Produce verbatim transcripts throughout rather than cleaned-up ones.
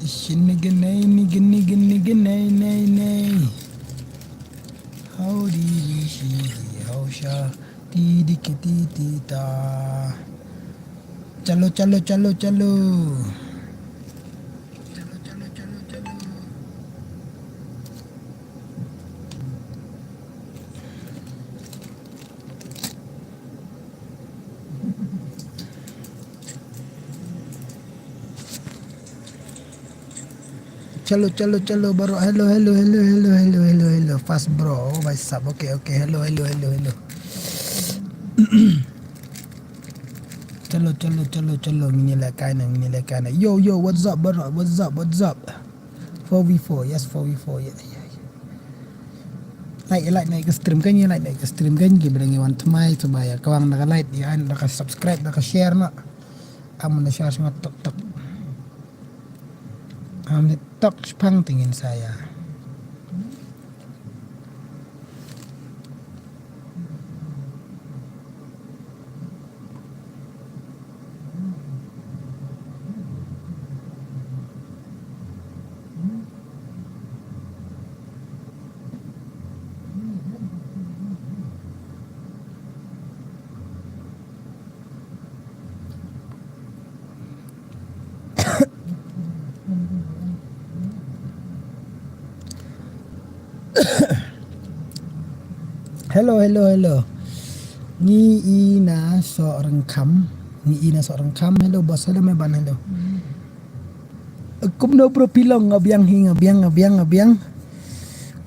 Shin ni gin nei, ni gin, ni gin, ni gin nei, nei, nei. How di di shi di, how sha di di ki di di da. Chalo, chalo, chalo, chalo. Chalo, chalo, chalo, chalo. Chalo, chalo, chalo, bro. Hello, hello, hello, hello, hello, hello, hello. Fast, bro. Oh, bhai sahab. Okay, okay. Hello, hello, hello, hello. Chalo, chalo, chalo, chalo. Ngin ïa lehkai na, ngin ïa lehkai na. Yo, yo, what's up, bro? What's up, what's up? Four v four, yes, four v four. Yeah, yeah, yeah. Like, like na ka stream kan, like na ka stream kan, ki ba dang wan thymmai, to ba ïa kawang da ka like, ïa da ka subscribe, da ka share noh. Am na share shngat tok tok. Am ni tok shipang tingin saya. Hello, hello, hello. Ngi i na Sohryngkham. Ngi i na Sohryngkham. Hello, boss. Hello, Meban. Hello. Kumno bro phi long, nga biang hi, nga biang, nga biang, nga biang.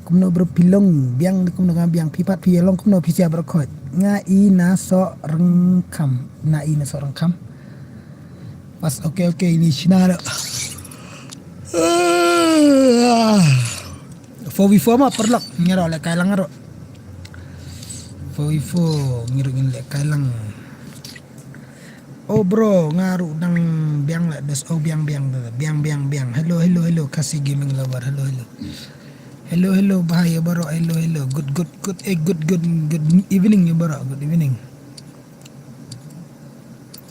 Kumno bro phi long, biang, kumno nga biang, phi pat phi long, kumno phi sia bro khot. Nga i na Sohryngkham, na i na Sohryngkham. Pas, okay, okay, ini China dah. Four v four ma paralok, ngi ruh lehkai lang ruh. Four v four, ngi ruh ngin lehkai lang. Oh bro, nga ruh dang biang lah des. Oh biang, biang, biang, biang, biang. Hello, hello, hello, Khasi Gaming Lover. Hello, hello. Hello, hello, bhai, ya baroh. Hello, hello. Good, good, good. Eh, good, good, good evening, ya baroh. Good evening.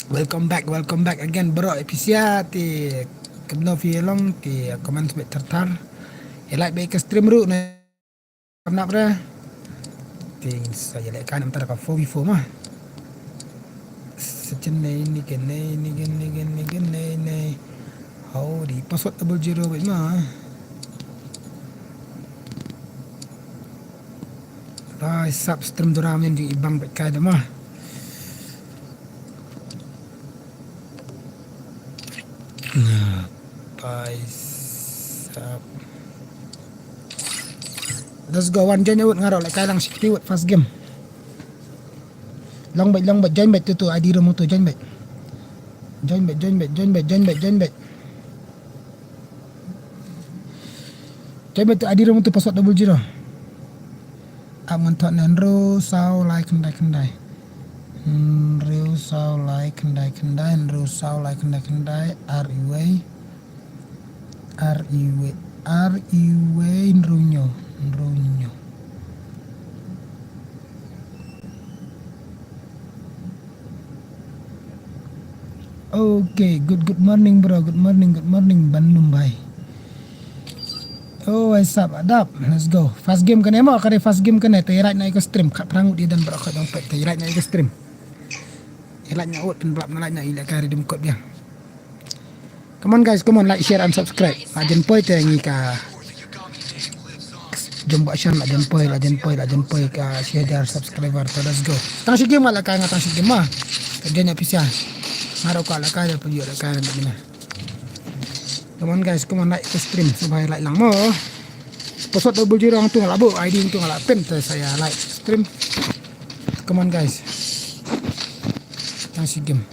Welcome back, welcome back again, baroh. Phi sia te kumno phi long te comment bad thar thar. Ïa like bad ka stream ruh na. Nap re. Ting sa ïa lehkai namar ka four v four ma. Sa chen nei ni ken nei ni ken nei ken nei ken nei nei. Hau di password double zero bad ma. Lai sap stream dura men di ibang bad kai da ma. Nah, pai sap. Let's go, wan join wut, nga ruh lehkai lang shi kti wut first game. Long bad, long bad, join bad tu tu, I D room tu, join bad. Join bad, join bad, join bad, join bad, join bad. Join bad tu, I D room tu, password double zero. Ap ngan thot ne hynriew saw lai khyndai khyndai. Hynriew saw lai khyndai khyndai, hynriew saw lai khyndai khyndai, ar iwei. Ar iwei, ar iwei, hynriew hynñiew, hynriew hynñiew. Okay, good, good morning, bro. Good morning, good morning, Ban Lumbai. Oh, what's up, adap? Let's go. First game kane mo, kane first game kane. Te ïa like na ïa ka stream. Khat phrang ngut ïa don baroh khat jong peit. Te ïa like na ïa ka stream. Ïa like na ut, pynblap na like na ïa lehkai redeem code biang. Come on guys, come on, like, share and subscribe. La jan poi te ngi ka jumpa shan, la jan poi, la jan poi, la jan poi ka shi hajar subscriber. So let's go. Tang shi game la ka nga tang shi game ma. Ka jan ïa pisa. Nga ruh ka la ka ïa pynjur la ka ïa. Come on guys, come on, like the stream. Sngewbha like lang mo. Password double zero hangtu nga la buh, I D hangtu nga la pin te sa ïa like stream. Come on guys. Tang shi game.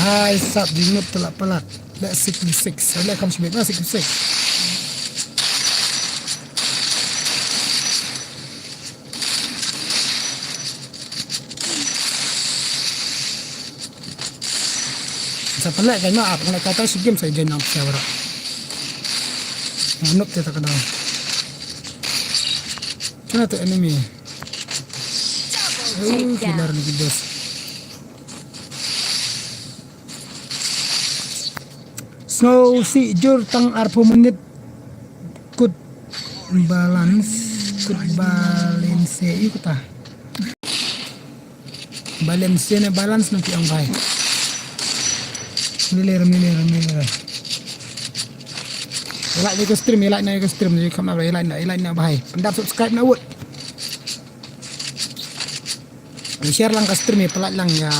Hai sap jingmut te la palat. Sixty-six. Sa leh kam shibit na sixty-six. Sa pala kan ma ap ngala kata si game sa jen nang pisa wara. Nop te ta ka dang. Kena tu enemy. Oh, killer ni gides. Snow si jur tang arphew minit kut balance kut balance yu kata. Balance ne balance na piang bai. Lele ram lele ram lele ram. Like na ka stream, like na ka stream, ni kam na like na, like na bai. Pendap subscribe na wut. Share lang ka stream, pynlait lang ïa.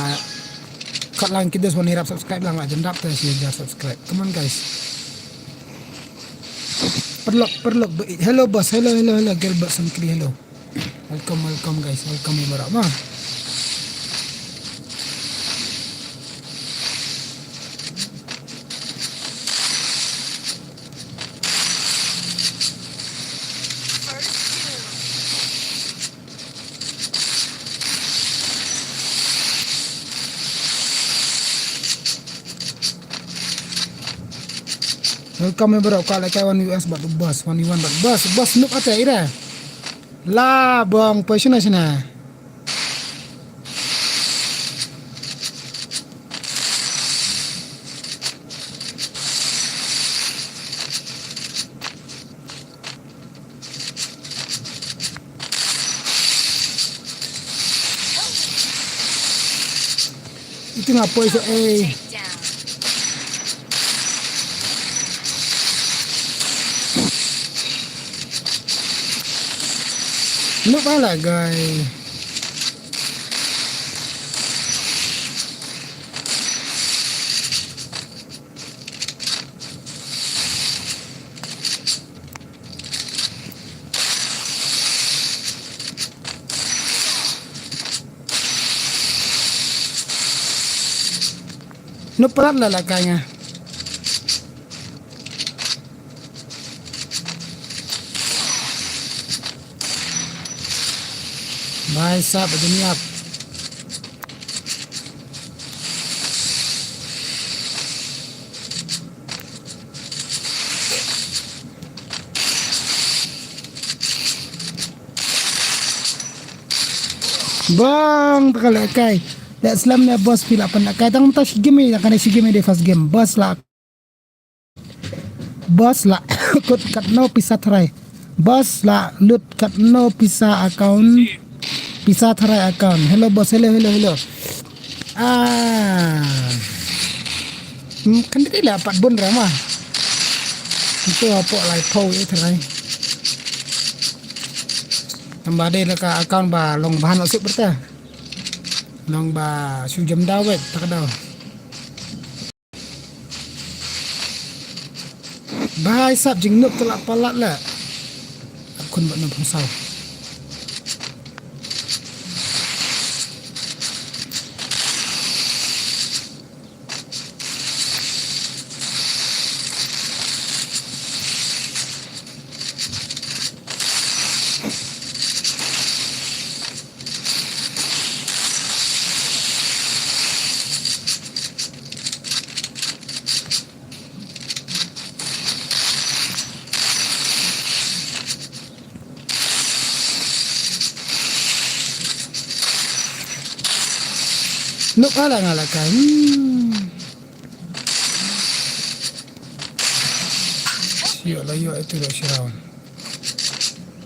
Kat lang kita semua nirap subscribe lang lah jendap tu share jar subscribe. Come on guys. Perlok perlok. Hello boss. Hello hello hello. Gilbert Sankri hello. Welcome welcome guys. Welcome ïa baroh ma. Welcome ïa baroh ka lehkai wan U S bad u boss, wan U S bad u boss, boss nuk ate ira. La bong poi shina shina. Iti nga poi sa eh. Nuk ba la gai. Nuk palat la la kai nga. Bhai sahab, aduh niap. Bang, ta ka lehkai. Leh slem ne boss phi la pynlehkai. Tang ta shi game, ta ka ne shi game de first game. Boss la. Boss la. Kut katno pisa tharai. Boss la lut katno pisa account. Pisa tharai account. Hello boss, hello, hello, hello. Ah. Hmm, kan dei la pat bun rama. Itu apa lai pau ya tharai. Tamba dei la ka account ba long bahan osip berta. Long ba shu jam dawet tak daw. Bhai sahab jingnuk tela palat la. Ap khun ba nang pungsaw. Nuk ala nga la kai. Hmm. Sio la yo itu lo shiraun.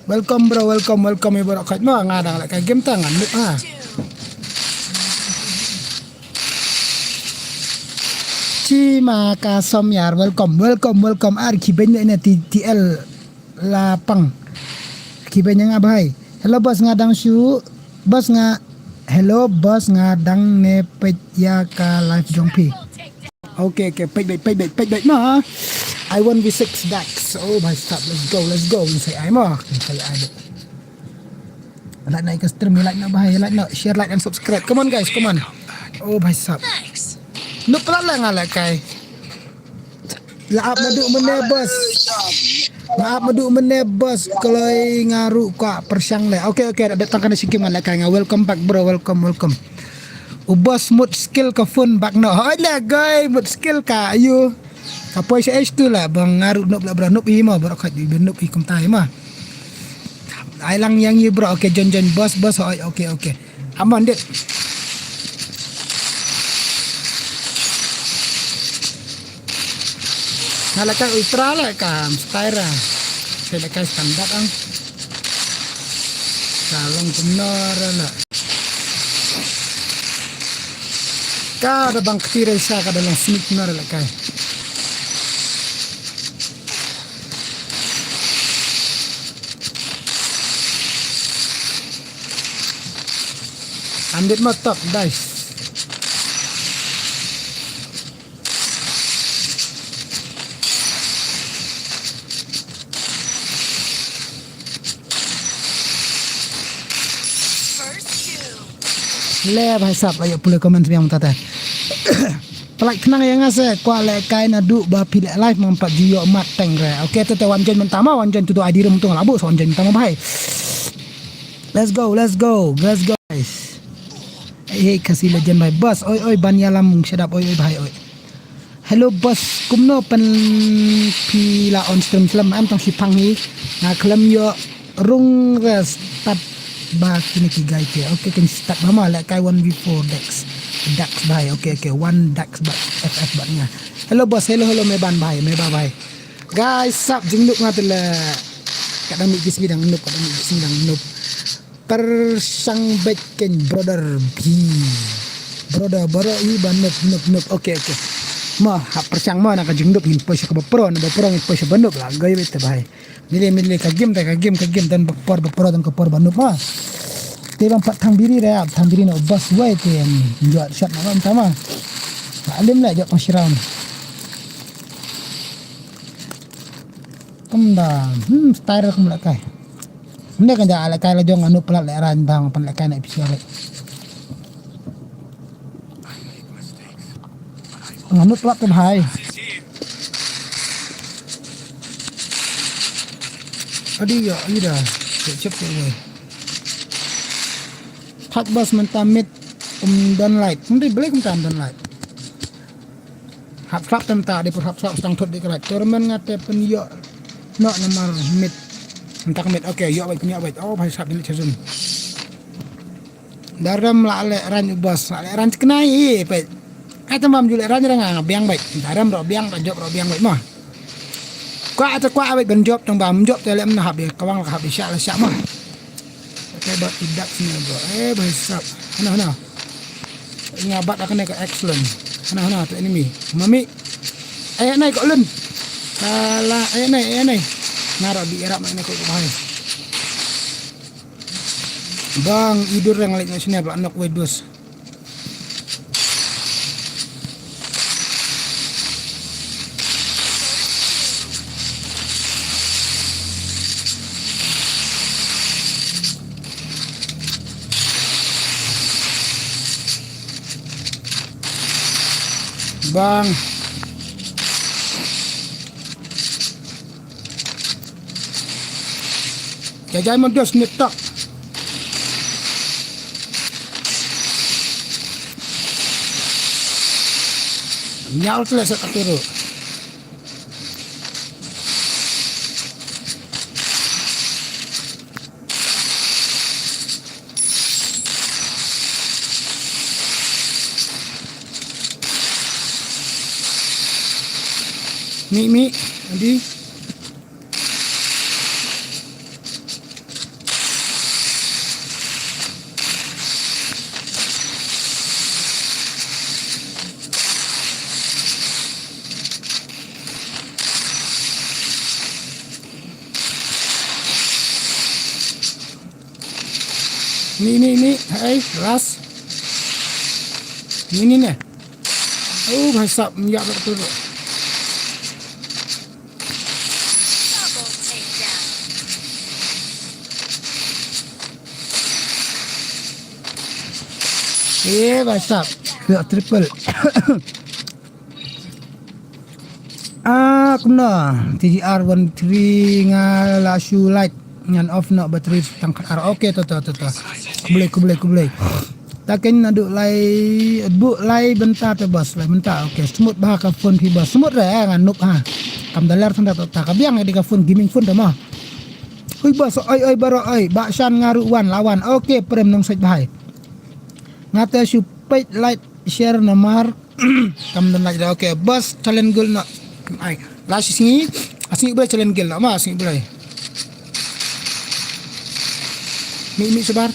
Welcome bro, welcome, welcome ibu rakat ma nga dang la kai game tangan nuk ha. Chi ma ka som yar, welcome, welcome, welcome. Ar ki ben ne ti ti el. La pang. Ki ba nyanga bhai. Hello boss nga dang shu. Boss nga. Hello boss nga dang ne peit ïa ka live jong phi. Okay okay peit beit peit beit peit beit ma. I one v six Dax. Oh bhai sahab let's go let's go. Insai ai ma. Insai ai. Like na ka stream like na bhai like na share like and subscribe. Come on guys come on. Oh bhai sahab. Nuk pala la nga la kai. La ap naduh mynne boss. La ap naduh mynne boss. Kloi nga ruh kwah pyrshang leh. Okay, okay, da tang kane shi kim ngan lehkai nga. Welcome back bro, welcome, welcome. U boss mut skill ka phone bak noh. Hoi leh guy, mut skill ka ayu. Ka poi sha H two la bang nga ruh nop la bro, nop i mo bro, khat i nop i kumta i mo. Ai lang yang i bro, okay, join, join boss, boss, hoi, okay, okay. Amon dit. Nga lehkai ultra leh ka style ra. Sa lehkai standard ang. Ka long kumno ra leh. Ka da bang kti ra sa ka da long sneak kumno ra lehkai. Andit ma top dice. Le bhai sab, ayo pule comment biang tata. Palak khnang ïa nga se kwah lehkai naduh ba phi leh live, ngam pat ju ïoh mat teng re. Okay, te te wan join mynta ma, wan join tu tu I D room tu nga la buh, so wan join mynta ma bhai. Let's go, let's go, let's go guys. Hey, hey, Khasi legend bhai. Boss, oi oi ban ïalam shadap, oi oi bhai oi. Hello boss, kumno pyn phi la on stream slem, em tang shipang hi. Nga khlem ïoh rung re start ba kine ki guy te. Okay, kan start ba ma lehkai one v four Dex. Dex bhai. Okay, okay, one Dex ba F F ba nga. Hello boss, hello, hello, me ban bhai, me ba bhai. Guys, sap jingngup nga te le. Ka dang mih ki sngi dang nup, ka dang mih ki sngi dang nup. Pyrshang beit kein brother B. Brother, brother i ba nup, nup, nup. Okay, okay. Ma, hap pyrshang ma na ka jingngup ngin poi sha kaba pro, na ba pro ngin poi sha ba nup la. Gai beit te bhai. Mile, mile ka game te, ka game, ka game, don ba por, ba pro, don ka por ba nup ma. Te bang pat thang biri re, thang biri na boss wai te, em, jot shot na ma, tama. Alim la jot pang shiraun. Kumda, hmm, style kum lehkai. Nde kan ja lehkai la jong anu plat le ran dang pan lehkai na pisiar. Anu plat tu bhai. Adi ya, ida. Cep cep tu wei. Thak bas mynta mid, um, don light. Mynta beli kumta don light. Hap slap te mynta, dei pur hap slap stang thut dei ka light. Tournament nga te pynïoh noh namar mid. Mynta ka mid, okay, ïoh beit, pynïoh beit. Oh, bhai sap dei chazun. Darem la leh rang u boss, la leh rang chknai i peit. Ai tamam ju leh rang rang nga biang beit. Darem ro biang, ro jop ro biang beit ma. Kwah te kwah beit ban jop tang ba mynjop te leh mynta hap ïa kawang la hap ïa shah la shah ma. Te ba idak sini bro. Eh, bhai sap. Hana, hana. Nga bat kane ka excellent. Hana, hana tu enemy. Mami. Eh, nai ko lun. Kala, eh, nai, eh, nai. Nga ra bi erap nai ko bhai. Bang idur rang lek na sini ba nok wei dus. Bang. Jajai mo dos nit tok. Nyal tle sa katuru. Mi, mi, adi. Ni, ni, ni, hai, ras. Ni, ni, ni. Oh, bhai sab, ym ïa ka tur. Eh, bhai sab. Ïa triple. Ah. Kumno, T G R one three nga la shu light ngan off noh battery tang khat ar. Okay, to, to, to, to. Khublei, khublei, khublei. Ta ken naduh lai, buh lai bynta te boss, lai bynta. Okay, smooth bha ka phone phi boss. Smooth re, eh, ngan nup ha. Kam da ler tang da ta ka biang di ka phone, gaming phone te mo. Hui boss, oi, oi, baro, oi. Ba shan nga ruh wan, lawan. Okay, prem nong sait bhai. Nga te shu peit light share namar. Kam don light re. Okay, boss, challenge gul no. Ai, la shi sngi, a sngi U Blei challenge gul no, ma sngi U Blei. Mi, mi sabar.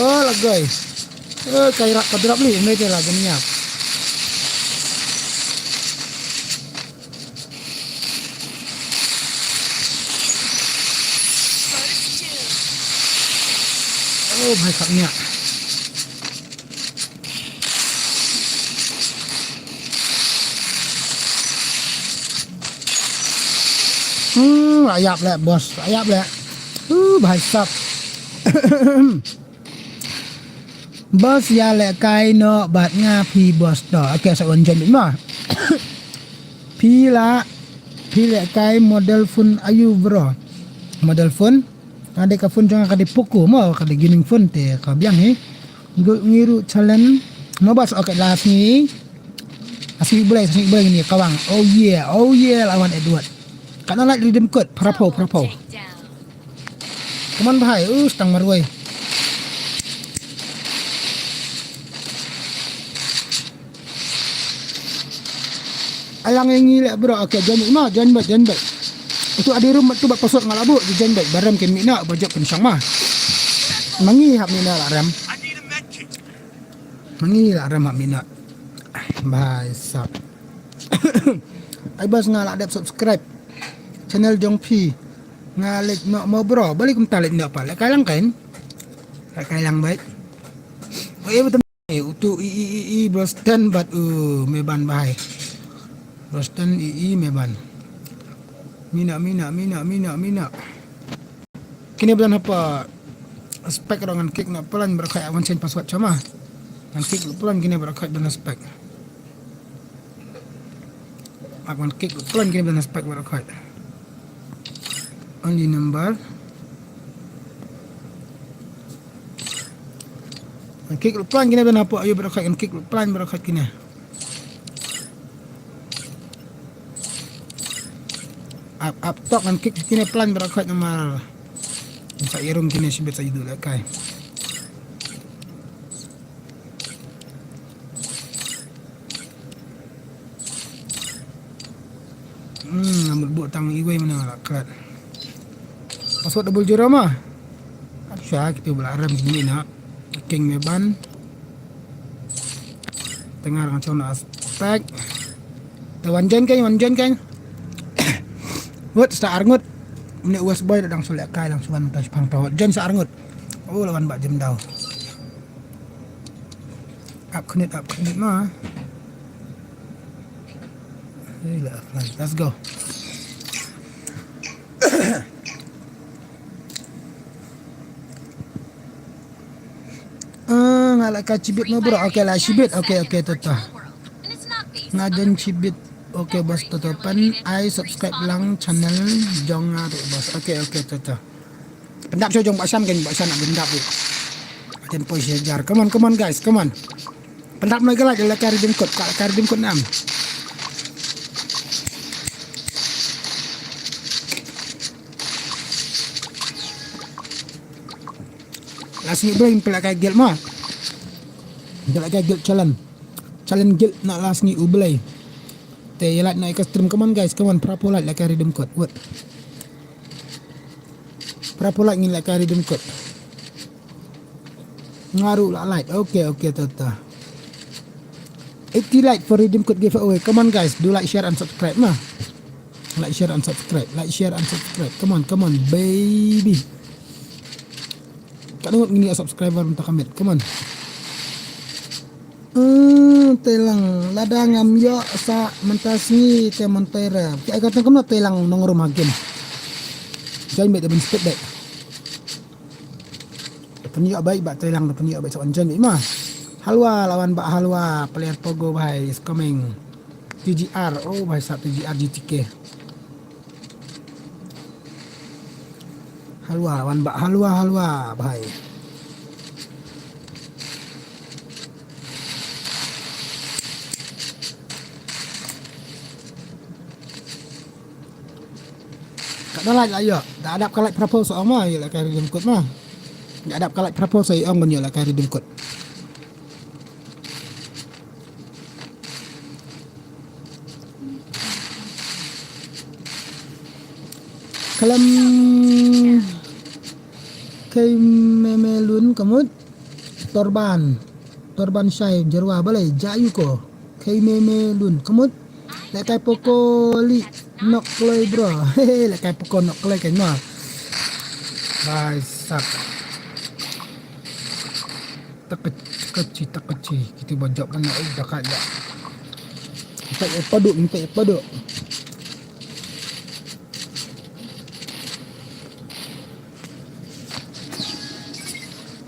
Oh, lagoi. Oh, kai rap ka drop li, me te la jam nyap. Oh, bhai, khap nia. Hmm, la ïap leh, boss, la ïap leh. Uh, bhai sab. Boss, ïa lehkai noh bad nga phi boss to. Okay, sa wan join bit ma. Phi la, phi lehkai model phone aiu bro? Model phone? Ka dei ka phone jong nga ka dei Poco mo, ka dei gaming phone te ka biang hi. Ngi ruh challenge. Mo boss, okay, la sngi. A sngi U Blei, a sngi U Blei ngi kawang. Oh yeah, oh yeah, lawan Edward. Ka na light redeem code, phra phew, phra phew. Come on bhai, uh, stang marwei. Alang ïa ngi leh bro, okay, join beit ma, join beit, join beit. Utu adi room tu bad password nga la buh, join beit, ba rem kin mih noh, ba jop kin shong ma. Ma ngi hap mih noh la rem. Ma ngi la rem hap mih noh. Bhai sab. Ai boss nga la dep subscribe channel jong phi. Nga leit noh mo bro, balei kumta leit noh pa, lehkai lang kan? Lehkai lang beit. Oh, eh, betul. Eh, utu i, i, i, i, bro Stan bad, uh, Meban bhai. Bro Stan i, i, Meban. Mih noh, mih noh, mih noh, mih noh, mih noh. Kine ba don hapoh spec ruh ngan kick noh palat baroh khoit, wan change password shuwa ma. Ngan kick palat kine baroh khoit ba don spec. Ak wan kick palat kine ba don spec baroh khoit. Only number. Ngan kick palat kine ba don hapoh aiu baroh khoit, ngan kick palat baroh khoit kine. Ap, ap tok ngan kick kine palat baroh khoit namar. Sa ïarum kine shibit sa ïa u lehkai. Hmm, nga mut buh tang iwei mynne nga la klet. Password double zero ma. Sha kitu ba la rem kine na. King Meban. Tyngar nga chong na spec. Te wan join kein, wan join kein. Wot sa arngut. Mne West Boy dang shu lehkai, dang shu wan mynta shipang to. Join sa arngut. Oh, la wan ba jem daw. Ap khnit, ap khnit ma. Hei, la offline. Let's go. Ah, nga la ka chibit mo bro. Okay, la chibit. Okay, okay, to, to. Nga jon chibit. Okay, boss, to, to. Pan ai subscribe lang channel jong nga tu, boss. Okay, okay, to, to. Pyndap sha jong Bah Shan kan, Bah Shan nak pyndap tu. Atin poi shi hajar. Come on, come on, guys, come on. Pyndap noi ka like, la ka redeem code, ka, ka redeem code nam. La sngi Blei pynlehkai guild ma. Pynlehkai guild challenge. Challenge guild na la sngi U Blei. Te ïa like na ïa ka stream, come on guys, come on, phra phew like la ka redeem code. Wot. Phra phew like ngin lehkai redeem code. Nga ruh la like. Okay, okay, to, to. Eighty like for redeem code giveaway. Come on guys, do like, share and subscribe ma. Like, share and subscribe. Like, share and subscribe. Come on, come on, baby. Katno ngut ngin ïa subscriber mynta ka miet. Come on. Hmm, te lang lada ngam ïoh sa mynta sngi te mynta re. Ki ai ka tang kumno te lang nongrum ha game. Join beit da ban spit beit. Pynïoh beit, Bah Treilang da pynïoh beit, sa wan join beit ma. Halwa, lawan Bah Halwa, player Pogo bhai is coming. T G R, oh bhai sab, T G R G T K. Halwa, lawan Bah Halwa, Halwa bhai. Ka da like la ïoh. Da dap ka like phraphew sa ong ma, ïoh lehkai redeem code ma. Da dap ka like phraphew sa ong ban ïoh lehkai redeem code. Khlem kei meme lun ka mut. Torban. Torban Shai Jerwa balei ja ïu ko. Kei meme lun ka mut. Lehkai Pogo lih nok kloi bro. Hehe, lehkai Pogo nok kloi kan ma. Bhai sab. Takachi, takachi, takachi. Kita ba jop mana, oh, dakat ya. Minta ya padu, minta ya padu.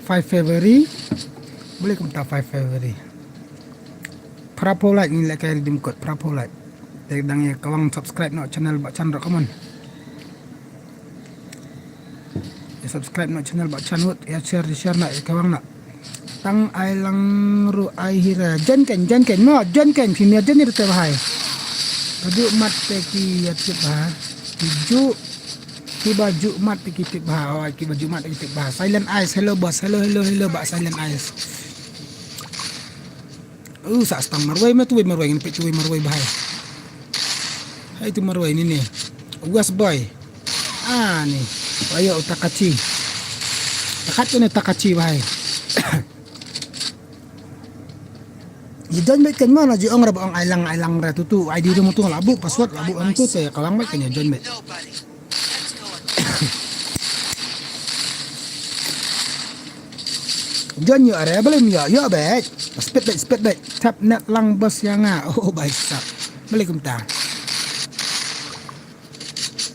Five February. Balei kumta five February. Phraphew like ngin lehkai redeem code, phraphew like. Te dang ïa kawang subscribe noh channel Bah Chan ruh, come on. Ïa subscribe noh channel Bah Chan wut, ïa share, ïa share noh, ïa kawang noh. Tang ai lang ruh ai hi re. Join kein, join kein, mo, join kein, phi mih join ïa te bhai. Ka ju mat te ki ïa tip bha. Ki ju, ki ba ju mat te ki tip bha. Oh, ki ba ju mat te ki tip bha. Silent Eyes, hello boss, hello, hello, hello, Bah Silent Eyes. Uh, sa stang marwei, ma tu wei marwei, ngin peit tu wei marwei bhai. Hai tu marwei ni ni. West boy. Ah, ni. Ayo, Takachi. Takat tu ni Takachi bhai. Ïa join beit kein ma, na ji ong ra ba ong ai lang, ai lang ra tu tu. I D room tu la buh, password la buh, ong tu te ka lang beit kein ïa join beit. Join ïoh re, balei ym ïoh, ïoh beit. Speed beit, speed beit. Tap net lang boss ïa nga. Oh, bhai sab. Balei kumta.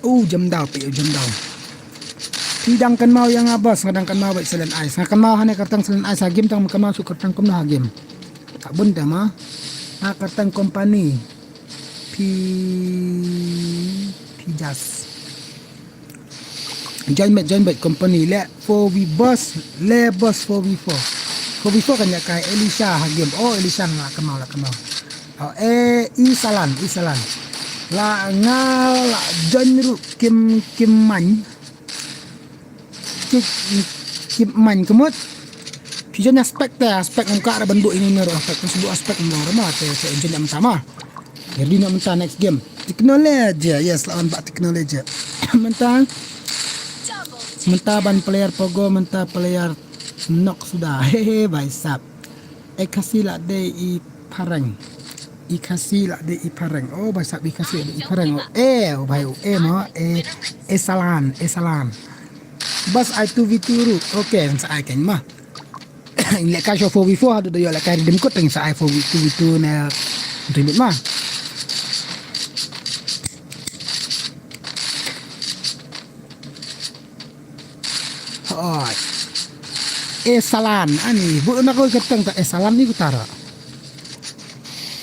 Oh, jam daw, peit, jam daw. Phi dang kynmaw ïa nga boss, nga dang kynmaw beit Silent Eyes. Nga kynmaw hane kyrteng Silent Eyes ha game, tang kynmaw shu kyrteng kumno ha game. Ka bun te ma. Ha kyrteng company. Phi, phi jas. Join beit, join beit company. Le four V boss, le boss four V four. Four V four kan ïa kai Elisha ha game. Oh, Elisha nga kynmaw, la kynmaw. Oh, eh, Isalan, Isalan. La nga la join ruh Kim, Kim Man. Ki, ki man kemut. Phi jan aspek te, aspek ngam ka ra ban buh ini ne ro aspek, kan buh aspek ngam ro ma te, te jan am tama. Jadi nak mentah next game. Teknologi, yes, lawan bak teknologi. Mentah. Mentah ban player Pogo, mentah player nok sudah. Hehe, bhai sab. Eh, Khasi lah dei i phareng. I Khasi lah dei i phareng. Oh, bhai sab, i Khasi lah dei i phareng. Oh, eh, oh, bhai, oh, eh, mo, eh, eh, salan, eh, salan. Bas ai two v two ruh. Okay, sa ai kan ma. Lehkai sha four v four haduh da ïoh lehkai redeem code teng sa ai four v two v two ne. Ribut ma. Hoi. Eh, salan ani. Bu na koi kyrteng ta, eh, salan ni kutara.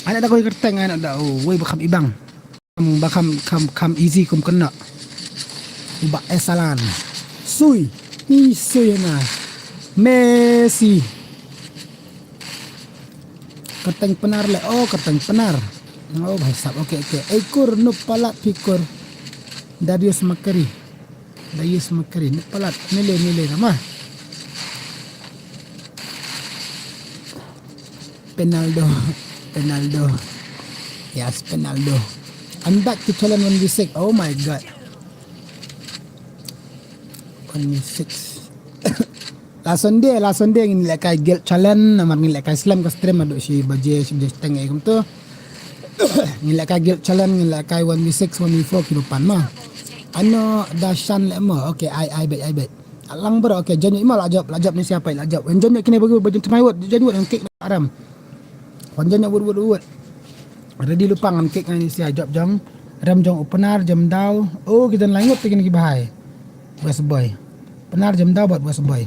Ana da koi kyrteng ana da, oh, wei ba kham ibang. Ba kham, kham, kham easy kum kena. Ba, eh, salan. Sui. Ni sui na. Messi. Kyrteng Pnar le. Oh, kyrteng Pnar. Oh, bhai sab. Okay, okay. Eikur nup palat pikur. Darius Makari. Darius Makari. Nup palat. Nile, nile nama. Penaldo. Penaldo. Yes, Penaldo. I'm back to challenge one v six. Oh my God. One v six. La Sunday, la Sunday ngin lehkai guild challenge, namar ngin lehkai slem ka stream haduh shi baje, shi baje teng eh kumto. Ngin lehkai guild challenge, ngin lehkai one v six, one v four ki rupan ma. Ano da shan le mo. Okay, ai, ai bet, ai bet. Lang bro, okay, jan ima la jop, la jop ni siapa la jop. Jan ni kini bagi bagi temai wot, jan wot yang kick aram. Wan jan wot, wot, wot. Ready lupang an kick ni sia jop jong. Rem jong u Pnar, jam daw. Oh, kita langut tikin ki bahai. West Boy. Pnar jam daw buat West Boy.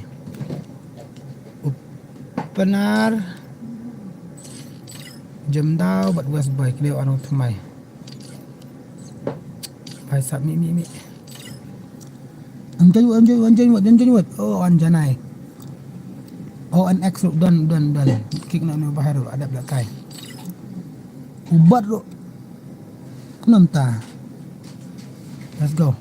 Pnar. Jemdaw bad West Boy, kine u Arnold Thymmai. Bhai sab mi, mi, mi. Anjan wut, anjan wut, anjan wut, anjan wut. Oh, anjanai. Oh, an X ruh, don, don, don. Kick na nu bahar ruh, adap da kai. Ubat ruh. Kenam ta. Let's go.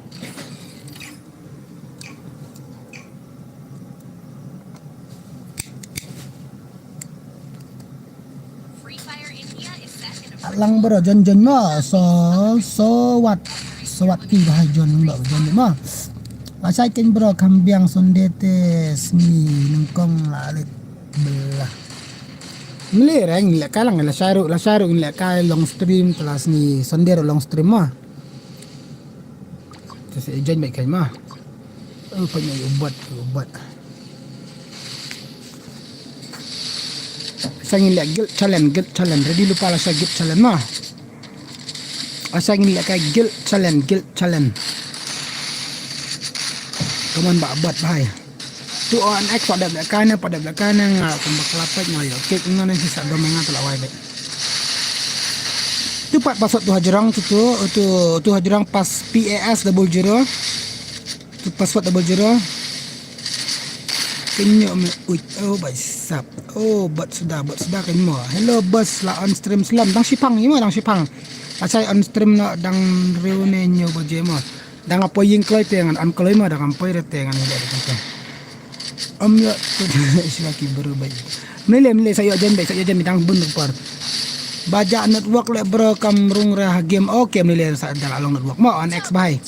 Lang bro, jon jon mo. So, so what? So what ti bah jon ba jon mo. Lashai ken bro, kham biang Sunday te sngi nyngkong la lit bela. Mele reng le kalang la sharu, la sharu le kai long stream te la sngi Sunday ro long stream mo. Te se jon me kai mo. Oh, pa nyo ubat, ubat. Sa ngin leh guild challenge, guild challenge. Ready lypa lashai guild challenge mo. Asa ngin leh kai guild challenge, guild challenge. Kaman ba bad bhai. Tu on ek pa dep leh kai ne, pa dep leh kai ne nga kumba kala pek nga yo. Kek nga ne sisa dom nga tu la wai be. Tu pat password tu hajrong tu tu, tu, tu hajrong pas P A S double zero. Tu password double zero. Kenyo me uj, oh bai sap. Oh, bot suda, bot suda kenyo. Hello boss, la on stream slam. Dang shipang imo, dang shipang. Asai on stream no dang riu ne nyo baje mo. Dang apo ying kloi te ngan on kloi mo, dang apo re te ngan ida de kata. Om yo tu sila ki baru bai. Mele mele sa yo jen bai, sa yo jen bai dang bun por. Baja network le bro kam rung re ha game. Okay mele sa dala long network mo on X bai.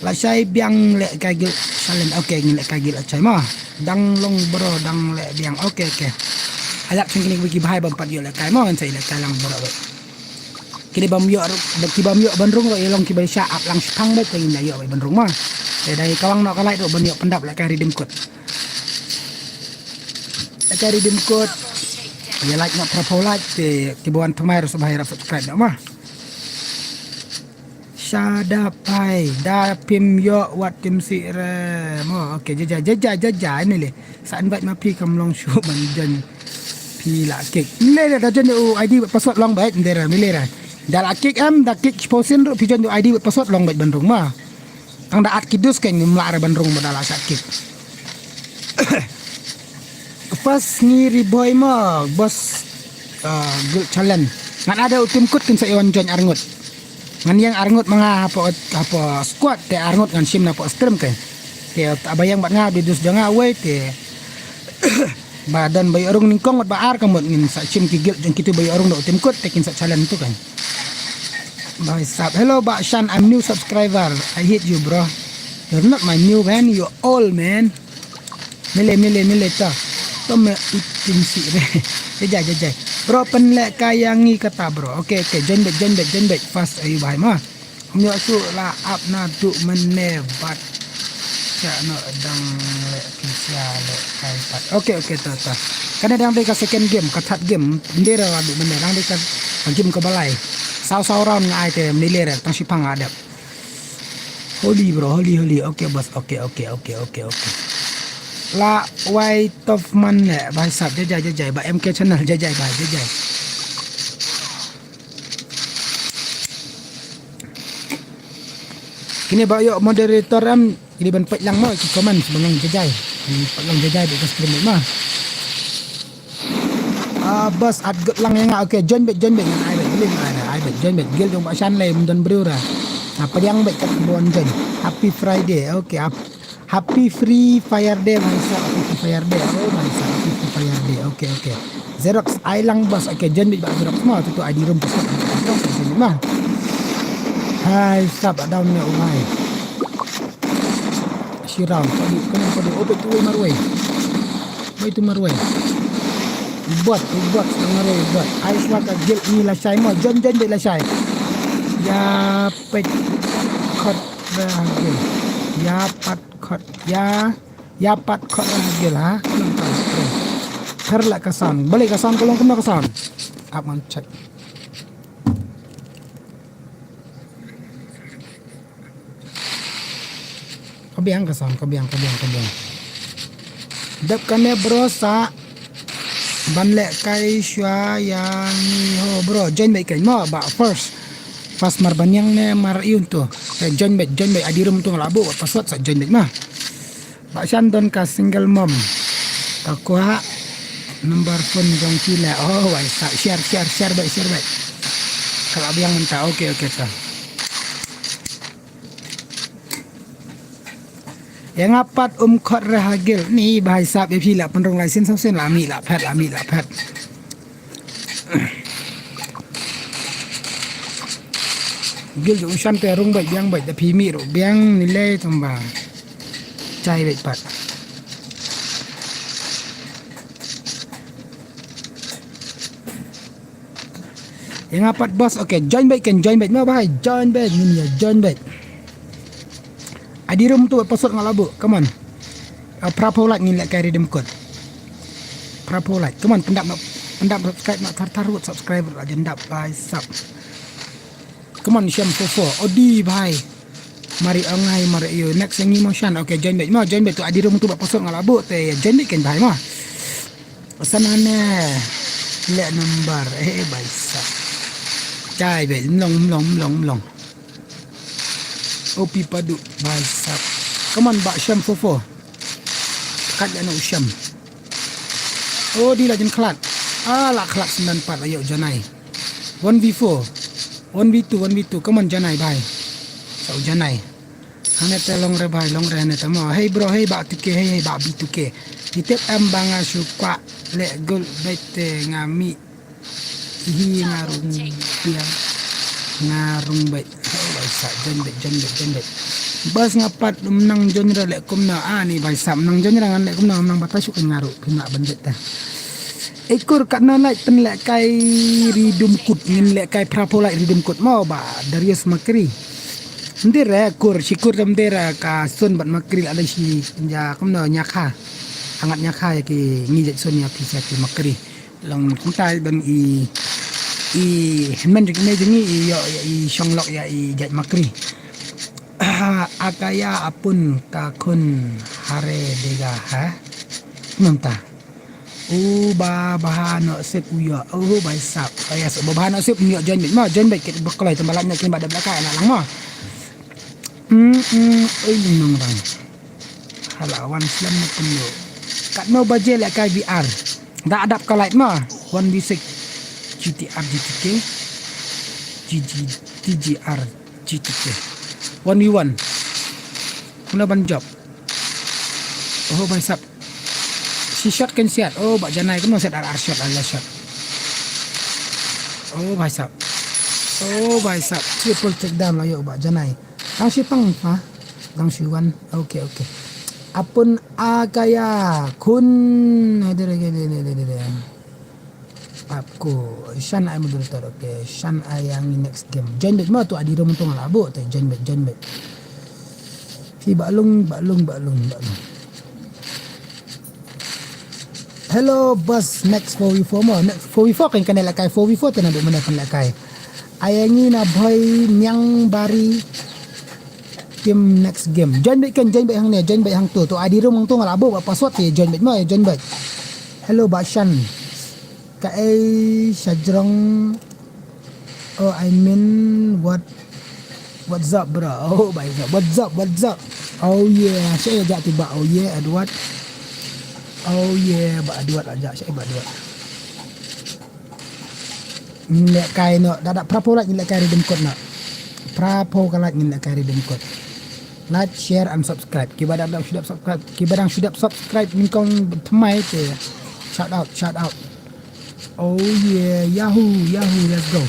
Lashai biang leh kai guild challenge. Okay, ngin leh kai guild lashai mo. Dang long bro, dang leh biang. Okay, okay. Alak sing kini ki bhai bam pat yo leh kai mo, ngan sa leh kai lang bro. Kini bam yo, ki bam yo ban rung ro, long ki bai sha ap lang shipang bet, ngin leh yo ban rung mo. Te dai kawang no ka like ro ban yo pendap leh kai redeem code. Leh kai redeem code. Ya like no propo like te ki buan thamai ro subhai ro subscribe no mo. Shada pai da pim yo wat tim si re mo. Okay, jaja jaja jaja ini le. Sa invite ma phi kam long shu ban jon phi la kick. Ni le da jon u I D password long bait ndera ni le ra. Da la kick em da kick posin ru phi jon u I D password long bait ban rung ma. Tang da at kidus kan ni mla re ban rung ma da la sa kick. First ngi ri boy ma boss, ah, guild challenge. Ngan ada u tim kut kin sa iwan join arngut. Ngan yang arngut manga hapo hapo squad te arngut ngan sim na hapo stream ke. Te abayang bat nga bidus janga wei te. Ba don ba yorung ningkong bat ba ar kamut ngin sa sim ki guild jong kitu ba yorung da u tim kut te kin sa challenge tu kan. Bhai sab. Hello ba Shan, I'm new subscriber. I hate you bro. You're not my new man, you're old man. Mele mele mele ta. To me utin si re. Jajai jajai. Bro pen le kaya ngi kata bro. Okay okay, join back join back join back fast ayu bhai ma. Nyo su la ap na du mene bat. Cha no dang le kinsia le kai pat. Okay okay ta ta. Kane dang dei ka second game, ka third game. Ndera la du mene dang dei ka game ka balai. Saw saw round ngai te mele re tang shipang adep. Holy bro, holy holy. Okay boss. Okay okay okay okay okay. La wai top man ne bhai sab jajai jajai ba M K channel jajai bhai jajai. Kini ba yo moderator am kini ban pait lang mo ki comment ba ngang jajai. Pait lang jajai ba ka stream ma. Ah, boss at gut lang ya nga. Okay, join bet join bet ngan ai bet link ai ai bet join bet gil jong ba shan lei mdon briew ra. Ah, padiang bet kat bon join. Happy Friday. Okay, ap- Happy Free Fire Day, bhai sab, Happy Free Fire Day. Oh, bhai sab, Happy Free Fire Day. Okay, okay. Xerox ai lang boss. Okay, join bet ba Xerox ma tu tu I D room tu. Xerox ma. Hai sab down ne umai. Shiraun, kodi kena kodi obet tu marwei. Bai tu marwei. Bot, bot, marwei bot. Ai swaka gil ni lashai mo, join join bet lashai. Ya pet kot. Dah gil. Ya pat khot ya. Ya pat khot dah gil ha. Nang tahu. Ter lah ka sound. Balik ka sound, ka long kumno ka sound. Ap ngan check. Ka biang ka sound, ka biang, ka biang, ka biang. Dep kane bro sa Ban leh kai shuwa ïa ngi ho bro. Join beit kein mo ba first. First mar baniang ne mar iun tu. Eh, join beit, join beit. Adi rum tu nga la buh password sa join beit mo. Ba shan don ka single mom. Ka kwah number phone jong ki leh. Oh, wai sa share, share, share beit, share beit. Ka la biang mynta. Okay, okay ta. Ïa nga pat um khot re ha guild ni bhai sab, ïa phi la pynrung lai sien sam sien la mih la phet, la mih la phet. Guild jong u Shan te rung beit biang beit, da phi mih ruh biang ni lei tang ba. Jai beit pat. Ïa nga pat boss, okay, join beit kein, join beit mo bhai, join beit, ngin ïa join beit. Adi rum tu password nga la buh, come on. Ah, phra phew like ngin leh kai redeem code. Phra phew like, come on, pyndap noh, pyndap subscribe noh, thar thar wut subscriber la jan dap bhai sab. Come on, shem four four, odi bhai. Mari ong hai, mari ïa u next ïa ngi mo Shan, okay, join beit mo, join beit tu adi rum tu ba password nga la buh, te join beit kein bhai mo. Sana ne leh number, eh, bhai sab. Jai beit, mlong, mlong, mlong, mlong. O pi padu, bhai sab. Come on, ba shem four four. Kat ïa no shem. Oh, di la jin khlad. Ah, la khlad syndan pat, ayo janai. One v four. One v two, one v two. Come on, janai, bhai. Sa u janai. Hangne te long re bhai, long re hangne te mo. Hey bro, hey ba two K, hey, hey ba B two K. Ki tip em ba nga shu kwah leh guild beit te nga mih. Hi nga rung biang. Nga rung beit. Oh, bhai sab, join beit, join beit, join beit. Bas nga pat um nang join re leh kumno. Ah, ni bhai sab nang join re ngan leh kumno, nang batai shu kan nga ruh. Kena ban jait ta. Ikur katno like pynleh kai redeem code, ngin leh kai phra phew like redeem code mo ba Darius Makri. Mdir eh kur, shi kur mdir eh ka sun bad Makri la dei shi ja kumno nyakha. Angat nyakha ïa ki ngi jait sun ïa ki sia ki Makri. Long kumta ban i, i hynmen jong ki mei jong ngi i ïoh ïa i shong lok ïa i jait Makri. Ah, akaya apun ka khun hare dega ha. Nonta. U ba bha no sep u ïoh. Oh, bhai sab. Aya sep ba bha no sep u ïoh join beit. Ma join beit kit ba kloi tang ba lait no kin ba dep la kai na lang ma. Hmm, hmm, oi nong rang. Hala wan slem na pun lo. Katno baje leh kai V R. Da adap ka light ma. One V six. G T R G T K. G G T G R G T K. One V one. Kumno ban jop. Oh, bhai sab. Shi shot kan siat. Oh, ba janai kumno siat ar ar shot ar la shot. Oh, bhai sab. Oh, bhai sab. Triple takedown la ïoh ba janai. Dang shi pang ha. Dang shi wan. Okay, okay. Apun akaya kun. Ap ko Shan ai moderator, okay. Shan ai yang next game. Join beit ma tu adi rum tung la bu te join beit, join beit. Hi ba lung, ba lung, ba lung, ba lung. Hello boss, next four v four mo, next four v four kan kan leh kai four v four te na du mana kan leh kai. Ai ngi na boy nyang bari. Team next game. Join beit kan, join beit hang ne, join beit hang tu. Tu adi rum hang tu nga la bu ba password te join beit mo, join beit. Hello ba Shan. Kaei shajrong. Oh, I mean what, what's up bro? Oh, bhai sab. What's up? What's up? Oh yeah. Sha ja tu ba. Oh yeah, Edward. Oh yeah, ba Edward aja. Sha ba Edward. Ngin leh kai no, da da phra phew like ngin leh kai redeem code no. Phra phew ka like ngin leh kai redeem code. Like, share and subscribe. Kiba da dang shu dep subscribe, kiba dang shu dep subscribe nyngkong thymmai te. Shout out, shout out. Oh yeah, yahoo, yahoo, let's go.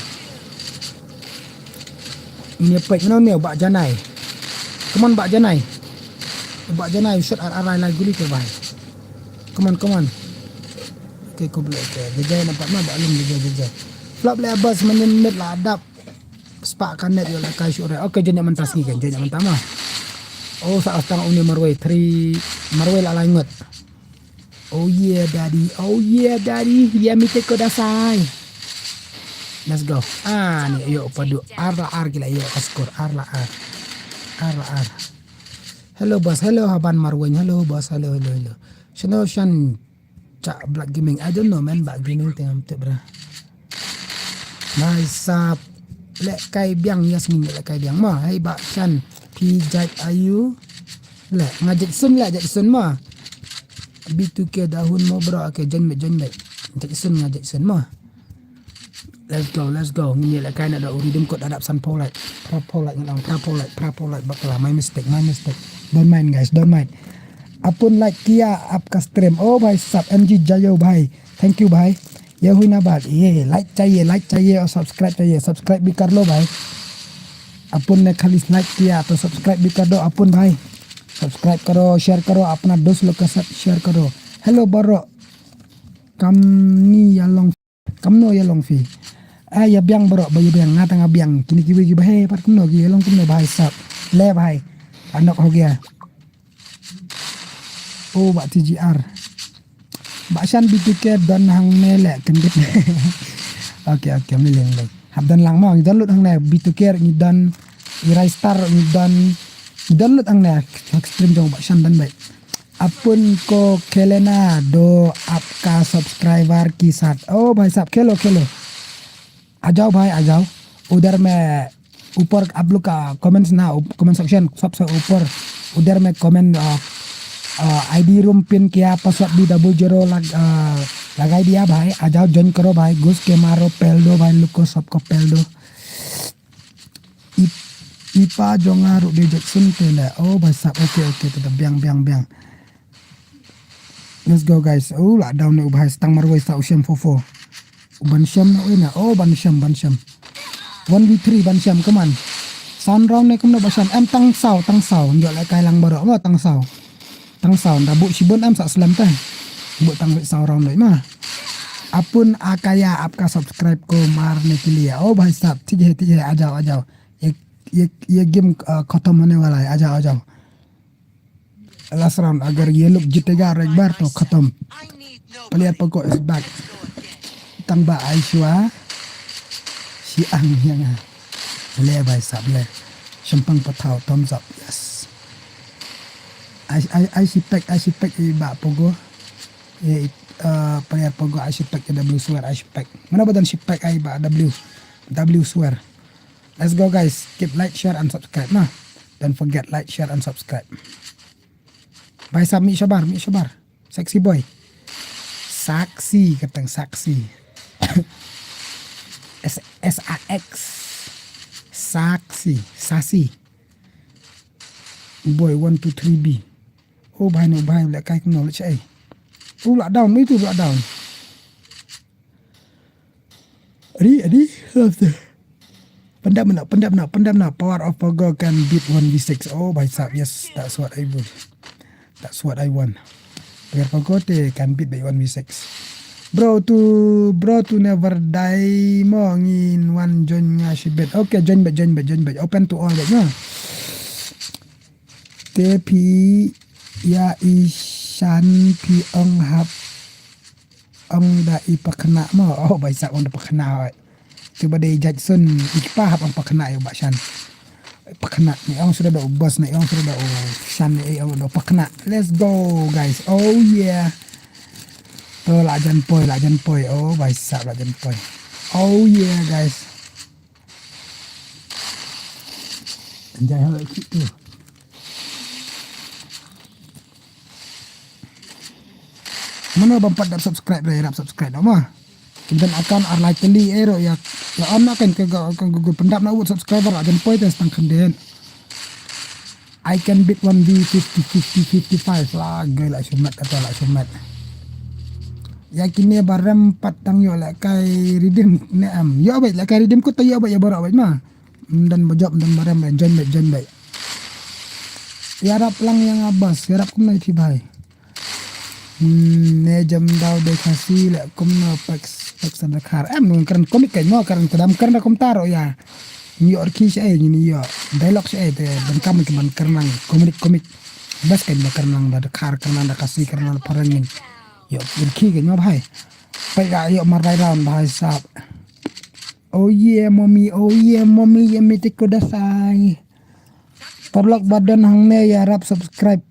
Ini pek no ne ba janai. Come on ba janai. Ba janai shot ar ar lai lai guli te bhai. Come on, come on. Okay, khublei. Okay, jajai nampak ma ba lum jajai jajai. Flop le bas menin mit la dap. Spak kan net yo la kai shu re. Okay, jajai mentah sngi kan, jajai mentah ma. Oh, sa astang uni marwei three, marwei la lai ngut. Oh yeah daddy, oh yeah daddy. Yeah, mi te ko dasai. Let's go. Ah, ni yo padu ar la ar gila yo ka skor ar la ar. Ar la ar. Hello boss, hello haban marwei. Hello boss, hello hello hello. Shano shan Black Gaming. I don't know man, Black Gaming te ngam tip bra. Bhai sap lehkai biang, yes ngin lehkai biang mo. Hei Bah Shan, phi jait aïu? Leh nga jait sun, leh jait sun mo. B two K da hun mo bro, okay, join beit, join beit. Jait sun, nga jait sun mo. Let's go, let's go. Ngin ïa lehkai na da u redeem code, adap san phew like. Phra phew like ngan ong, phra phew like, phra phew like bakla. My mistake, my mistake. Don't mind guys, don't mind. Apun like kiya apka stream. Oh bhai sab, M G Jayo bhai. Thank you bhai. Ye hui na baat. Ye like chahiye, like chahiye aur subscribe chahiye. Subscribe bhi kar lo bhai. Apun ne khali like kiya to subscribe bhi kar do apun bhai. Subscribe karo, share karo, apna dost log ke saath share karo. Hello bro. Kamni ïa long Kamno ïa long phi? Ah, ïa biang bro, ba ïa biang, nga tang ïa biang. Kine kiwei kiba heh pat kumno ki ïa long kumno bhai sab. Le bhai. Anok ho gya. Oh, Bah T G R. Bah Shan B two K don hangne leh kyndit. Okay, okay, mlileng leng. Hap don lang mo, ngi don lut hangne B two K ngi don, i Rai Star ngi don, ngi don lut hangne. Hak stream jong Bah Shan don bhai. Apun ko khelna do apka subscriber ke saath. Oh bhai sab, khelo, khelo. आ जाओ भाई, आ जाओ। उधर में ऊपर आप लोग का कमेंट्स ना, उप-, कमेंट सेक्शन सबसे ऊपर, उधर में कमेंट, अ, अ, आईडी रूम पिन किया, पासवर्ड भी डबल ज़ीरो लग-, अ, लगाई दिया भाई। आ जाओ, ज्वाइन करो भाई, घुस के मारो, पेल दो भाई लोग को, सबको पेल दो। Ip-, ipa jong nga ruh dei Jackson te le. Oh, bhai sab. Okay, okay, te biang, biang, biang. Let's go, guys. Oh, la down ne u bhai stang marwei sa u shem fofo. U ban shem na u ina. Oh, ban shem, ban shem. One v three ban shem, come on. Sound round ne kumno ba shem. Em tang saw, tang saw. Njo le kai lang baroh mo tang saw. Tang saw, da bu shibun am sa slem te. Bu tang saw round doi ma. Apun akaya apka subscribe ko marne ke liye. Oh bhai sab, theek hai, theek hai, आ जाओ, आ जाओ. ये, ये, ये गेम, अ, खत्म होने वाला है, आ जाओ, आ जाओ। Last round, अगर ये लोग जीतेगा और एक बार तो खत्म। Player Pogo is back. Tang ba ai shwa. Shi ang yang. Le bhai sab le. Shempang pathaw, thumbs up. Yes. Ai, ai, ai shi pek, ai shi pek i ba Pogo. Ye, uh, player Pogo ai shi pek i W swear ai shi pek. Mana badan shi pek ai ba W. W swear. Let's go guys. Keep like, share and subscribe na. Don't forget like, share and subscribe. Bhai sab mi shabar, mi shabar. Sexy boy. Saksi, katang saksi. S, S A X. Saksi, sasi. Boy one two three B. Oh, bhai no, bhai, leh kai kumno, leh chai. Tu la down, itu la down. Adi, adi, love the. Pendap na, pendap na, pendap na. Power of Pogo can beat one v six. Oh, bhai sab, yes, that's what I want. That's what I want. Power of Pogo te can beat by one v six. Bro to, bro to never die mo ngin wan join nga shibit. Okay, join beit, join beit, join beit. Open to all beit mo. Te phi ïa i shan phi ong hap ong da i pakna mo. Oh, bhai sab ong da pakna. Te ba dei jait sun i kpa hap ong pakna ïa u ba shan. Pakna ni ong suda da u boss ni ong suda da u shan ni ong da pakna. Let's go guys. Oh yeah. To la jan poi, la jan poi. Oh, bhai sab la jan poi. Oh yeah guys. Anjay ha ki tu. Mano bam pat dap subscribe re, rap subscribe nama. Kim dan akan ar lai teli ero ya. Ya am na kan ke ga kan Google pendap na wut subscriber ajan poi tes tang khenden. I can beat one v fifty fifty fifty five la gai la shumat kata la shumat. Ya kine barem pat tang yo la kai redeem ne am. Yo bai la kai redeem kut ta yo bai ya barak bai ma. Mdan bajop mdan barem bai join bai join bai. Yarap lang yang abas yarap kumnai phi bhai. Hmm, ne jam daw de khasi le kumno pek pek sa dakhar. Em nung keren komik kai mo keren kedam keren da kumtar ya. Ni or ki sha ni yo. Dialogue sha te ban kam ki ban keren lang komik komik. Bas kai mo keren lang da dakhar keren lang da khasi keren lang parangin. Yo ir ki kai mo bhai. Pai ga yo mar bai round bhai sab. Oh yeah mommy, oh yeah mommy, ya mete kudasai. Paralok ba don hangne ya rap subscribe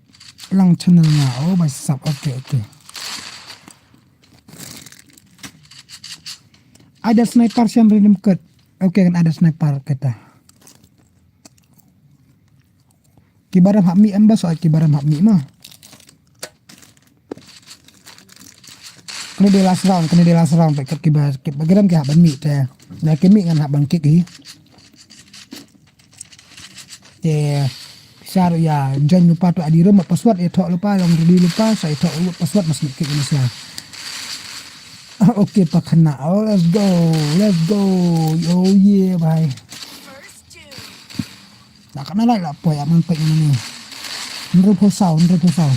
lang channel nga. Oh bhai sab, okay okay. Ada sniper shem ri dim kut. Okay, kan ada sniper kata. Ki baram hap mih em ba, so ki baram hap mih ma. Kane dei last round, kane dei last round, pek ki ba, ki ba gram ki hap ban mih te. Na ki mih ngan hap ban kick hi. Te, sar ya, join lupa tu adi rum, password ya thok lupa, long ready lupa, sa ya thok lupa, password mas kick ni sa. Okay, pakana. Oh, let's go, let's go. Oh yeah, bhai. First two. Dah kena like lah, poi aman pek ni. Nru posau, nru posau.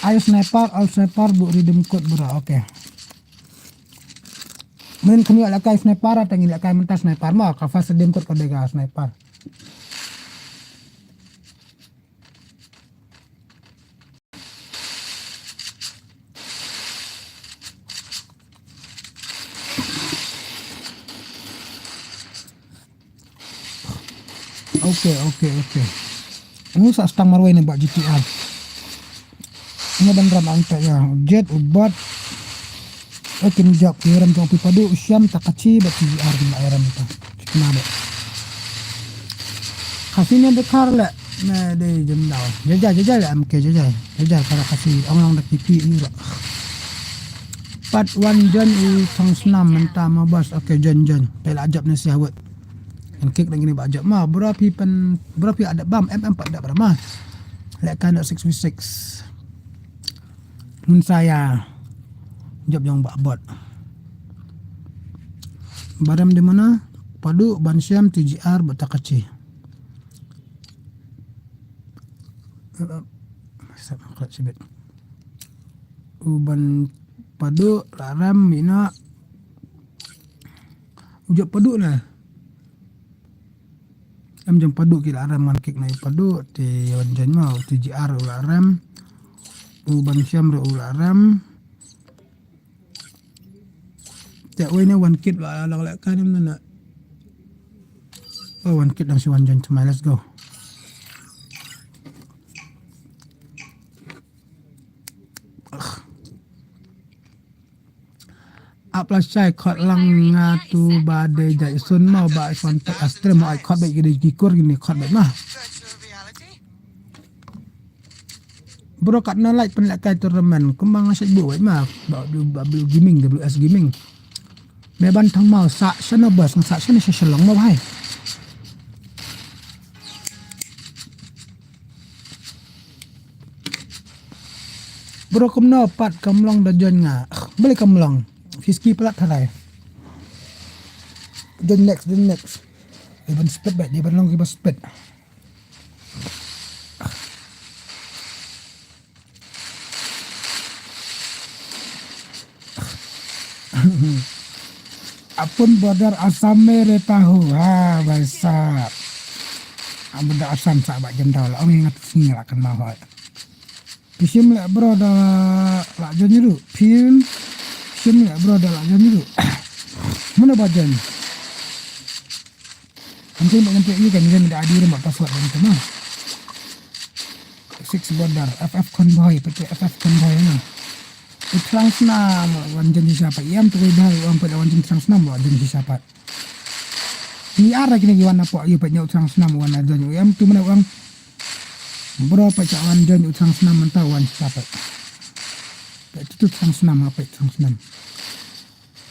Ayo sniper, ayo sniper, bu redeem code bro, okay. Min kami ala kai sniper, atau ngila kai mentas sniper ma, ka fast redeem code ka dega sniper. Okay, okay, okay. Ngu sa stang marwei ne ba G T R. Ngu ban ram ang ta ya. Jet ubat. Okay, ni jap. Ki ram jong pi padu usiam ta kachi ba G T R ni ram ta. Kena ba. Kasi ni dekar le. Ne de jendau. Jaja, jaja le M K, jaja. Jaja para kasi. Ong lang da kipi ni ba. Pat wan jon u thong snam menta ma bas. Okay, jon, jon. Pela jap ni siawet. Kan kick lagi ni ba jop ma, bro pi pen, bro pi ada bam M M pat ada bro ma. Lek kan six v six. Mun saya jop jong ba bot. Baram di mana? Padu ban siam T G R ba ta kachi. Sat angkat sibit. U ban padu la ram mina. U jop padu na. Em jong padu ki la ram ngan kick na i padu te wan jan ma u T G R u la ram. U ban siam ro u la ram. Te wei ne wan kick la la la kan na na. Oh, wan kick dang si wan jan tmai, let's go. Ap la shai khot lang nga tu ba de jai sun mau ba iPhone pek astrim mau ai khot bek gidi gikur gini khot bek mah. Bro kat na like pen lek kai tournament kumba nga shai bu wai mah ba blue gaming W S gaming. Me ban thang mau sa shana bas nga sa shana sha shalong mau bhai. Bro kumno pat kam long da join nga. Beli kam long. Fiski plat tharai. Join next, join next. Even spit baik, even long even spit. Apun border Assam mere tahu ha baisa. Abda Assam sa ba jendal ong ingat singa akan mahoi. Pisim le bro da la jan nyiru. Pim. Pisim le bro da la jan nyiru. Mana ba jan? Anjing ba ngantuk yu kan jan da adi rumah password dan tu mah. Six border F F convoy pete F F convoy na. Utrang snam wan jan sisa pa iam tu bai wan pa wan jan utrang snam wan jan sisa pa. Ni ara kini ki wan apa yu pa nyau utrang snam wan jan iam tu mana wan. Bro pa cha wan jan utrang snam mantau wan sisa pa. Pa itu utrang snam apa utrang snam.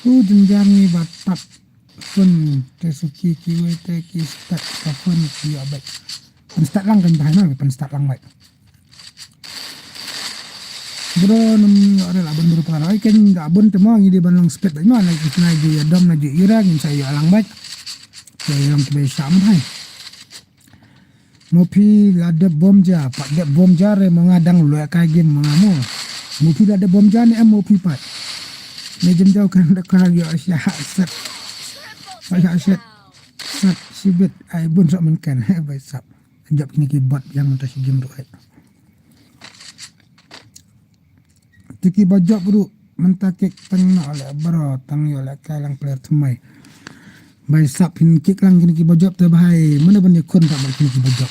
Hu jenjang ni batak. Phone te suki kiwei te ki stat ka phone ki ïoh bad. Pyn stat lang kan bahai ma pyn stat lang bad. Bro num ïoh rel abon bro pala oi kan da abon te mo ngi di ban long spet bad ma na ki snai ju ïa dom na ju ira ngin sa ïoh lang bad. Te long te bad sham bhai. Mo phi la dep bom ja, pat dep bom ja re mo nga dang lue kai game mo nga mo. Mo phi la dep bom ja ne em mo phi pat. Ne jem jauh kan da ka yo sha set. Sha set. Set sibit ai bun sok men kan. He bai sap. Jop kini ki bot yang mentah si game tu ai. Tiki bajop ruh mynta kick tang na ole bro tang yo le kai lang player thymmai. Bai sap hin kick lang kini ki bajop te bhai mana ban ïakhun ta bad kini ki bajop.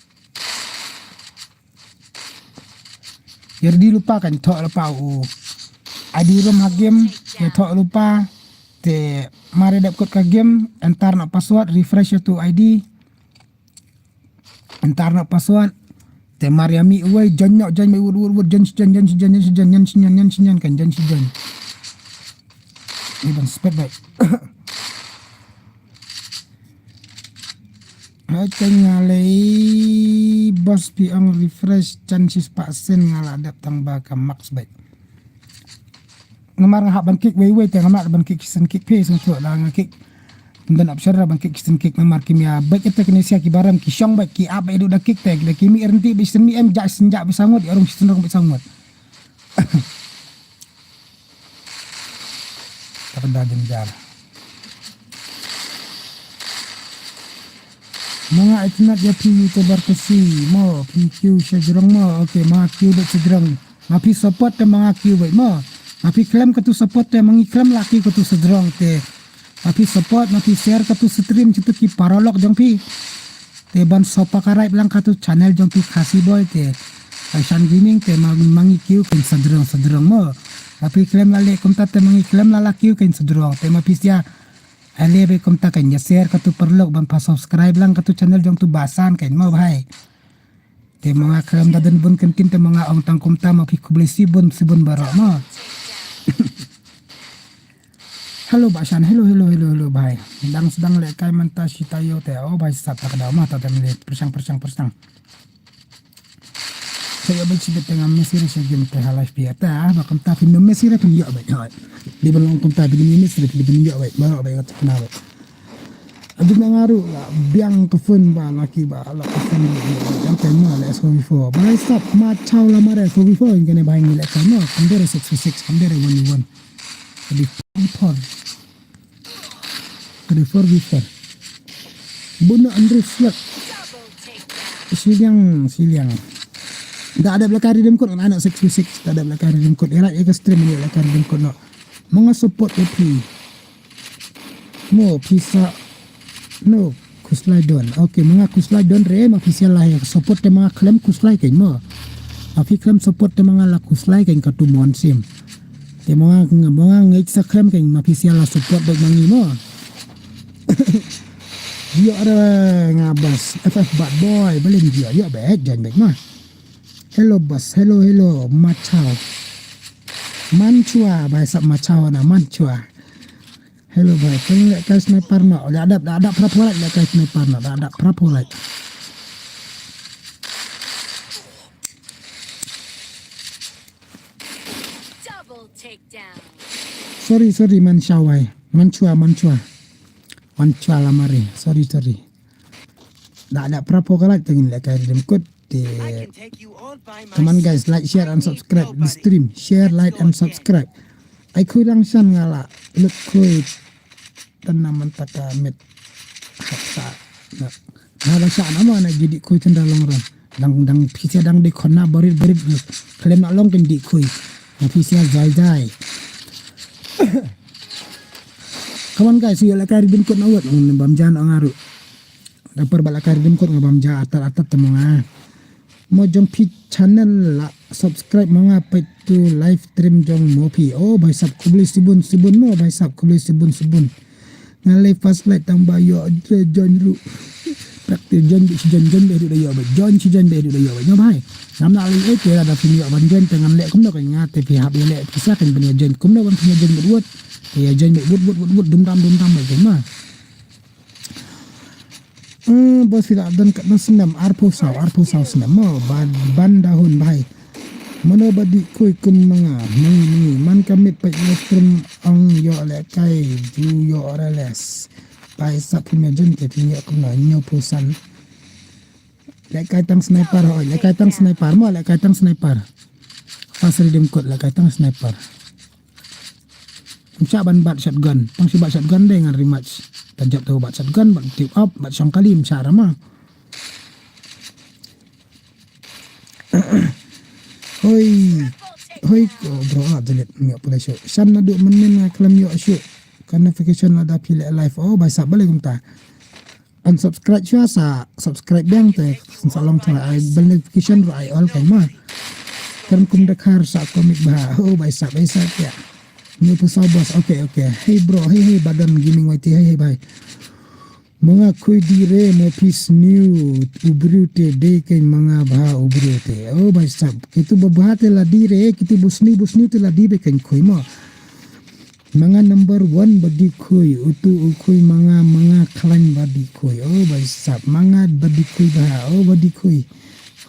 Ïa ready lypa kan thoh lypa u. I D room ha game ïa thoh lypa. Te mar ïa dep kut ka game, enter noh password, refresh ïa tu I D. Enter noh password. Te mar ïa mih uwei, join noh, join mih wut wut wut, join shi join, join shi join, join shi join, join shi join, join shi join, kan join shi join. Ni ban spek bai. Hai, teng nga lei, boss, phi ong refresh jan shispah sen, nga la dep tang ba ka max bai. Namar nga hap ban kick wei wei te nga hap ban kick shisien kick phi shisien tu la nga kick. Pynban option ra ban kick shisien kick namar ki mih bad ïa te kine sia ki baram ki shong bad ki ap bad ïa da kick te da ki mih rynti bad shisien mih em ja shisien ja bad sangut ïa rung shisien rung bad sangut. Ka pynda jynjar. Ma nga itynnad ïa phi YouTuber Khasi mo, phi kiew sha jrong mo. Okay, ma nga kiew beit sha jrong. Ma phi support te ma nga kiew beit mo. Ma phi khlem katu support te ma ngi khlem la kiew katu sha jrong te. Ma phi support, ma phi share katu stream, katu ki paralok jong phi. Te ban subscribe lang katu channel jong phi Khasi Boy te. Aishan Gaming te ma, ma ngi kiew kan sha jrong, sha jrong mo. Ma phi khlem la leh kumta te ma ngi khlem la la kiew kan sha jrong te ma phi sia. Ale beit kumta kan ïa share katu paralok ban pha subscribe lang katu channel jong tu Basan kan mo bhai. Te ma nga khlem da don bun kyntien te ma nga ong tang kumta ma phi khublei shibun shibun baroh mo. Hello Basan, hello, hello, hello, hello bhai. Dang sdang lehkai mynta shi taïew te, oh bhai sat ta ka daw ma ta te mele pyrshang, pyrshang, pyrshang. Sa ïoh beit shibit te ngam message sha game te ha live phi ata ba kumta phin message phin ïoh beit. Hoi. Dei ban long kumta phin message phin ïoh beit. Baroh beit ka tip na beit. Aduh na nga ruh la biang ka phone ba la ki ba la ka phone. Jam te ma la S four V four. Ba stop ma chaw la mare S four V four in kane ba ngi la ka no. Kambere six v six, kambere one v one. Ka dei four v four. Ka dei four v four. Bun na Andrew Slot. Siliang, siliang. Da dep la ka redeem code, nga na six v six. Da dep la ka redeem code. Ira ïa ka stream ïa la ka redeem code no. Ma nga support ïa phi. Mo phi sa. No. Khuslai don. Okay, ma nga khuslai don re, ma phi sia la ïa support te ma nga khlem khuslai kein mo. Ma phi khlem support te ma nga la khuslai kein katu mon sim. Te ma nga, ma nga ngeit sa khlem kein ma phi sia la support bad ma ngi mo. Ïoh re nga bas, F F bad boy, belen ïoh, ïoh bad, jan bad ma. Hello bas, hello, hello, machao. Manchua, bhai sab machao na, manchua. Hello bhai, pynlehkai sniper noh. Da dap, da dap prap polite lehkai sniper noh. Da dap prap polite. Double takedown. Sorry, sorry, Manchua bhai. Manchua, Manchua. Manchua la mari. Sorry, sorry. Da dap prap polite te ngin lehkai redeem code. Te, come on guys, like, share and subscribe the stream. Share, like and subscribe. Ai khui lang shan nga la lut khui. Tan na man ta ka met. Hap sa na. Na ba sa na ma na jidi khui tan da long ran. Dang, dang pisa dang di khon na barit, barit. Khlem na long kan di khui. Na pisa jai, jai. Come on guys, ïa lehkai redeem code na wat. Bam jan ong aru. Da par ba lehkai redeem code nga bam ja atat atat te mo nga. Mo jong phi channel la subscribe ma nga peit tu live stream jong mo phi. Oh, bhai sap khublei shibun shibun mo, bhai sap khublei shibun shibun. Nga leh first like tang ba ïoh join ruh. Praktis join beit shi join, join beit ruh da ïoh beit. Join shi join beit ruh da ïoh beit. Nyo bhai. Ngam lah leh eh te lada phi ïoh ban join te ngan leh kumno kan nga te phi hap ïa leh pisa kan phin ïoh join. Kumno ban phin ïoh join beit wut. Te ïoh join beit wut wut wut wut dum dam dum dam beit ma. Hmm, bos phi la don katno snem, arphew saw, arphew saw snem mo, ban, ban da hun bhai. Mano ba dih khuid kum ma nga, mangi, mangi, man ka miet peit live stream ong ïoh lehkai, ju ïoh reles. Bhai sap phi me jin te phi ïoh kumno, hynñiewphew san. Lehkai tang sniper, hoi, lehkai tang sniper mo, lehkai tang sniper. Pas redeem code, lehkai tang sniper. Ym shah ban bat shotgun. Tang shi bat shotgun dei ngan rematch. Tan jop tu bat shotgun, bat tip up, bat shong kali ym shah ra ma. Hoi. Hoi ko bro ah delete ym ïoh pule shuh. Shan naduh mynnin nga khlem ïoh shuh. Ka notification lada phi leh live. Oh bhai sap balei kumta. Unsubscribe shuwa sa subscribe biang te sa long tang ai bell notification ruh ai all kein ma. Kren kum dkhar sa comic bha. Oh bhai sap bhai sap ya. Hynñiewphew saw bos. Okay okay. Hey bro, hey hey Badon Gaming Y T, hey hey bhai. Ma nga khuid dih re mo phi sniew u briew te dei kein ma nga bha u briew te. Oh bhai sap. Kitu ba bha te la dih re, kitu bu sniew bu sniew te la dih beit kein khuid mo. Ma nga number one ba dih khuid, utu u khuid ma nga, ma nga khlaiñ ba dih khuid. Oh bhai sap, ma nga ba dih khuid bha, oh ba dih khuid.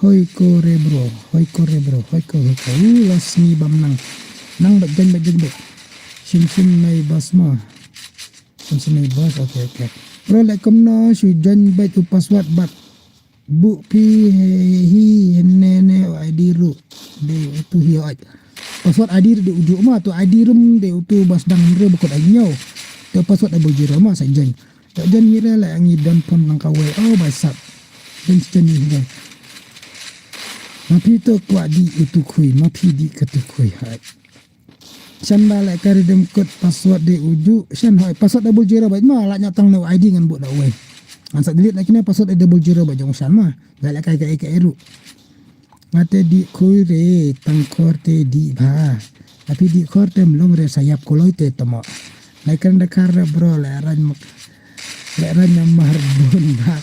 Hoi ko re bro, hoi ko re bro, hoi ko hoi ko. Uh, la sngi bam nang. Nang beit jan beit jan beit. Shim shim nei bos mo. Shim shim nei bos, okay okay. Bro leh kumno shu jan beit u password bad buh phi hi ne ne u I D ruh. Dei utu hi oi. Password I D ruh dei ujuh ma tu I D rum dei utu bas dang hynriew bakut ai ñiew. Tu password double zero ma sa join. Tu join ngi re la ngi don phone lang kawei. Oh bhai sap. Join join ngi re. Ma phi tu kwah dih utu khui, ma phi dih katu khui. Hai. Shan ba leh ka redeem code password dei ujuh. Shan hoi password double zero bad ma la ñiah tang ne u I D ngan buh da uwei. Ngan sa delete na kine password dei double zero bad jong shan ma. Ba leh kai kai kai ruh. Nga te dih khui re tang khor te dih bha. Tapi dih khor te mlong re sa ïap kuloi te tamo. Lai kren dkhar re bro leh rang mak. Leh rang namar bun bha.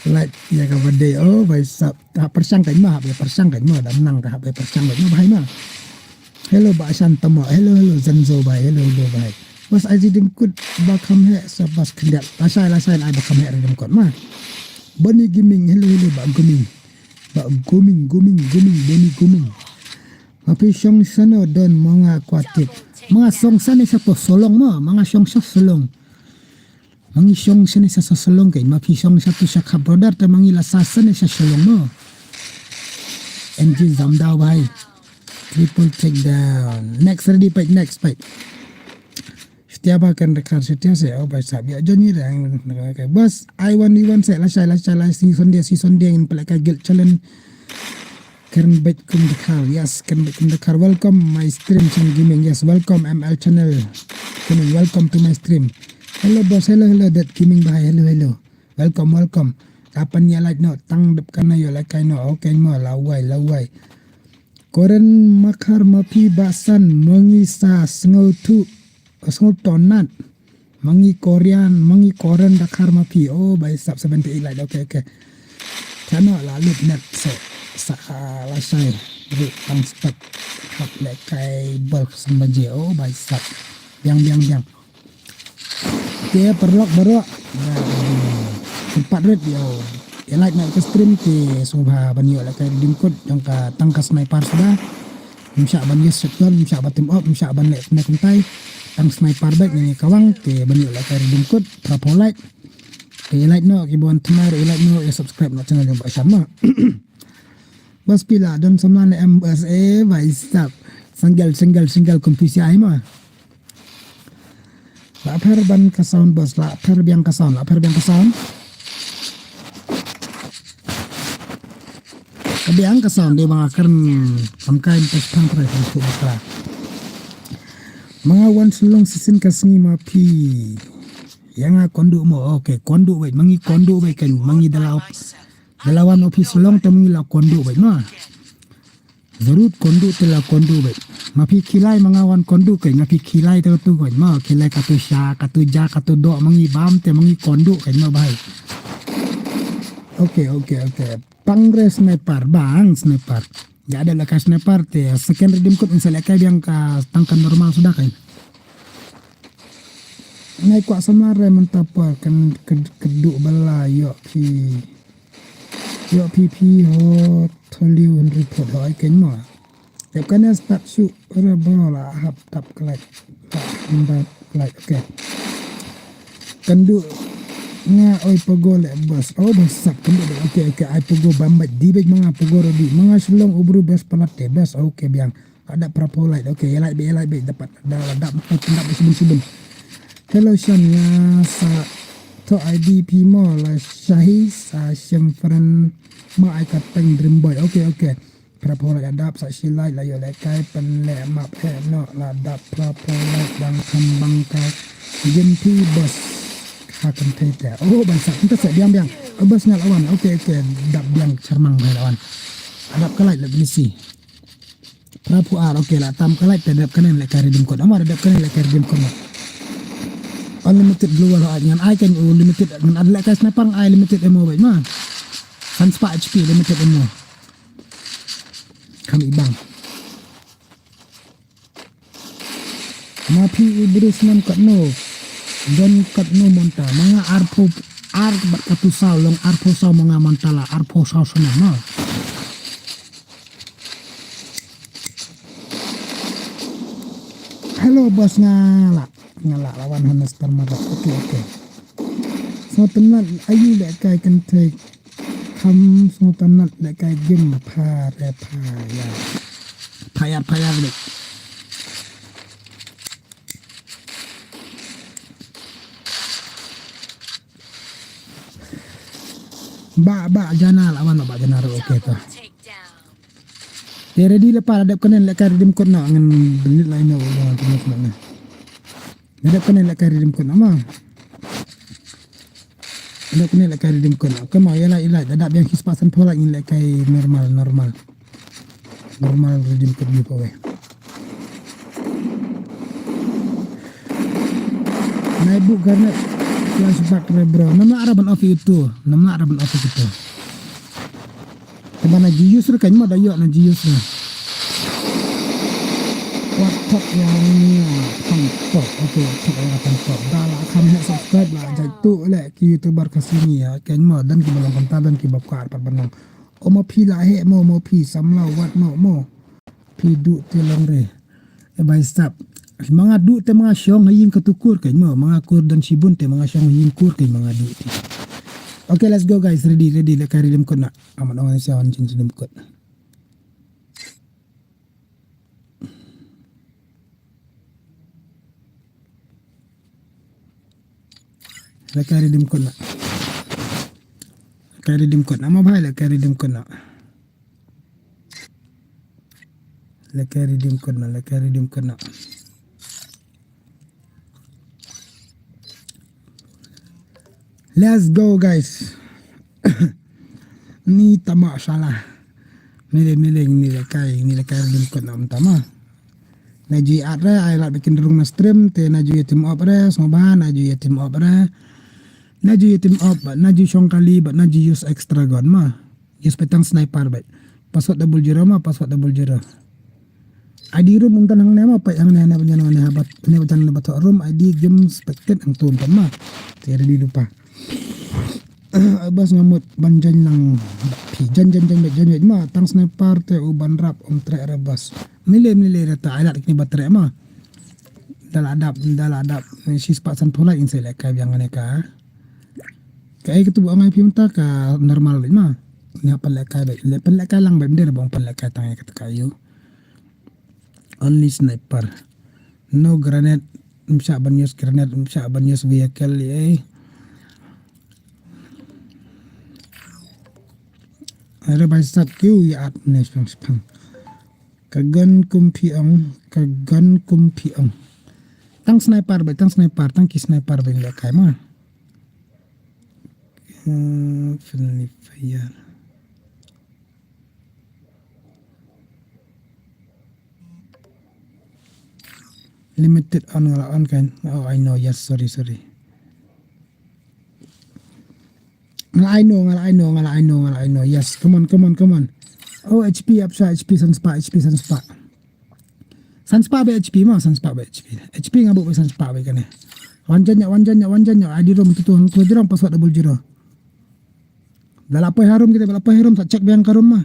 Lai ïa ka ba dei oh bhai sap. Ha pyrshang kein ma, ha pyrshang kein ma, dam nang ha pyrshang kein ma bhai ma. Hello ba shan tamo, hello hello Zanzo bhai, hello hello bhai. Bas ai redeem code ba kham heh sa bas khyndiat. Lashai lashai ai ba kham heh redeem code ma. Bani Gaming, hello hello ba Gaming. Ba Gaming Gaming Gaming Bani Gaming. Ma phi shong shano don ma nga kwah tip. Ma nga shong shane sha to Shillong ma, ma nga shong sha Shillong. Ma ngi shong shane sha Shillong kein, ma phi shong sha tu sha Kap Brother te ma ngi la sha shane sha Shillong mo. M G Zamdao bhai. Triple takedown. Next ready peit, next peit. Setia ba kan dkhar setia se, oh bhai sab ya Johnny rang. Bas, I one V one se, lashai, lashai, lashai, si Sunday, si Sunday ngin pala ka guild challenge. Kren beit kum dkhar, yes, kren beit kum dkhar. Welcome my stream, Shan Gaming, yes, welcome M L channel. Gaming, welcome to my stream. Hello boss, hello, hello, that Gaming bhai, hello, hello. Welcome, welcome. Kapan ya like no, tang dep kana yo like kai no, okay mo, lawai, lawai. Koren makhar ma phi ba san, ma ngi sa sngewthuh, sngewtonat. Ma ngi Korean, ma ngi Koren dkhar ma phi. Oh, bai sap seventy eight like. Okay, okay. Chano la lut net se sa, ah, lashai. Ri tang spat hap leh kai bol ksen baje. Oh, bai sap. Biang, biang, biang. Te paralok baroh. Kyrpad rit ïa u. Ïa like na ka stream te sngewbha ban ïoh leh kai redeem code jong ka tang ka sniper suda. Ym shah ban use shotgun, ym shah ban tim op, ym shah ban leh ne kumtai. Tang sniper beit ne kawang te ban ïoh leh kai redeem code, phra phew like. Te ïa like noh ki ban tmar, ïa like noh, ïa subscribe noh channel jong Bah Shan ma. Bas phi la don samla ne em bas eh bai sap. Single, single, single kum phi sha ai ma. La pher ban ka sound boss, la pher biang ka sound, la pher biang ka sound. Ka biang ka sound dei ba nga kren kam kai pas phang kren tu bakla. Ma nga wan Shillong shisien ka sngi ma phi. Ïa nga kynduh mo, okay, kynduh beit, ma ngi kynduh beit kan, ma ngi da la op-, da la wan office Shillong te ma ngi la kynduh beit ma. Zarut kondu te la kondu beit. Ma phi khilai ma nga wan kondu kein, ma phi khilai te tu kein, ma khilai katu sha, katu ja, katu doh, ma ngi bam te ma ngi kondu kein, ma bhai. Okay, okay, okay. Pangre sniper, bang sniper. Ja da la ka sniper te, second redeem code ngi sa lehkai biang ka tang ka normal suda kein. Ngai kwah samla re mynta por kan ked-, kedu bala ïoh phi. Ïoh phi phi ho tholiu hynri phot ho ai kein mo. Ïoh kane start shu re bro la hap tap kelai. La hap tap kelai, okay. Kendu nga oi pogo le bos. Oh bos sap kendu le. Okay, okay, ai pogo bam bad di bad manga pogo rodi. Manga shlong ubru bos palat te bos. Okay biang. Ada perapo light. Okay, light be, light be dapat. Da, da, da, da, sibun, sibun. Hello Shan, nga sa to I D phi mo la Shahi sa Shem friend ma ai ka teng dream boy. Okay, okay. Perapo light adap sa shi light la yo le kai pen le map he no la dap perapo light dang kham bang ka gin phi bos ha kan thei te. Oh, ban sa, kita sa biang, biang. Oh, bos ngal awan. Okay, okay. Dap biang charmang bai lawan. Adap ka light la bisi. Perapo ar, okay, la tam ka light te dep kane lehkai redeem code. Amar dep kane lehkai redeem code. Unlimited global ai ngan ai kan unlimited ngan ad lehkai sniper ai limited ammo bait ma. San spah H P limited ammo. Kam ibang. Ma phi i bris nam katno. Don katno monta. Manga arpho ar bat katu saw long arpho saw manga monta la arpho saw sana ma. Hello bos nga la nga la lawan Hannes Permata. Okay, okay. So tenat ayu lehkai kan take. Kham sngewtynnat lehkai game pha re pha ïar. Pha ïar pha ïar leh. Ba ba jana la wan ba jana ro okay ta. Te ready la pa la dep kane lehkai redeem code na ngan beli la ino ba jana na. La dep kane lehkai redeem code na ma. Dep kane lehkai redeem code. Okay ma ïa la ïa la da dap biang kis pasan phola ngin lehkai normal normal. Normal redeem code giveaway. Nai bu garnet flashback re bro. Namla ara ban off itu. Namla ara ban off itu. Te ba na ji use re kan ma da ïoh na ji use re. Wat thok ïa ni pang tok. Okay, wat thok ïa pang tok. Da la kham heh subscribe la jait tu le ki YouTuber ka sini ïa. Kan ma dan ki ba long kanta dan ki ba kwah pat ban long. O mo phi la heh mo mo phi samla wat mo mo. Phi du te long re. E bai sap. Manga du te manga shong ha ïing ka tu kur kan ma manga kur dan shibun te manga shong ha ïing kur kan manga du te. Okay, let's go guys. Ready, ready. Lehkai redeem code na. Amat ong sa on jin redeem code. Lehkai redeem code na. Lehkai redeem code na ma bhai lehkai redeem code na. Lehkai redeem code na, lehkai redeem code na. Let's go guys. Ni tama shala. Mele mele ni lehkai, ni lehkai redeem code na um tama. Na ju at re, ai lad bikin rung na stream, te na ju ya team up re, sngewbha, na ju ya team up re. Na ju ya team up, na ju shong kali, na ju use extra gun ma. Use petang sniper bait. Password double zero ma, password double zero. I D room untan hangne ma, pait hangne hangne banyan hangne habat, hangne banyan hangne batok room, I D game spectate hangtu untan ma. Te ready lupa. Bas ngamut ban jan lang phi jan jan jan jan jan ma tang sniper te u ban rap um trek re bas. Mile mile re ta alat kini ba trek ma. Dala dap dala dap si sepat san pulai in se le kai biang ne ka. Ka ai ketu ba ngai phi unta ka normal bait ma. Nya pynlehkai bait. Le pynlehkai lang bait, mdei na bong pynlehkai tang ïa kata ka ïu. Only sniper. No grenade. Mshah ban use grenade, mshah ban use vehicle, eh. Ada bai sat kiu ïa at ne spang spang. Ka gun kum phi ong, ka gun kum phi ong. Tang sniper bait, tang sniper, tang ki sniper bait lehkai ma. Hmm, friendly fire. Limited on, nga la on kan. Oh, I know. Yes, sorry, sorry. Nga la, I know, nga la, I know, nga la, I know, nga la, I know. Yes, come on, come on, come on. Oh, H P, ap sha H P san spah, H P san spah. San spah beit H P mo, san spah beit H P. H P nga buh beit san spah beit kane. Wan join ïa, wan join ïa, wan join ïa. I D room tu tu, tu jrong password double zero. Da la poi harum kita, da la poi harum, sa check biang ka room ma.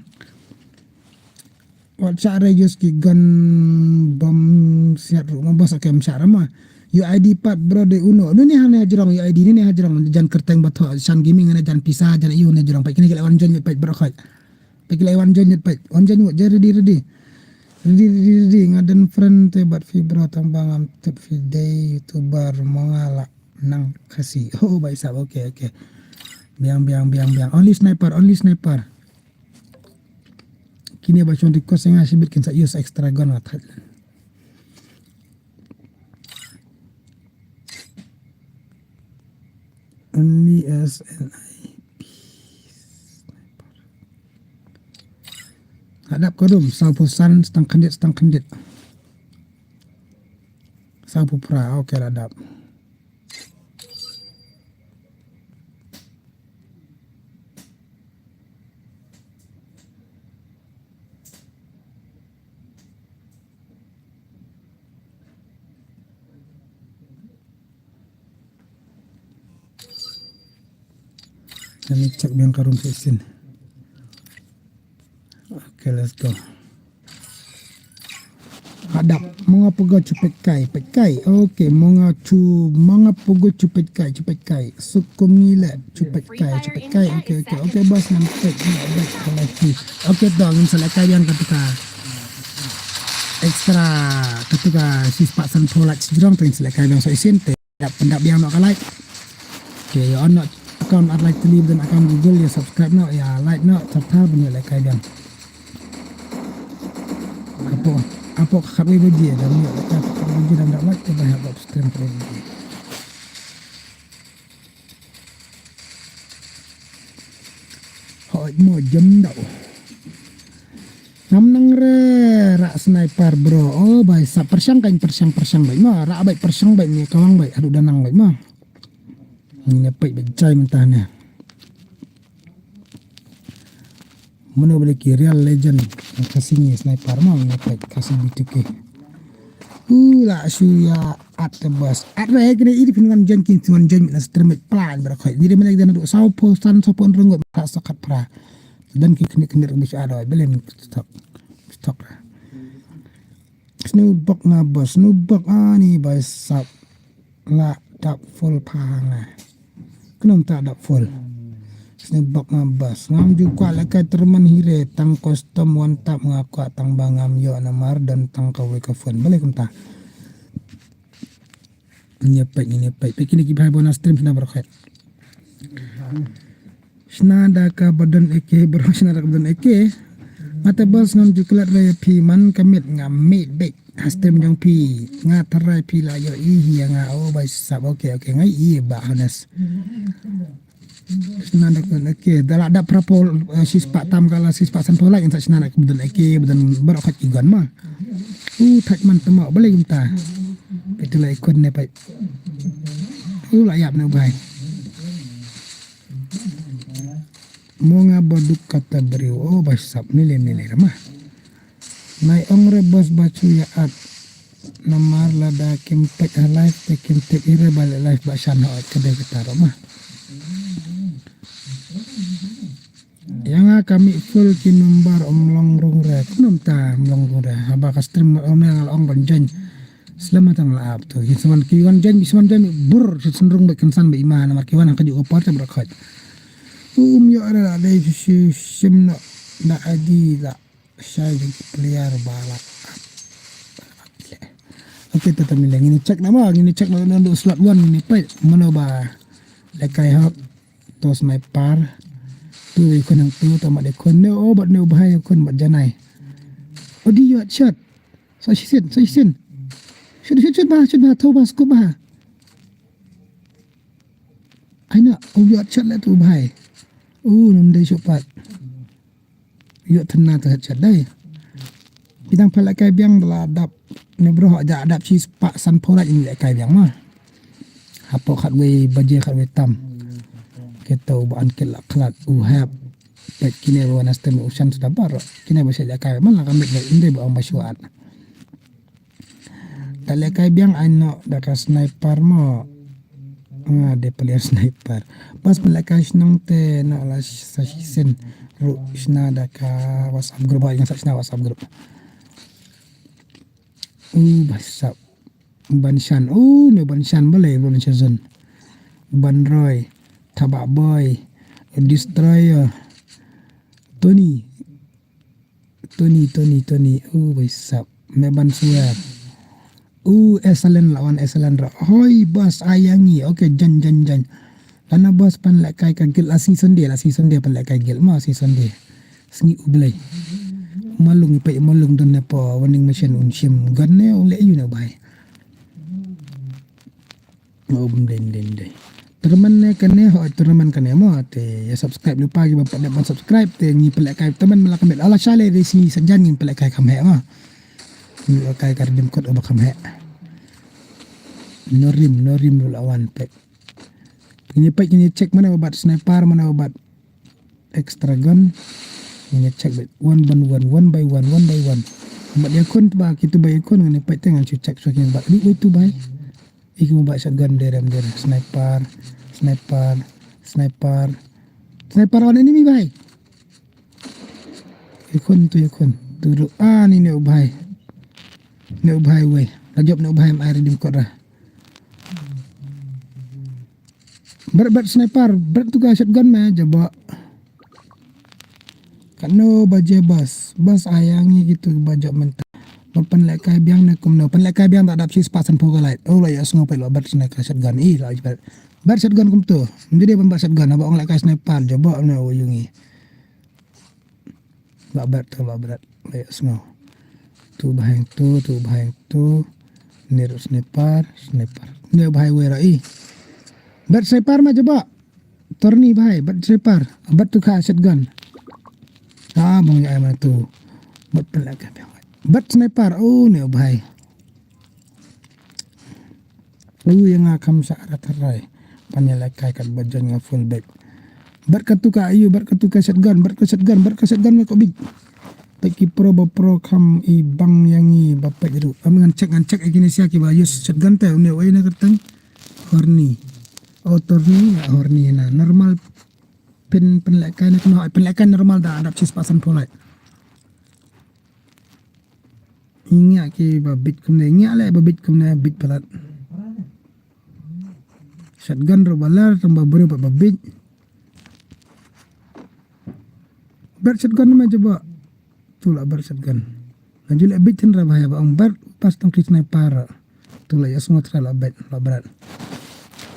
Wat shah re use ki gun bom siat ruh ma boss, okay, ym shah re ma. U I D pat bro de uno. Nuni hane hajrong U I D, nuni hajrong jan kerteng ba thoh, shan gaming hane jan pisa, jan iu hane jrong. Peit kine ki la wan join peit bro khoi. Peit ki la wan join peit. Wan join wat je ready ready. Ready ready ready. Nga don friend te bad fi bro tang ba ngam tip fi dei YouTuber mo nga la nang Khasi. Oh, bai sab, okay, okay. Biang, biang, biang, biang. Only sniper, only sniper. Kine ba shon request nga shibit kin sa use extra gun nga thait. Only S N I P. Hadap ka room, saw phew san, stang khyndiat, stang khyndiat. Saw phew phra, okay, hadap. Let me check biang ka room sa shisien. Okay, let's go. Hadap, mo nga pego chu peit kai, peit kai. Okay, mo nga chu, mo nga pego chu peit kai, chu peit kai. Suk kum ngi leh, chu peit kai, chu peit kai. Okay, okay, okay, boss, ngam peit, ngam peit, okay. Okay, to, ngin sa leh kai biang katu ka extra, katu ka shispah san phew like sdrong, to ngin sa leh kai biang sa shisien te. Dap pyndap biang noh ka like. Okay, ïa on noh account ar like tylli, bad account Google, ïa subscribe noh, ïa like noh, thar thar ban ïa leh kai biang. Hapoh, hapoh khatwei baje, dang ïa leh kai hapoh khatwei baje dang dap like, te ban hap dap stream khatwei baje. Hooid mo, jem daw. Ngam nang re, rah sniper bro. Oh, bai sab pyrshang kan, pyrshang, pyrshang beit mo. Rah beit, pyrshang beit, ni kawang beit, haduh da nang beit mo. Ni peit beit jai mynta ne. Mano ba dei ki real legend Khasi ngi sniper mo, ni peit Khasi B two K. U la shu ïa at the bus. At re kine i phin wan join kin wan join na stream plan bro khoi. Ni de mene dan du saw phew san saw phew rngut ka sa khat phra. Dan ki kine kine rngut sha doi belen stok. Stok. Snu bok na bus, snu bok ani bai sap. La dap full pha nga. Khnum ta dap full. Snu bok na bus. Ngam ju kwah leh kai tyrmen hi re tang custom one tap nga kwah tang ba ngam ïoh namar don tang kawei ka phone. Balei kumta. Ngin ïa peit, ngin ïa peit. Peit kine ki bhai ba na stream shna bro khoi. Shna da kaba don A K bro, shna da kaba don A K. Nga te bos ngam ju klet re ïa phi man ka miet nga miet beit. Ha stream jong phi nga tharai phi la ïohi ïa nga, oh bai sap, okay, okay, nga ïohi ba honest. Shna da kaba don A K, da la dap phra phew, eh, shispah tam ka la shispah san phew like, ngan sa shna da kaba don A K, ba don baroh khoit ki gun ma. U thait man tamo, balei kumta. Peit tu la ikut ne peit. U la ïap ne u bhai. Mo nga ba duk kata briew, oh ba sap nilai nilai rama. Nai ong re bos ba chu ïa at. Namar lada kim peit ha live te kim tip ire ba leh live ba shan ha ot ka dei kata rama. Ïa nga ka mih full ki number ym long rung re. Kumno mynta ym long rung re. Haba ka stream ym long, nga la ong ban join. Slem ma tang la ap tu. Ki sman ki wan join, ki sman join bur, ki sman rung bad kynsan bad ima namar ki wan ha ka juh ka por te bad khot. Um ïoh re la dei shi shim no da I D la. Shai jong ki player ba la. Okay, to to mile ngin check na ba, ngin check na na slot one ngin peit. Mano ba lehkai hok. To sniper. Tu i khun hang tu to mat i khun ne o bad ne u bhai i khun bad janai. O di ïoh shot. Sa shisien, sa shisien. Shot, shot, shot ba, shot ba, to ba, scope ba. Ai na, o ïoh shot le tu u bhai. U nam dei shot pat. Ïoh tynna ta headshot dei. Ki dang pha lehkai biang da la dap. Ne bro, ha ja dap shispah sanphew lait in lehkai biang ma. Hapoh khatwei baje khatwei tam. Kito ba an kit la khlad u hep. Peit kine ba wan stem u shan suda baroh. Kine ba sha lehkai man la ka met ba inde ba ong ba shuat. Da lehkai biang ai noh da ka sniper mo. Nga de player sniper. Bas pynlehkai shnong te noh la sa shisien ruh shna da ka WhatsApp group, ha nga sa shna WhatsApp group. U Basap. Ban Shan. U ne Ban Shan balei Ban Shan. Ban Roy. Thabah Boy. Destroyer. Tony. Tony, Tony, Tony. U Basap. Me Ban Suwer. U Esalen lawan Esalen ra. Hoi bas ayangi. Okay, jan, jan, jan. Lana bas pan lehkai ka guild la sngi Sunday, la sngi Sunday pan lehkai guild ma sngi Sunday. Sngi U Blei. Malung pei malung don ne pa winning machine un shim gun ne u leh yu ne bai. Um den den de. Tournament ne kane ho tournament kane mo te ya subscribe lupa ki ba pat ban subscribe te ngi pelek kai tournament mala kamit ala shale de sngi sajan ngi pelek kai kam he ma. Ngi kai kar dim kot oba kam he. Norim norim lu lawan pek. Kini peit kini check mana obat sniper mana obat extra gun. Kini check bet one by one, one by one, one by one. Obat yakun ba kitu ba yakun kini peit teng chu check so kini ba ni itu bai. Iki ba shotgun derem derem sniper, sniper, sniper. Sniper on enemy bai. Yakun tu yakun tu lu ah ni ne ubai. Ne ubai wei. Lajop ne ubai mai redim kodra. Bret bret sniper, bret tu ka shotgun me jaba. Kano baje bas, bas ayang ngi gitu baje mentah. Ban pynlehkai biang ne kumno, pynlehkai biang tak dap shi spah sanphew ka light. Oh la ya sngew pelo bret sniper shotgun. Ih la bret. Bret shotgun kumtu. Jadi ban bret shotgun, aba ong lehkai sniper jaba ne o yungi. Ba bret tu ba bret. Ba ya sngew. Tu bahang tu, tu bahang tu. Ni ruh sniper, sniper. Ni bahai wei ra'i. Bat sniper ma jaba. Torni bahai, bat sniper. Bat tu ka shotgun. Ah, bang ya ma tu. Bat pelak ka. Bat sniper. Oh, ni bahai. Ayu ya nga kam sa ara tarai. Pan ya lehkai kat bajan nga full back. Bat ka tu ka ayu, bat ka tu ka shotgun, bat ka shotgun, bat ka shotgun me ko big. Pek ki pro ba pro kam i bang yang i ba pek ru. Am ngan check, ngan check iki ni sia ki ba use shotgun te une wei na kerteng. Horny. Oh, torni, ya horny na. Normal pin, pin lehkai na kena, pin lehkai normal da adap sis pasan pulai. Ingia ki ba bit kumne, ingia le ba bit kumne, bit palat. Shotgun ro balar, tamba bru ba bit. Ber shotgun ma jaba. Tu la ber shotgun. Na ju le bit thin ra bahaya ba ong ber pas tang ki sniper. Tu la ya sngot ra la bit, la berat.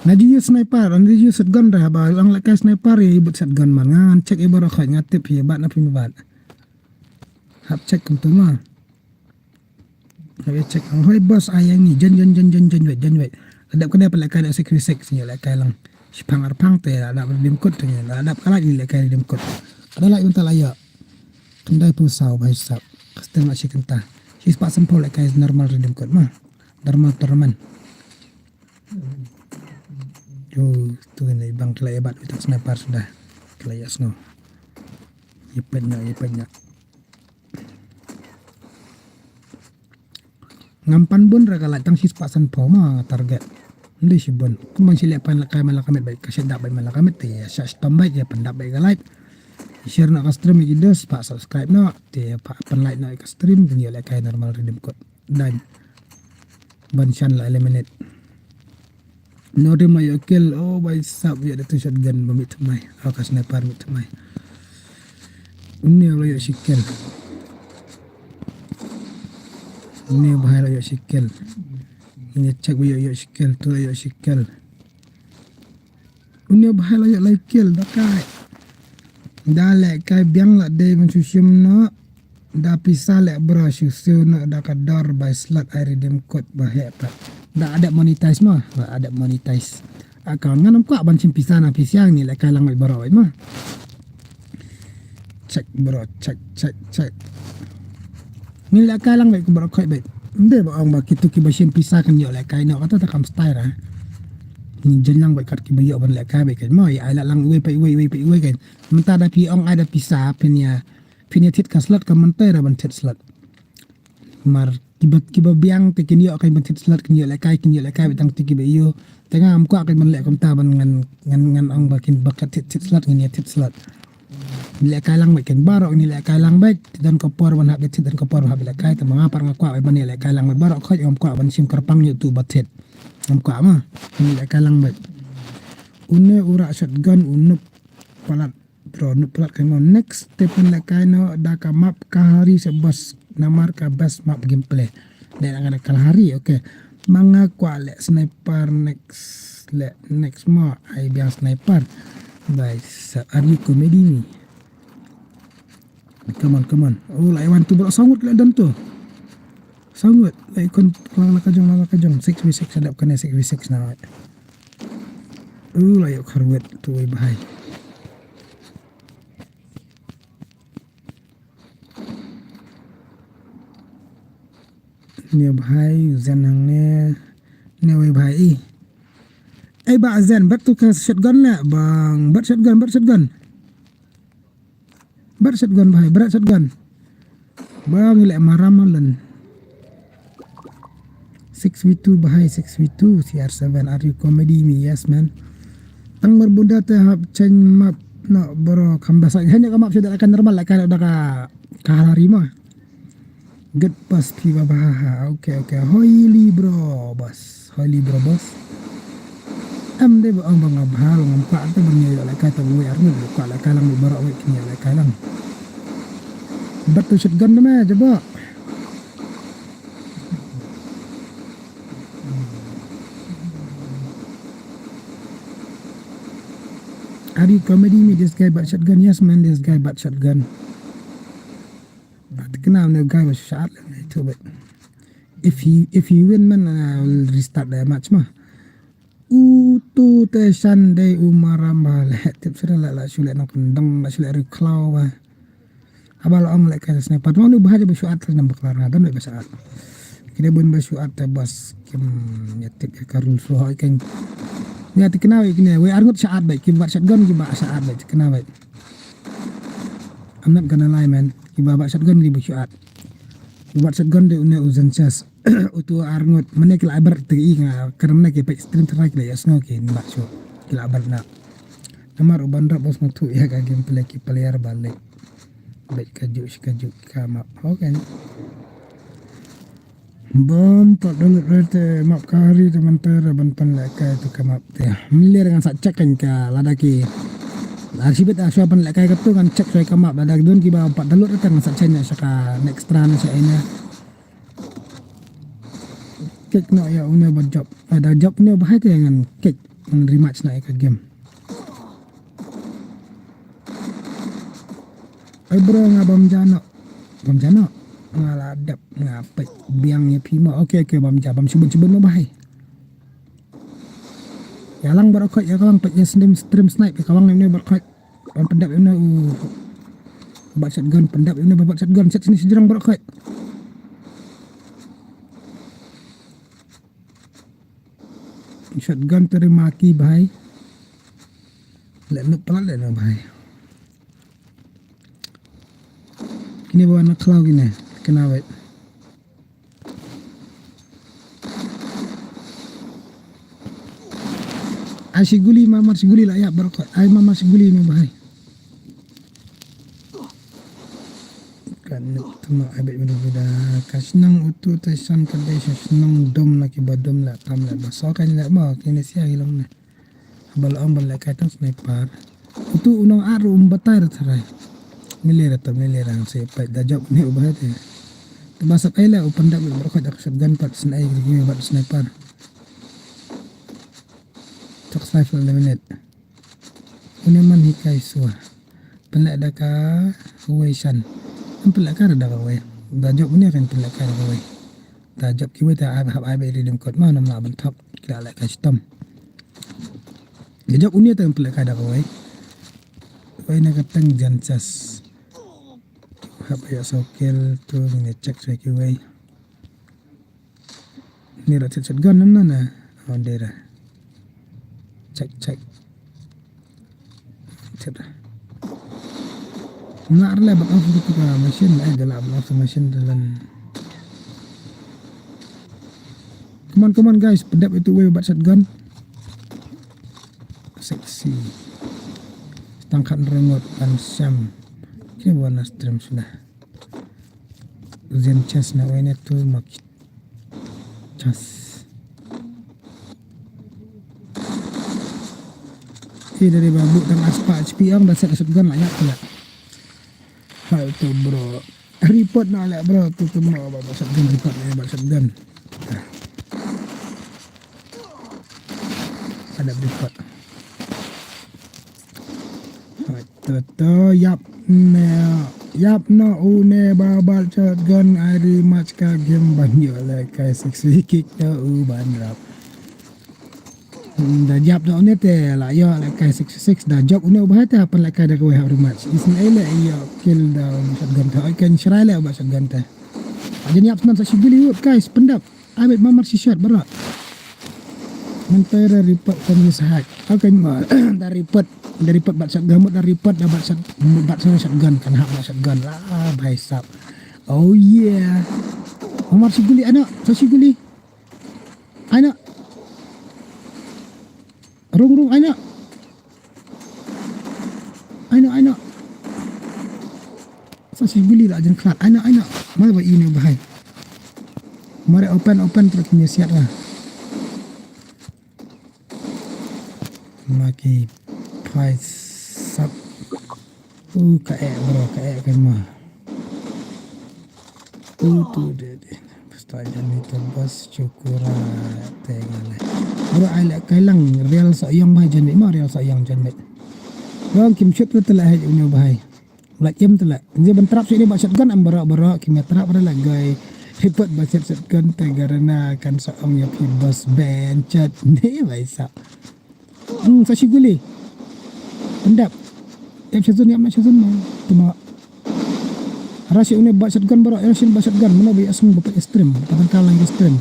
Na ju ya sniper, na ju shotgun ra ba ong la ka sniper ya ibut shotgun man. Ngan check ibar khoi ngan tip ya bat na pin bat. Hap check kumtu ma. Hap check ang hoi bos ayang ni jen jen jen jen jen wet jen wet. Adap kena pala kai dak secret sek sini la kai lang. Sipang arpang te adap dim kut te adap kalai ni la kai dim kut. Ada lai unta la ya. Kendai pu sau bai sap. Kasteng la si kenta. Si sepak sempol la kai normal dim kut ma. Normal torman. Yo, tu ni bang kelai bat utak sniper sudah. Kelai ya snow. Ipenya ipenya. Ngam pan bun ra ka light tang shi spah san pho ma target. Ndi shi bun. Kumban shi leh pan la kai ma la kamit bai ka shedap bai ma la kamit te ya sha stom bai ya pandap bai ka light. Share na ka stream ya ki dos pa subscribe na te pa pan like na ka stream ding ya leh kai normal redeem code. Dan ban shan la eliminate. Norim la ïoh kill, oh bai sap ïoh da tu shotgun ba mit thymmai. Oh ka sniper mit thymmai. Une la ïoh shi kill. Une bahai la ïoh shi kill. Une check ba ïoh ïoh shi kill, tu la ïoh shi kill. Une bahai la ïoh lai kill da kai. Da leh kai biang la dei ban shu shim noh. Da pisa leh bro shu shu noh da ka dor bai slot ai redeem code ba heh pat. Da adep monetize ma, ba adep monetize. Aka ngan ym kwah ban shim pisa na pisa ni leh kai lang bai bro bai ma. Check bro, check check check. Ni leh kai lang bai ku bro khoi bai. Ym dei ba ong ba kito kiba shim pisa kin ïoh lehkai noh, kata te kam style ra. Ngi jan lang bad kat kiba ïoh ban lehkai bad kat mo, ai la lang uwei pa uwei, uwei pa uwei kan. Mynta da phi ong ai da pisa phin ïa, phin ïa thied ka slot, ka mynta ra ban thied slot. Mar kiba, kiba biang te kin ïoh kan ban thied slot, kin ïoh lehkai, kin ïoh lehkai bad tang te kiba ïoh. Te nga ngam kwah kan ban leh kumta ban ngan, ngan, ngan ong ba kin ba kat thied, thied slot, ngin ïa thied slot. Lehkai lang bad kin baroh, ngi lehkai lang bad. Te don ka por ban hap ïa thied, don ka por ban hap ïa lehkai, te ma nga pat nga kwah ban ïa lehkai lang bad baroh khoit, ngam kwah ban shim kyrpang ïa utu ba thied. Ngam kwah ma, ngi lehkai lang bad. Une u rah shotgun u noob palat. Bro, noob palat kan mo. Next te pynlehkai noh da ka map Kalahari sha bos. Namar ka best map gameplay. Dei na ka Kalahari, okay. Ma nga kwah leh sniper next, leh next mo, ai biang sniper. Bhai sab, are you comedy me? Come on, come on. Oh, la wan tu bro, sangut leh don tu. Sangut, la ikon lang la ka jong, lang la ka jong. Six v six, hadap kane six v six na. Uh, la ïoh kharwet tu, wei bhai. Ni bhai, Zen hangne. Ni wei bhai i. Ei ba Zen, bat tu ka shotgun la, bang, bat shotgun, bat shotgun. Bat shotgun bhai, bat shotgun. Bang, ilek maram malen. Six v two bhai, six v two, C R seven, are you comedy me? Yes man. Tang mar bunda te hap change map noh bro, kam basa. Hanya ka map sida kan normal lah kan da ka Kalahari ma. Good boss phi ba bha ha. Okay, okay. Holy bro boss. Holy bro boss. Em dei ba ong ba nga bha, ngam kwah te ban ïoh lehkai te wei arngut, kwah lehkai lang baroh wei kin ïoh lehkai lang. Bat tu shotgun me jaba. Are you comedy me? This guy bat shotgun. Yes man, this guy bat shotgun. But kena ne guy was shot le ne tu bet. If he, if he win man, I will restart the match ma. Utu te shan dei u maram ba le tip sira la, la shu leh nang pendang, la shu leh ri khlaw ba. Haba la ong lehkai sniper. Tang ni bha jaba shu at, nam bakla ra don ba shu at. Kine bun ba shu at te bas kim ïa tip ïa ka rule shu hoi keng. Ïa te kena wei kine wei arngut shu at bai, kim bat shotgun kim bat shu at bai, te kena wei. I'm not gonna lie man. Kim bat shotgun kim bat shu at. Kim bat shotgun de une u Zenchas. Utu arngut mane ki la bar te i nga kerem ne ki pek stream try ki la ïa sngew ki bat shu. Ki la bar na. Namar u ban rap bos matu ïa ka gameplay ki player ba leh. Bad ka juk shi ka juk ka map. Okay. Bom pat download re te map Kalahari te mynta re ban pynlehkai te ka map te. Mlir ngan sa check kan ka lada ki. Lada shibit da shuwa pynlehkai ka tu ngan check shuwa ka map lada don kiba pat download re te ngan sa check nya sha ka next run sha ina. Kick noh ïa une ba jop. Eh, da jop une ba hai te ngan kick. Ngan rematch noh ïa ka game. Ai bro nga bam jano. Bam jano. Nga la dep nga pek biang ïa phi mo. Okay, okay, bam ja, bam shibun shibun mo bahai. Ïa lang baroh khoit ïa ka wang pek ïa stream, stream snipe ïa ka wang ïa une baroh khoit. Ban pyndep ïa une u bat shotgun, pyndep ïa une bat shotgun, set sini sejrong baroh khoit. Shotgun te remaki bhai. Leh nuk palat leh nuk bhai. Kine ba wan na khlaw kine. Kena wait. Ai shi guli, mamar shi guli la ïap baroh khoit. Ai mamar shi guli me bhai. Kan nuk tuma ai bit bida bida. Ka shnong utu te shan ka dei sha shnong dum la kiba dum la tam la ba so kan la ba kine sia ki long ne. Ba la ong ba la kai tang sniper. Utu u nong ar um batai ra tharai. Mile ra tam mile ra se pai da jop ne u ba te. Te ba sat ai la u pyndap baroh khoit da ka shotgun pat sniper ki bat sniper. Chok sniper le minute. Une man hi kai sua. Pynleh da ka wei shan. Em pynleh ka da ka wei. Da jop une kan pynleh ka da ka wei. Da jop ki wei ta ai hap ai ba ri dim kot ma nam la ban thok. Ki la leh ka shitom. Da jop une ta pynleh ka da ka wei. Wei na ka tang jan chas. Hap ya so kill tu ne check so ki wei. Ni ra chet shotgun na na. Oh, dera. Check, check. Chet. Na rle bak off tu ka machine, eh, dela bak off machine dalam. Come on, come on, guys. Pyndep itu wei bat shotgun. Sexy. Tang khat rengot ban siam. Kini buat na stream sudah. Ujian chest na wei ne tu mak. Chest. Ih, dari babu tang aspa H P ong da set shotgun lah ya, ya. Hai tu, bro. Report na lah, bro. Tu tu, bro. Babu shotgun report na, babu shotgun. Ada report. Hai tu tu, yap ne, yap no, u ne babat shotgun, ai ri mach ka game ban yo le kai six kick no u ban rap. Hmm, da jap da une te la yo le kai six six da jap une u bahai te hapan le kai da kawai ha rematch. Ismail le yo kill da shotgun te. Oi kan shrai le ba shotgun te. Ajan yap snan sa shigili u kai sependap. Abit mamar shishat bara. Mentera report kan ni sahak. Akan ma da report, da report bat shotgun, da report da bat shot, bat shotgun kan hap bat shotgun lah, bhai sab. Oh yeah. Mamar shigili anak, sa shigili. Aina. Rung rung aina. Aina aina. Sa shigili la jan khlad. Aina aina. Mare ba ine bahai. Mare open open terus ni siat lah. Maki phai sap. U ka e bro ka e kan ma. U tu de de. Pasta jani ta bas chukura te ngale. Bro ai le kai lang real sa yang bai jani ma real sa yang jani. Bro kim shut tu tela hai unu bai. Lak im tela. Ni ban trap sini ba shotgun am bro bro kim trap bro la gai. Report ba shot shotgun te garana kan sa ong ya pi bas ben chat ni bai sa. Hmm, sa shiguli. Pendap. Em shazun em na shazun ma. Tuma. Rashi une ba shotgun bro, rashi ba shotgun mana ba asung ba stream, ba tangkal lang stream.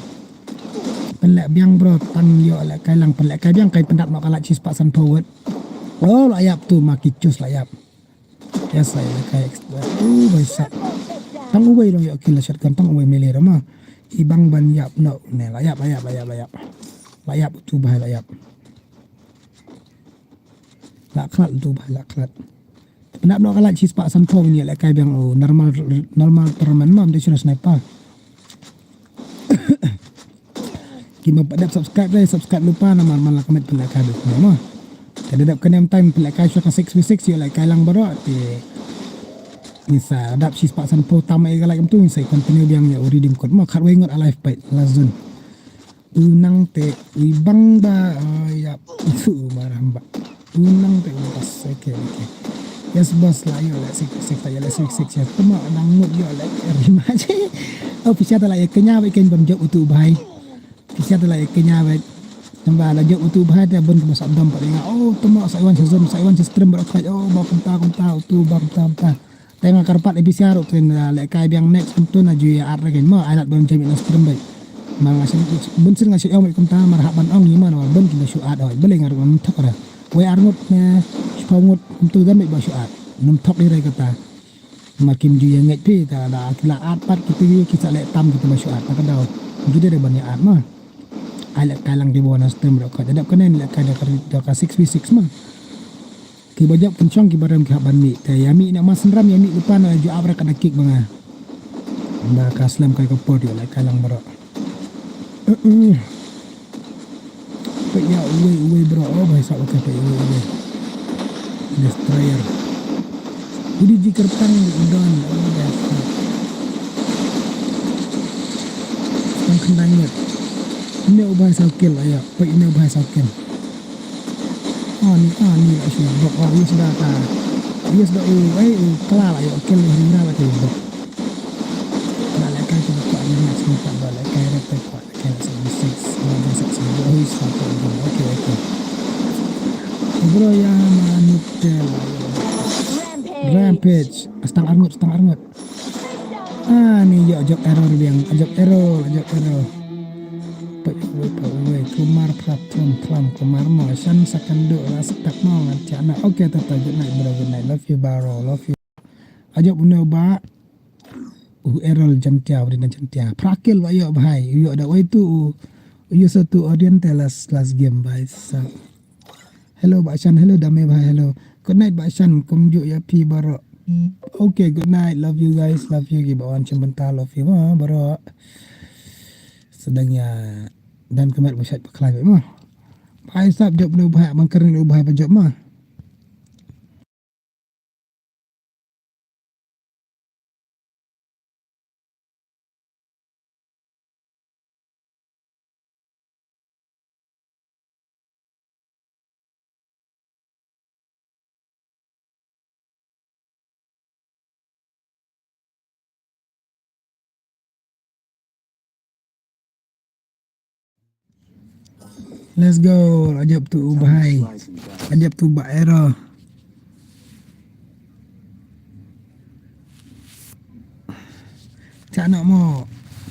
Penlek biang bro, tang yo le kai lang penlek kai biang kai pendap no kala chis pasan forward. Oh, la yap tu maki chus la yap. Yes, I like extra. Oh, bai sa. Tang ubai dong yo kill shotgun tang ubai melee rama. Ibang ban yap no ne la yap la yap la yap la yap. La yap tu bai la yap. La khlad tu bai la khlad. Nap no kala chis pa san phong ni la kai biang o normal normal tournament mam de sura sniper. Ki ma dep subscribe dai subscribe lupa na mar mar la kmet pela kai dep ma. Te dep kenem time pela kai shot six v six yo la kai lang baro te. Ni sa dap chis pa san phong tam ai galai kam tu ni sa continue biang ya redeem code ma khat wai ngot alive pait la zone. U nang te u bang ba ya u marah ba. U nang te u bas okay okay. Yes bas la yo la sik sik ta yo la sik sik ya tuma nang mut yo la rima je. Oh pisa ta la ya kenya ba ken bam jok utu bai. Pisa ta la ya kenya ba. Tamba la jok utu bai ta bun kuma sabdam pa nga. Oh tuma sa iwan sa zon sa iwan sa stream ba kai oh ba kumta kumta utu ba kumta kumta. Te nga karpat A B C aro ken le kai biang next kum tu na ju ya ar regen mo ai lat bam jami na stream bai. Ma nga sing bun sing nga sing ong kum ta mar hap ban ong ni ma na bun kin da shu ad oi bele nga ru ngam thok ra. Wei ar ngut ne shu ngut kum tu dan bai ba shu ad. Ngam thok di rai kata. Ma kim ju ya ngej pi ta da la ad pat kita ki sa le tam kita ba shu ad ta ka dau. Ju de ban ya ad ma. Ai le kai lang di bona stream ro ka dap kenen le kai da ka six v six ma. Ki ba jop pynshong ki ba rem ki hap ban mih. Te ïa mih na mas nram ïa mih lypa na ju ap ra ka dakik ba nga. Ba ka slem kai ka por ïa la ka lang bro. Peit ïa uwei uwei bro. Oh bai sa utai peit uwei uwei. Destroyer. Udi ji kertang don. Oh bai sa. Tang khyndai ngut. Ine u bai sa kill ïa. Peit ine u bai sa kill. Ani ani la shi bok oh yes da ka. Yes da u ai u kla la yo kel ri ra la ke bok. Na la ka ke ko ani na sing ta ba la ka ra pe ko la ka sa six na da six na da oi sa ko okay okay. Bro ya ma nutel. Rampage. Stang arngut stang arngut. Ani yo jok error biang jok error jok error. Kumar Pratham Klam Kumar mo shan sa kan du la stak mo ngan tiak na. Okay, tata, good night bro, good night. Love you bro, love you. Ajop une u ba u Errol Jantia, u Rina Jantia. Prakil wa yo bhai, u yo da wai tu u yo sa tu audience te last, last game bhai. Sa. Hello Bah Shan, hello Dame bhai, hello. Good night Bah Shan, kumjuh ya phi bro. Okay, good night, love you guys, love you ki ba wan chim bynta, love you ma bro. Sedang ya dan kemat ba shat ba khlai ma. Bhai sap jop ne u bhai, bang kering u bhai ba jop ma. Let's go. Ajop tu u bhai. Ajop tu ba ero. Tiak noh mo.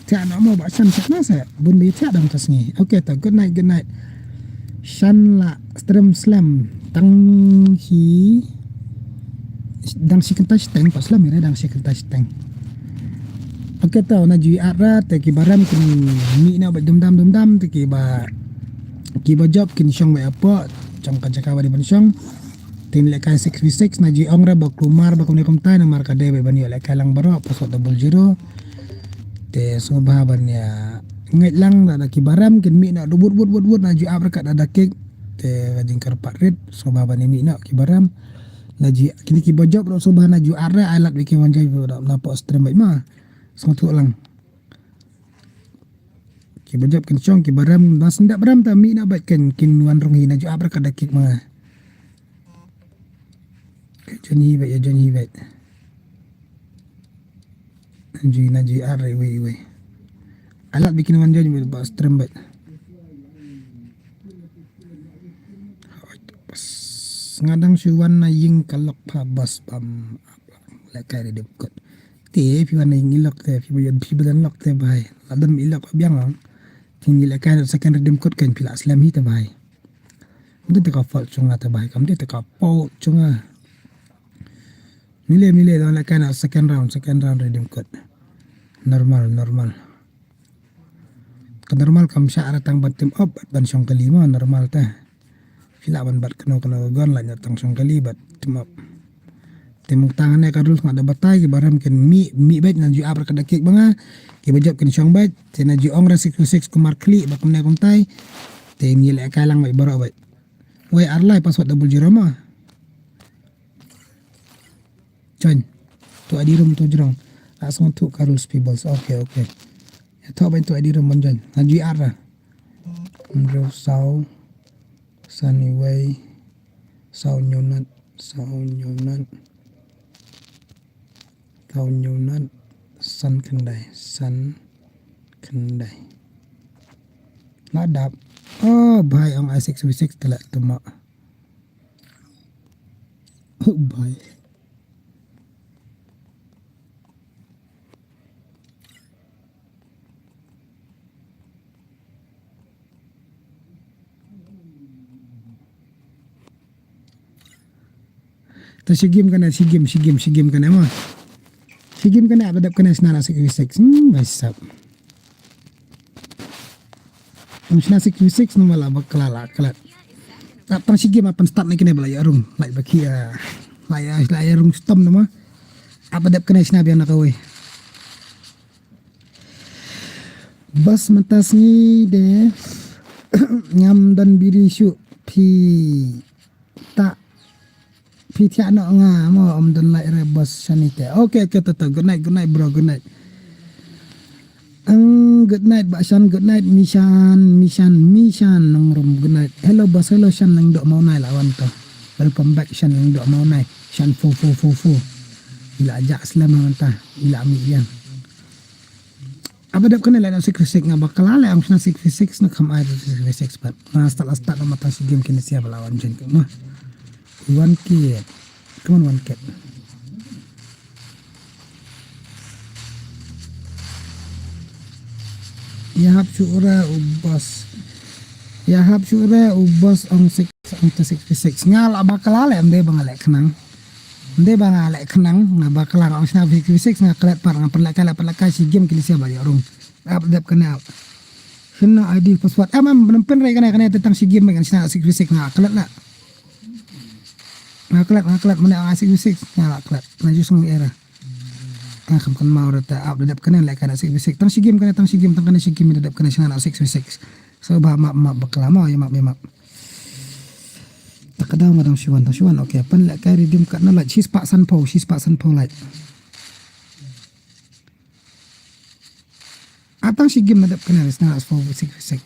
Tiak noh mo Bah Shan, tiak noh sa. Bun bi tiak dang tas ngi. Okay to, good night, good night. Shan la stream slem tang hi. Dang shi kynta shiteng, pa slem ira dang shi kynta shiteng. Okay to, na ju ïa ra te ki ba rem kin mih noh ba dum dam dum dam te ki ba, ki ba jop kin shong ba airport, shong ka jaka ba dei ban shong. Te ngi lehkai six v six, na ju ong ra ba kulmar ba kumne kumtai, namar ka dei ba ban ïoh lehkai lang baroh, password double zero. Te sngewbha ban ïa ngeit lang da, da ki ba rem kin mih noh da wut wut wut wut, na ju ap ra ka da da kick. Te ka jingkyrpad rit, sngewbha ban ïa mih noh ki ba rem. Na ju kine ki ba jop ruh sngewbha na ju ar re, ai lad ba ki wan jop ruh na pok stream bad ma. Sngewthuh lang. Ki ba jop kin shong, ki ba rem, ba sendap rem ta mih noh bad kin, kin wan rung hi, na ju ap ra ka da kick ma. Ka join hi bad, ïa join hi bad. Ju na ju ar iwei iwei. Alat bikin wan join ba stream bad. Bas. Nga dang shu wan na ïing ka lok pha bas bam. Lehkai redeem code. Te phi wan na ïing i lok te phi ba ïa phi ba don lok te bhai. La don i lok ba biang lang. Te ngi lehkai second redeem code kan phi la slem hi te bhai. Mdei te ka fault jong nga te bhai. Kam dei te ka fault jong nga. Mile, mile, dang lehkai na second round, second round redeem code. Normal, normal. Ka normal kam shah ra tang ban tim op, ban shong kali mo, normal te. Phi lah ban bat kano kano ka gun, lah ïa tang shong kali bat tim op. Te mung tang ne ka rules nga da batai, ki ba rem kin mih, mih bad na ju ap ra ka da kick ba nga, ki ba jop kin shong bad, te na ju ong ra six six kumar khlieh ba kumne kumtai. Te ngi lehkai lang bad baroh bad. Wei ar lai password double zero ma. Join. Tu adi room tu jrong. La sngewthuh ka rules peoples. Okay, okay. Ïa thoh ban tu adi room ban join. Na ju ar ra. Hynriew saw san iwei saw hynñiew nat saw hynñiew nat saw hynñiew nat san khyndai san khyndai. La dap. Oh bhai ong ai six v six te la tuma. Oh bhai. Ta shi game kane, shi game, shi game, shi game kane ma. Shi game kane, ap dep kane shna na six v six. Hmm, bhai sab. Ym shna six v six namar la bakla la klat. Ap tang shi game ap pynstart ne kane ba la ïa rung. Like ba ki, ah, la ïa, la ïa rung stom namar. Ap dep kane shna biang na kawei. Bas mynta sngi de ngam don biri shuh phi ta phi thiah noh nga mo, ym don lait re bas shani te. Okay, okay, to, to. Good night, good night, bro, good night. Ang, good night, Bah Shan, good night, Mishan, Mishan, Mishan, Nongrum, good night. Hello, bas, hello, Shan, Nongdok Mawnai la wan to. Welcome back, Shan, Nongdok Mawnai. Shan, fu, fu, fu, fu. Ila ajak slem mynta, ila mi ïan. Aba dep kane la six v six nga ba kala le ang sna six v six na kham ai six v six pat. Na start la start na mata si game kine sia bala wan jen ke ma. One kid. Come on, one kid. Ya hap shu ura u bas. Ïa hap shuh re u boss ong six, ong te six v six. Nga la bakla leh, ym dei ba nga leh khnang. Ym dei ba nga leh khnang, nga bakla nga ong shna six v six, nga klet pat, nga pynlehkai, leh pynlehkai shi game ki leh sia ba ïoh rung. Ap dep kane ap. Shim na I D password. Em em, pynrei kane, kane te tang shi game ngan shna six v six, nga klet leh. Nga klet, nga klet, mane ong six v six, nga la klet. Na ju song era. Nga kham kynmaw re te ap da dep kane leh kane six v six. Tang shi game kane, tang shi game, tang kane shi game da dep kane shna na six v six. So ba map, map bakla mo, ïa map, ïa map. Ta ka daw nga dang shuwan, dang shuwan. Okay, pynlehkai redeem card na light. Shispah sanphew, shispah sanphew light. Ah, tang shi game na dep kane, six v six.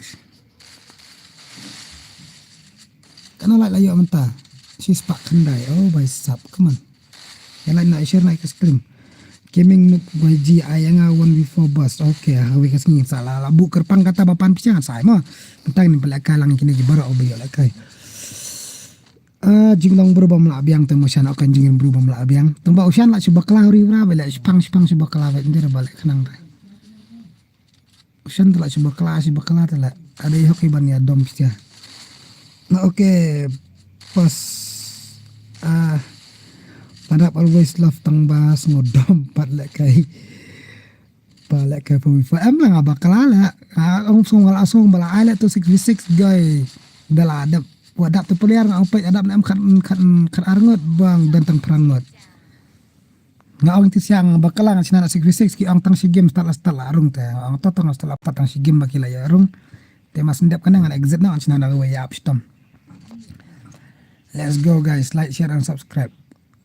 Kane light la ïoh mynta. Shispah khyndai. Oh, bai sap, come on. Ïa light na share na ka stream. Gaming Noob Y G, ai nga one before boss. Okay, ha wei ka sngi sa la, la buh kyrpang kata ba pan pisa ngan sai mo. Mynta ngin pynlehkai lang kine ki baroh ba ïoh lehkai. Ah, jinglong bru bym lah biang te mo shan, okay, jinglong bru bym lah biang. Tang ba u shan lah shu bakla ri bra, ba leh shipang, shipang shu bakla ba, yndir ba leh khnang re. U shan te lah shu bakla, shu bakla te lah. Ada i hok i ban ïa dom pisa. Na okay, pas, ah, padap always love tang ba sngew dom pat lehkai. Ba lehkai phi phi em la nga bakla leh. Nga ong song, nga la song ba la ai leh tu six v six guy. Da la dep. Wa dap tu player nga ong peit adap na em khat, khat, khat ar ngut bang dan tang phra ngut. Nga ong ti siang bakla nga shna na six v six ki ong tang shi game start la start la rung te. Nga ong to to nga start la pat tang shi game ba ki la ïa rung. Te mas ndep kane ngan exit na ngan shna na wei ap shitom. Let's go guys, like, share and subscribe.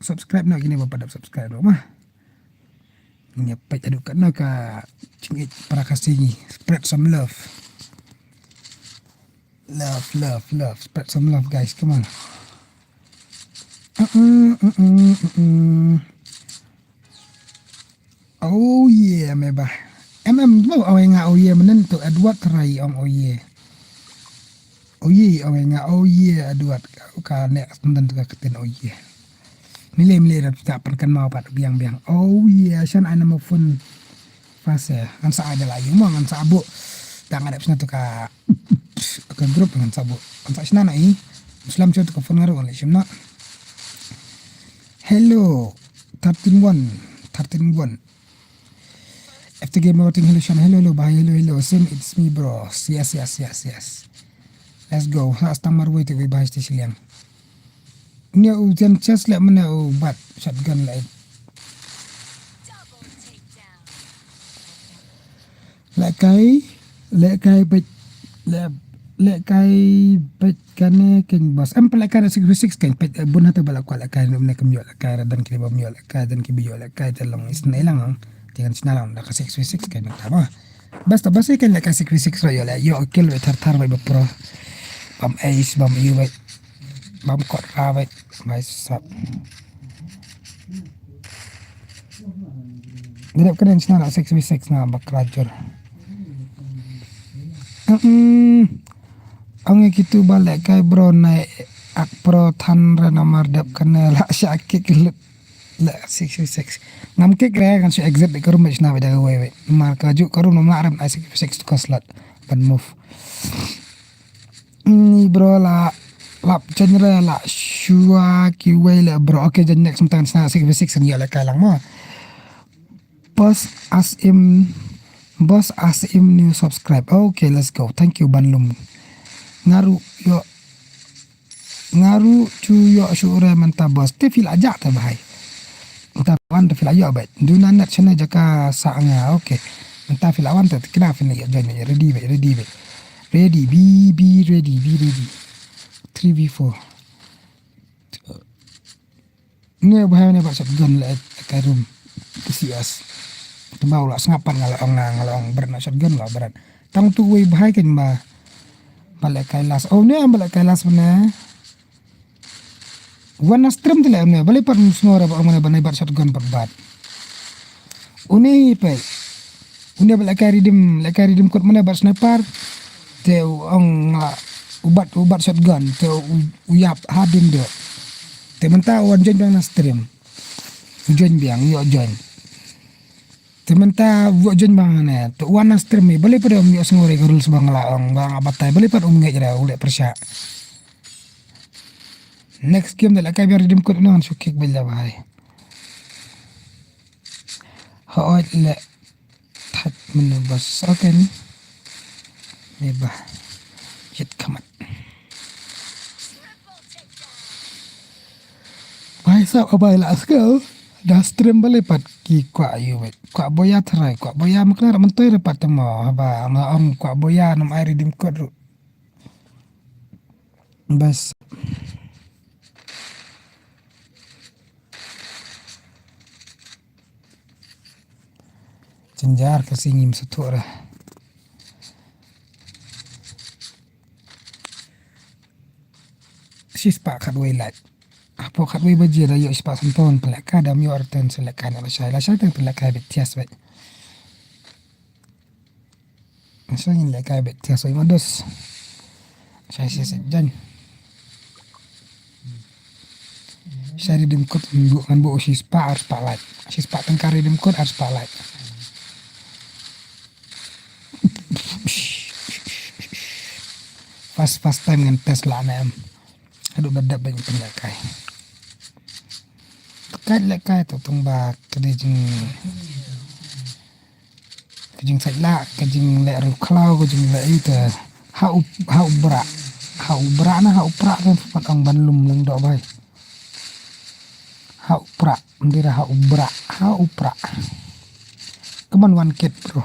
Subscribe na kine ba padap subscribe ruh ma. Ngi peit haduh katno ka jingïeit para Khasi ngi. Spread some love. Love, love, love. Spread some love, guys. Come on. Mm-mm, mm-mm, mm-mm. Oh yeah, me bah. Em em mo, oh nga oh yeah mynnin tu Edward Rai ong oh yeah. Oh yeah, oh nga oh yeah Edward. Ka ne ka senden tu ka ktien oh yeah. Mile mile rap ta pynkan mau pat biang biang. Oh yeah, shan ai nama phone. Fase, ngan sa ada la ïa mo, ngan sa buh. Da nga dep shna tu ka, ka group ngan sa buh. Ngan sa shna na i. Muslim show tu ka phone nga ruh ngan leh shim na. Hello, thirteen one, thirteen one. After game outing, hello Shan, hello, hello, bye, hello, hello, Sim, it's me, bro. Yes, yes, yes, yes. Let's go. Ha, stang marwei tu, bye, bye, stay shiliang. Nia u jan chest leh mane u bat shotgun leh. Leh kai, leh kai peit, leh, leh kai peit kane ken boss. Em peit leh kai six v six ken peit, eh, bun hata ba la kwah leh kai ne kem ïoh leh kai, dan ki ba ïoh leh kai, dan ki ba ïoh leh kai te long isnei lang. Te ngan shna lang da ka six v six ken ta ba. Bas ta bas ken leh kai six v six ba ïoh leh, ïoh kill ba thar thar ba pro. Bam ace, bam ïoh ba. Bam kot ra ba. Bai sap. Dep kane shna na six v six na bakla jur. Mm. Ang kitu ba leh kai bro nai ak pro than re namar dep kane la sha kick lut leh six v six. Ngam kick re ngan shu exit de ka room shna ba da wei wei. Mar ka ju ka room namar rem ai six v six tu ka slot ban move. Ni bro la lap chen re la shua kiwei leh bro. Okay, jan next mynta sna six v six ngi leh kai lang mo. Boss Asim, Boss Asim new subscribe. Okay, let's go. Thank you ban lum. Nga ruh ïoh, nga ruh chu ïoh shu re mynta boss. Te phi la jah te bhai. Mynta wan te phi la ïoh bad. Duna net shane jaka sa nga. Okay. Mynta phi la wan te kena phi la ïoh join bad. Ready bad, ready bad. Ready, be, be ready, be ready. Three v four. Ngi bhai ne ba shotgun leh kai room. T C S. Te ba u la sngap pat nga la ong, nga la ong bret na shotgun la bret. Tang tu wei bhai ken ba. Ba leh kai last. Oh ne ba leh kai last mane. Wan na stream te leh mane. Ba leh pat snor ba ong mane ba ne bat shotgun pat bat. Une hi peit. Une ba leh kai redeem, leh kai redeem code mane bat sniper. Te u ong nga u bat, u bat shotgun te u, u ïap ha dim de. Te mynta u wan join biang na stream. U join biang, ïoh join. Te mynta buh jon bang ne. Tu wan na stream mi. Balei pat um ïoh sngew re ka rules bang la ong bang a batai. Balei pat um ngeit re u leh pyrshah. Next game da leh kai biar redeem code nang shu kick bel la bahai. Hooid leh. Thait mynne bos. Okay ni. Ni bah. Jit khamat. Bai sa abai la skill. Da stream balei pat ki kwah ïu wet. Kwah boya tharai, kwah boya makna ra mentoi ra pat temo. Haba nga ong kwah boya nam ai redeem code ru. Bas. Jynjar ka sngi ngim sngewthuh re. Shispah khatwei lait. Hapoh khatwei baje da ïoh shispah sanphew pynlehkai da ym ïoh return sa lehkai na lashai. Lashai tang pynlehkai beit thias beit. Sa ngin lehkai beit thias wei mados. Sa sa sa jan. Sa redeem code ngan buh ngan buh shispah arspah lait. Shispah tyngka redeem code arspah lait. First first time ngan test la ne em. Haduh ba dep ba ngan pynlehkai. Ka lehkai to tang ba ka dei jing Ka jingsaitlah, ka jingleh riewkhlaw, ka jingleh ïa te. Ha u, ha u bra. Ha u bra na ha u pra kan pat ong ban lum lyngdoh bai. Ha u pra, ndira ha u bra, ha u pra. Ka ban wan kit bro.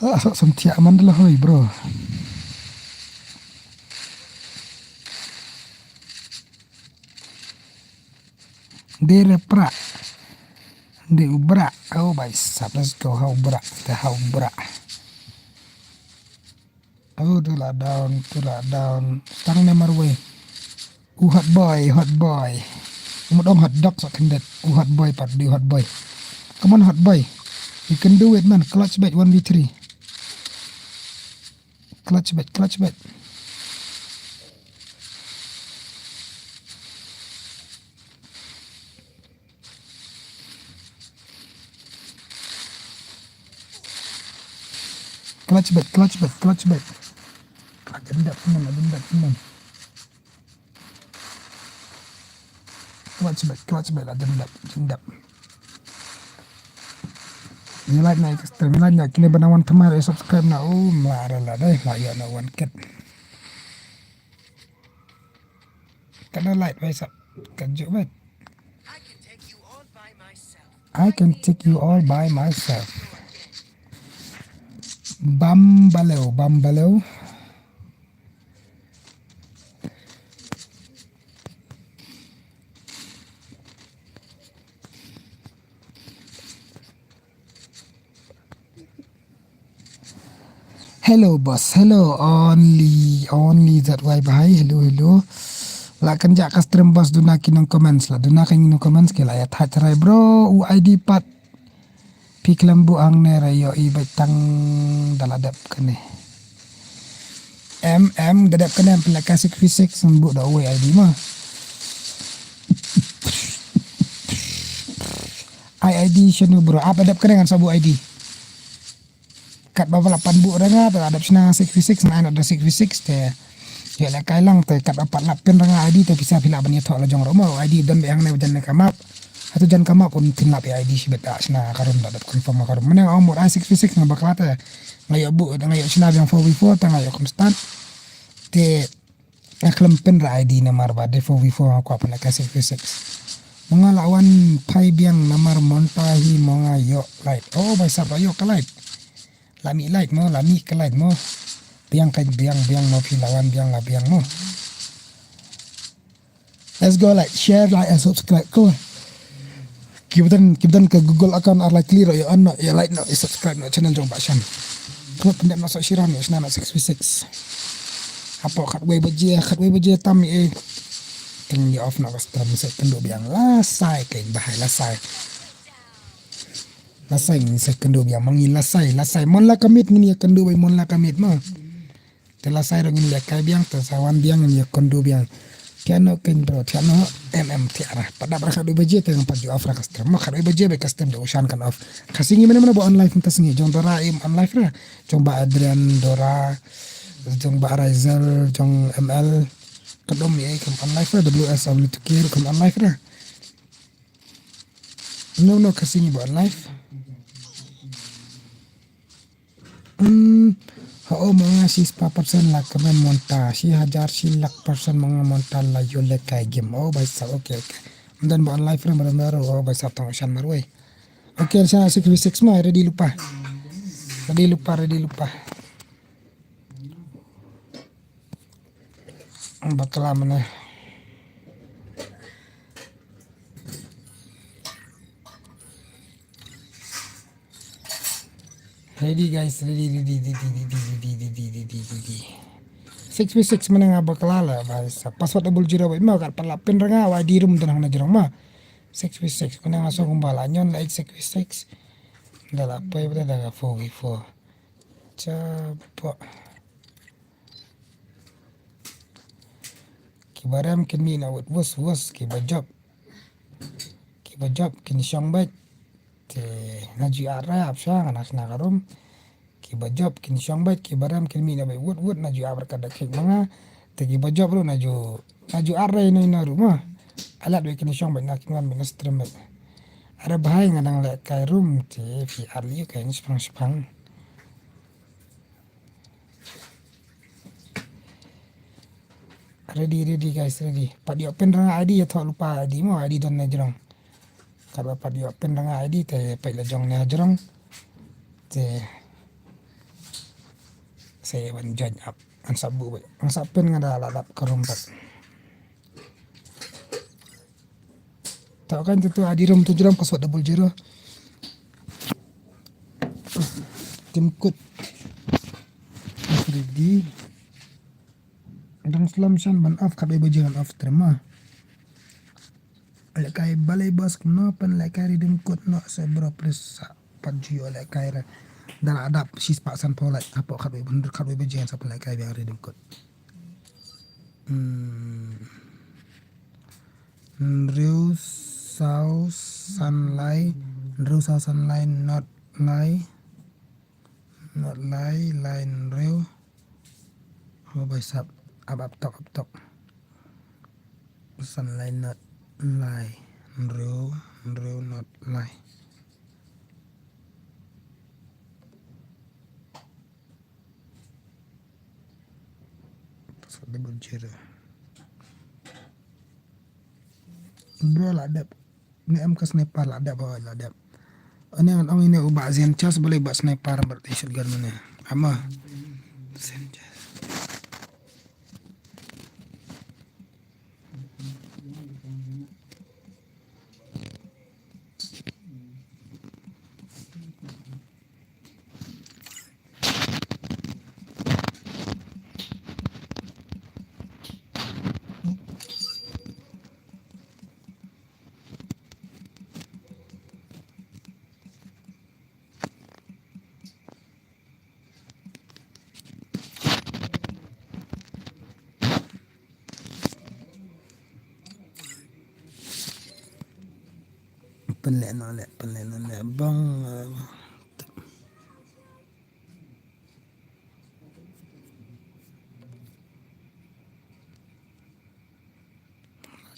Ah, sok som thiah man da la hoi bro. Dere pra. De u bra. Oh bai sap, let's go ha u bra. Te ha u bra. Oh tu la down, tu la down. Tang ne marwei. U hot boy, hot boy. U mut ong hot dog sa kyndet. U hot boy pat de u hot boy. Come on hot boy. You can do it man. Clutch bait one v three. Clutch bait, clutch bait. Clutch bait, clutch bait, clutch bait. Agenda teman, agenda teman. Clutch bait, clutch bait, agenda, agenda. Ngi like na ka stream, ngi like na kine ba na wan thymmai subscribe na um la ra la dei la ïa na wan ket. Ka na like bai sap ka ju bai. I can take you all by myself. Bam baleu, bam baleu. Hello boss, hello only only Z Y bahai, hello hello. La kan ja ka stream boss duna ki nong comments la, duna ki nong comments ki la ya thait rai bro, u I D pat. Pi klam bu ang ne ra yo i bai tang da la dep kane. Em em da dep kane em pynlek ka six three six ngan bu da u I D ma. I I D shanu bro, ap da dep kane ngan sa bu I D. Kat ba la pan bu ranga te adap sna six v six na da six v six te. Ya la kai lang te kat ba pat la pin ranga I D te pisa pila ban ya thok la jong romo I D don be ang ne jan ne kamap. Hatu jan kamap pun tin lap ya I D si bet sna karum da dap confirm karum. Menang ong mur ai six v six nga bakla te. Nga ya bu nga ya sna yang four v four te nga ya constant. Te Nga khlem pynra I D namar ba de four v four nga kwah pynlait ka six v six. Mo nga la wan phai biang namar mynta hi mo nga ïoh light. Oh bai sap la ïoh ka light. La mih light mo, la mih ka light mo. Biang ka biang biang mo phi la wan biang la biang mo. Let's go like share like and subscribe ko. Ki button ki button ka Google account ar la clear ïa on no ïa like no ïa subscribe no channel jong Bah Shan. Ko pyndep no sa shira no sna no six v six. Hapoh khatwei baje khatwei baje tam eh. Teng ïa off no ka stream sa kynduh biang la sai ka bahai la sai. La sai ngin sa kynduh biang ma ngi la sai la sai mon la commit ngin ïa kynduh bai mon la commit ma. Te la sai ruh ngin lehkai biang te sa wan biang ngin ïa kynduh biang. Tiano ken bro, tiano M M tiara. Pat dap ra khatwei baje te ngan pat ju off ra ka stream. Mo khatwei baje ba ka stream jong u Shan kan off. Ka sngi mane mane ba on live mynta sngi. Jong Dora im on live ra. Jong Bah Adrian, Dora, jong Bah Raizel, jong M L. Ka dom ye kam on live ra. W S W two K kam on live ra. No, no, ka sngi ba on live. Hmm, ha, o, ma nga shi spah percent la kmen mynta, shi hajar shi lak percent ma nga mynta la ïoh lehkai game. O, bhai sahab, okay, okay. Ym don ba on live re, mero mero, o, bhai sahab tang shan marwei. Okay, sha six v six ma, ready lypa. Ready lypa, ready lypa. Bakla mane. Ready guys, ready, ready, ready. Six v six mane nga bakla la, bhai sahab. Password double zero, bhai, ma kat pat la pin ra nga, wa ID room don hangne jrong ma. Six v six, mane nga song kumba la ñion la six v six. Da la poi bad da ka four v four. Chapa. Kiba rem kin mih na wut wus wus, kiba jop. Kiba jop kin shong beit. Te na ju ar ra ap shang na sna ka rum. Kiba jop kin shong beit, kiba rem kin mih na beit wut wut, na ju ar ka da kik manga. Te kiba jop ru na ju, na ju ar ra ino ino ru ma. Alat beit kin shong beit na kin wan beit na stream beit. Ara bahai nga dang lehkai rum te phi ar liu kai ni shpang shpang. Ready, ready guys, ready. Pat ïoh pin ra nga ID, ïa thoh lypa ID mo, ID don na jrong. Katba pat ïoh pin ra nga ID te pat la jong na jrong. Te sa ïa ban join up. An sap bu, an sap pin nga da la dap ka room pat. Tau kan tu tu ID room tu jrong password double zero. Tim kut. Ready. Dang slem shan ban off khatwei baje ngan off stream ma. Lehkai balei boss kumno pynlehkai redeem code noh se bro please sa pat ju ïoh lehkai re. Da la dap shi spah san phew lait hapoh khatwei ban khatwei baje ngan sa pynlehkai biang redeem code. Hmm. Hynriew saw san lai, hynriew saw san lai, not lai, not lai, lai hynriew. Oh, bhai sahab, ap, ap tok, ap tok. San lai, not lai, hynriew, hynriew, not lai. Password double zero. Bro la dep. Ne em ka sniper la dep, oh, la dep. Ane ngan ong ine u Bah Zen Charles balei Bah sniper bad shotgun mane. Ama. Zen Charles. Pynleh noh leh, pynleh noh leh bang.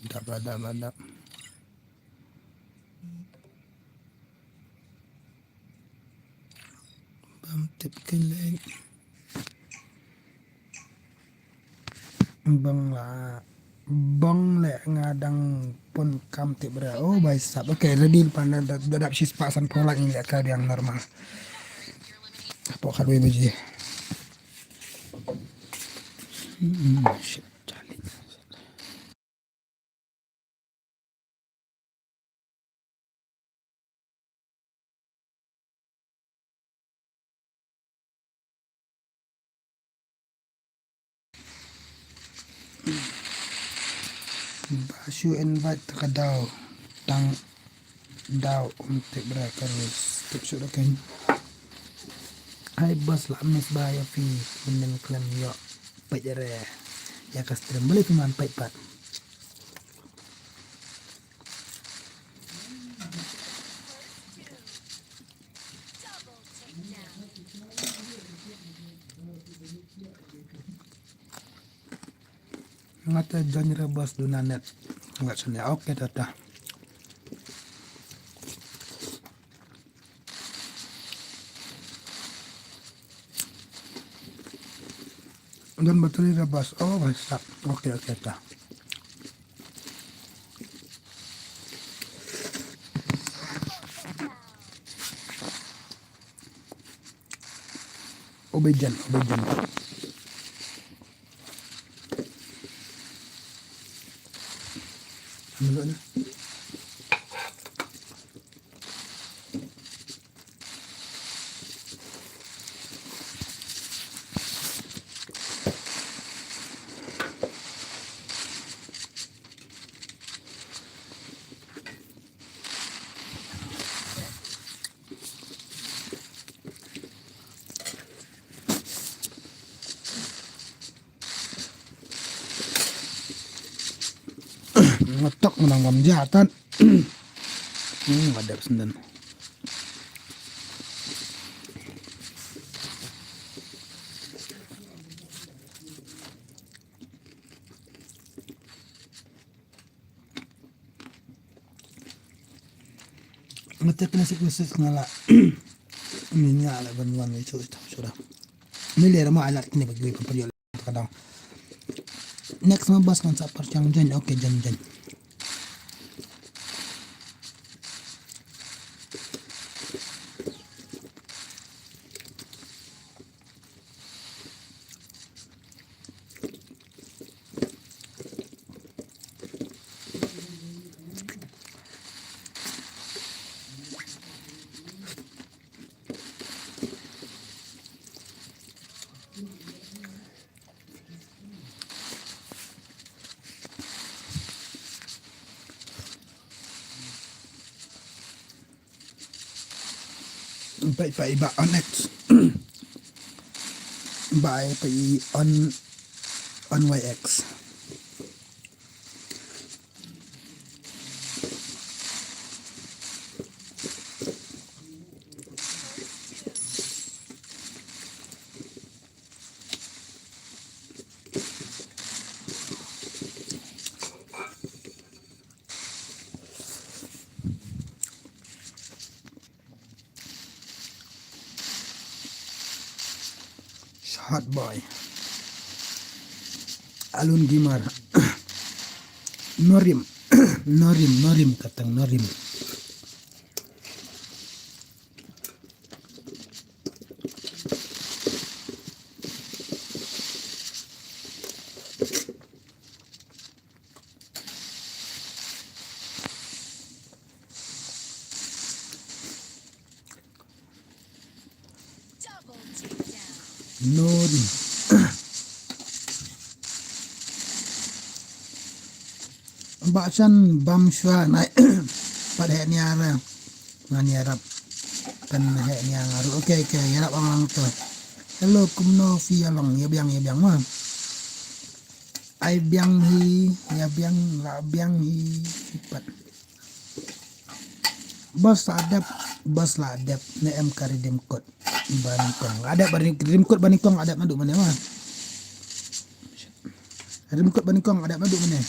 Adap, adap, adap. Bam tip kylek. Bang la, bang leh nga dang pun kam tip re. Oh, bhai sahab. Okay, ready pan da, da dap shi spah san phew lait ngi lehkai biang normal. Hapoh khatwei baje. Hmm, shit, jali. Ba shu invite ta ka daw tang daw um tip bra ka rus tip shu da keng. Hai boss la miss ba ïa phi, pynban khlem ïoh peit re ïa ka stream. Balei phi man peit pat? Nga te join re boss, duna net. Nga sene. Okay, tata. Don battery re boss. Oh, bhai sahab. Okay, okay, ta. Obejan, obejan. Ngetok menang bam jatan. Hmm, ada senden. Mata kena sik message ngala. Ni nya ala ban wan itu itu sudah. Ni lera ma alat kini bagi pun perlu kadang. Next ma bas kan sa par chang jen. Okay, jen jen. Bye bye ba on X. Bye bye on on Y X. Shot boy. Alun Gimar. Norim. Norim, Norim, katang Norim. Norim. Ba shan bam shwa nai. Pat heh nia ra. Ngan ïarap. Kan heh nia nga ruh. Okay, okay, ïarap ang lang to. Hello, kumno phi ïa long, ïa biang, ïa biang ma. Ai biang hi, ïa biang, la biang hi, pat. Bos la dep, bos la dep, ne em ka redeem code. Ba nyngkong. La dep ba redeem code ba nyngkong la dep naduh mynne ma. Redeem code ba nyngkong la dep naduh mynne.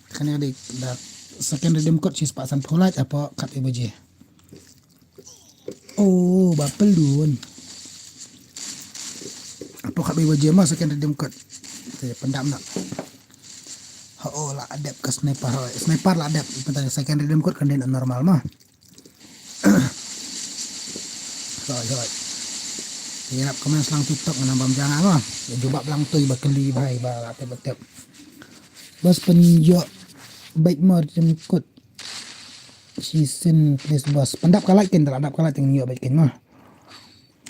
Kane dei da second redeem code shispah sanphew lait hapoh khatwei baje. Oh, ba pelun. Hapoh khatwei baje ma second redeem code. Te pyndap na. Ho, oh, la dep ka sniper, ho. Sniper la dep. Pyndap second redeem code kan dei normal ma. Hoi, hoi. Ïarap comment lang TikTok ngan bam janga ma. Ïa jubab lang tui ba kylli bhai ba la tep ba tep. Bos pynïoh beit ma redeem code. Shisien please bos. Pyndap ka light kin, da la dap ka light te ngin ïoh beit kin ma.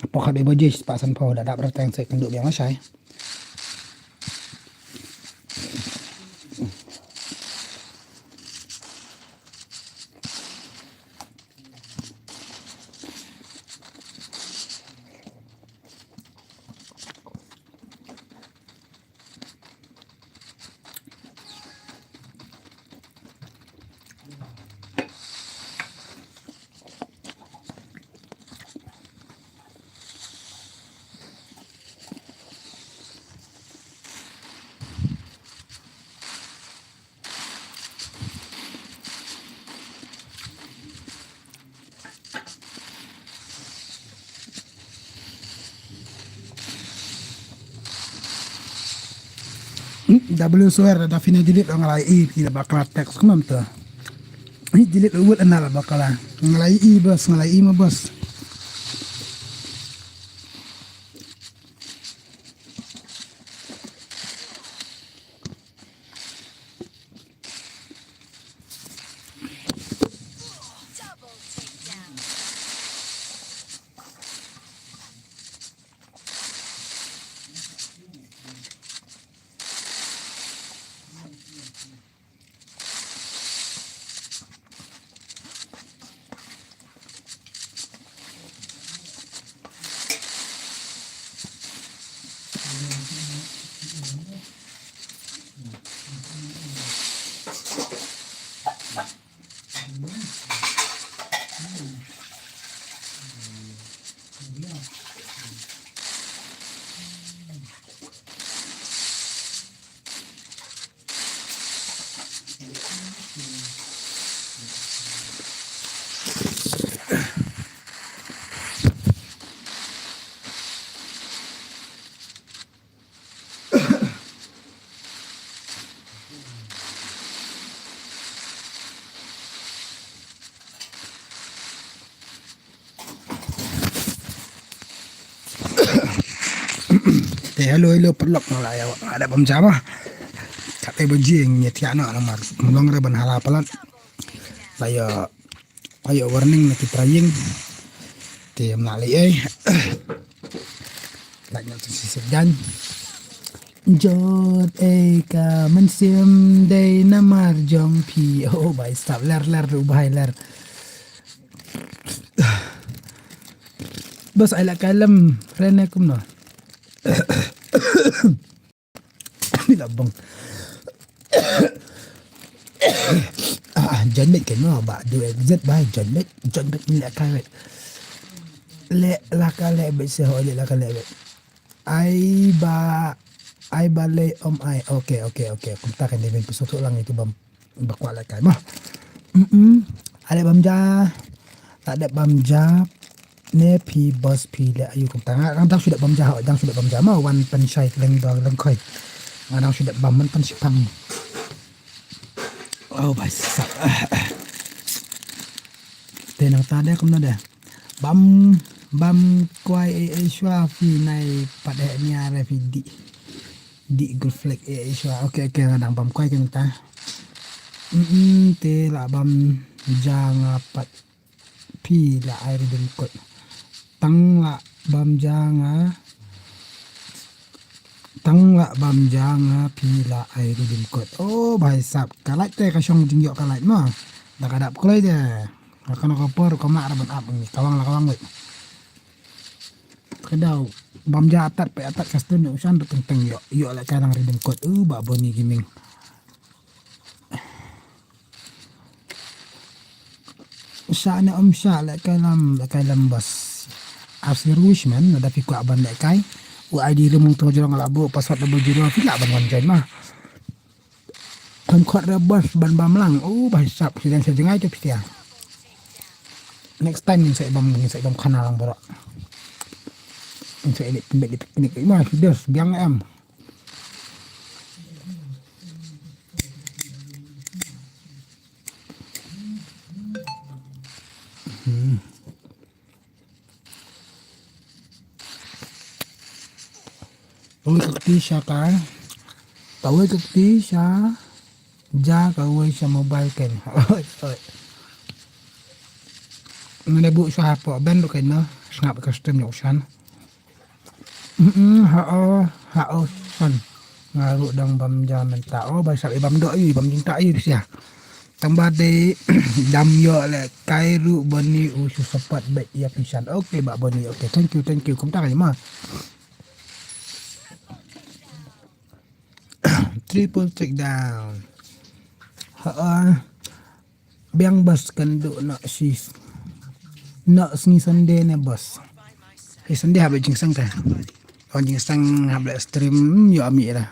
Hapoh khatwei baje shispah sanphew da dap, rta tang sa kynduh biang lashai. Hmm, da blu swear da fine delete nga lai i phi la bakla text kumam tu. Ni delete wut ana la bakla. Nga lai i bas, nga lai i ma bas. Te hello hello paralok, nga la ïa nga la bam ja ma. Katei ba jing ïa thiah noh namar mlong re ban hala palat. La ïa, la ïa warning na ki trying. Te ym lah leh ei. Lah ñiah tu sisip jan. Jot ei ka mynsiem dei namar jong phi. Oh bai sap ler ler u bai ler. Bas ai la ka lem rene kumno. Ni la bang. Ah, jan met kan no ba du exit ba jan met, jan met ni la ka wet. Le la ka le bet se ho le la ka le bet. Ai ba, ai ba le om ai. Okay, okay, okay. Kumta kan dei ben pesu tu lang itu bam. Ba kwah lehkai mo. Mm-mm. Ale bam ja. La dep bam ja. Ne phi bos phi le ayu kumta. Nga dang shu dep bam ja, dang shu dep bam ja mo, wan pynshai leng do leng khoi. Nga dang shu dep bam man pynshipang. Oh bai sap. Te nangta de kumno de. Bam, bam kwai ei ei shwa phi nai pat eh nia re phi di. Di gul flek ei ei shwa. Okay, okay, nga dang bam kwai kumta. Mm, te la bam ja nga pat phi la ai redeem code. Tang la bam ja nga. Tang la bam ja nga phi la ai redeem code. Oh bai sap, ka light te ka shong jingïoh ka light ma. Da ka dap kloi de. Ka kano ka por ka ma ra ban ap ngi. Ka wang la ka wang wei. Ka dau bam ja atat pe atat custom ïoh shan ba teng teng ïoh. Ïoh la ka nang redeem code. Uh ba Boni Gaming. Sha ne ym sha lehkai lam, lehkai lam bas. As you wish man, lada phi kwah ban lehkai. U I D rim mung to jrong la bu password double zero phi lah ban wan join ma. Kham khot re bas ban bam lang. U bai sap siden sa jngai to phi tia. Next time ngin sa bam, ngin sa bam khana lang bro. Ngin sa edit pynbit di picnic ma siden biang em. Hmm. Kawei ka kti sha ka. Kawei ka kti sha. Ja kawei sha mobile ken. Oi, oi. Ngane bu sha hapo ben ruh ken no. Sngap ka stem yok shan. Mm, ha o, ha o san. Nga ruh dang bam ja mynta. O bai sap i bam doh i bam jingtah i sia. Tang ba dei dam ïoh lehkai ruh Boni u shu support bad ïa phi shan. Okay ba Boni, okay. Thank you, thank you. Kumta ka ma. Triple take down. Ha. Biang bas kan du na sis. Na sngi Sunday ne bas. Hi Sunday haba jingsang ta. Wan jingsang haba stream yo ami ra.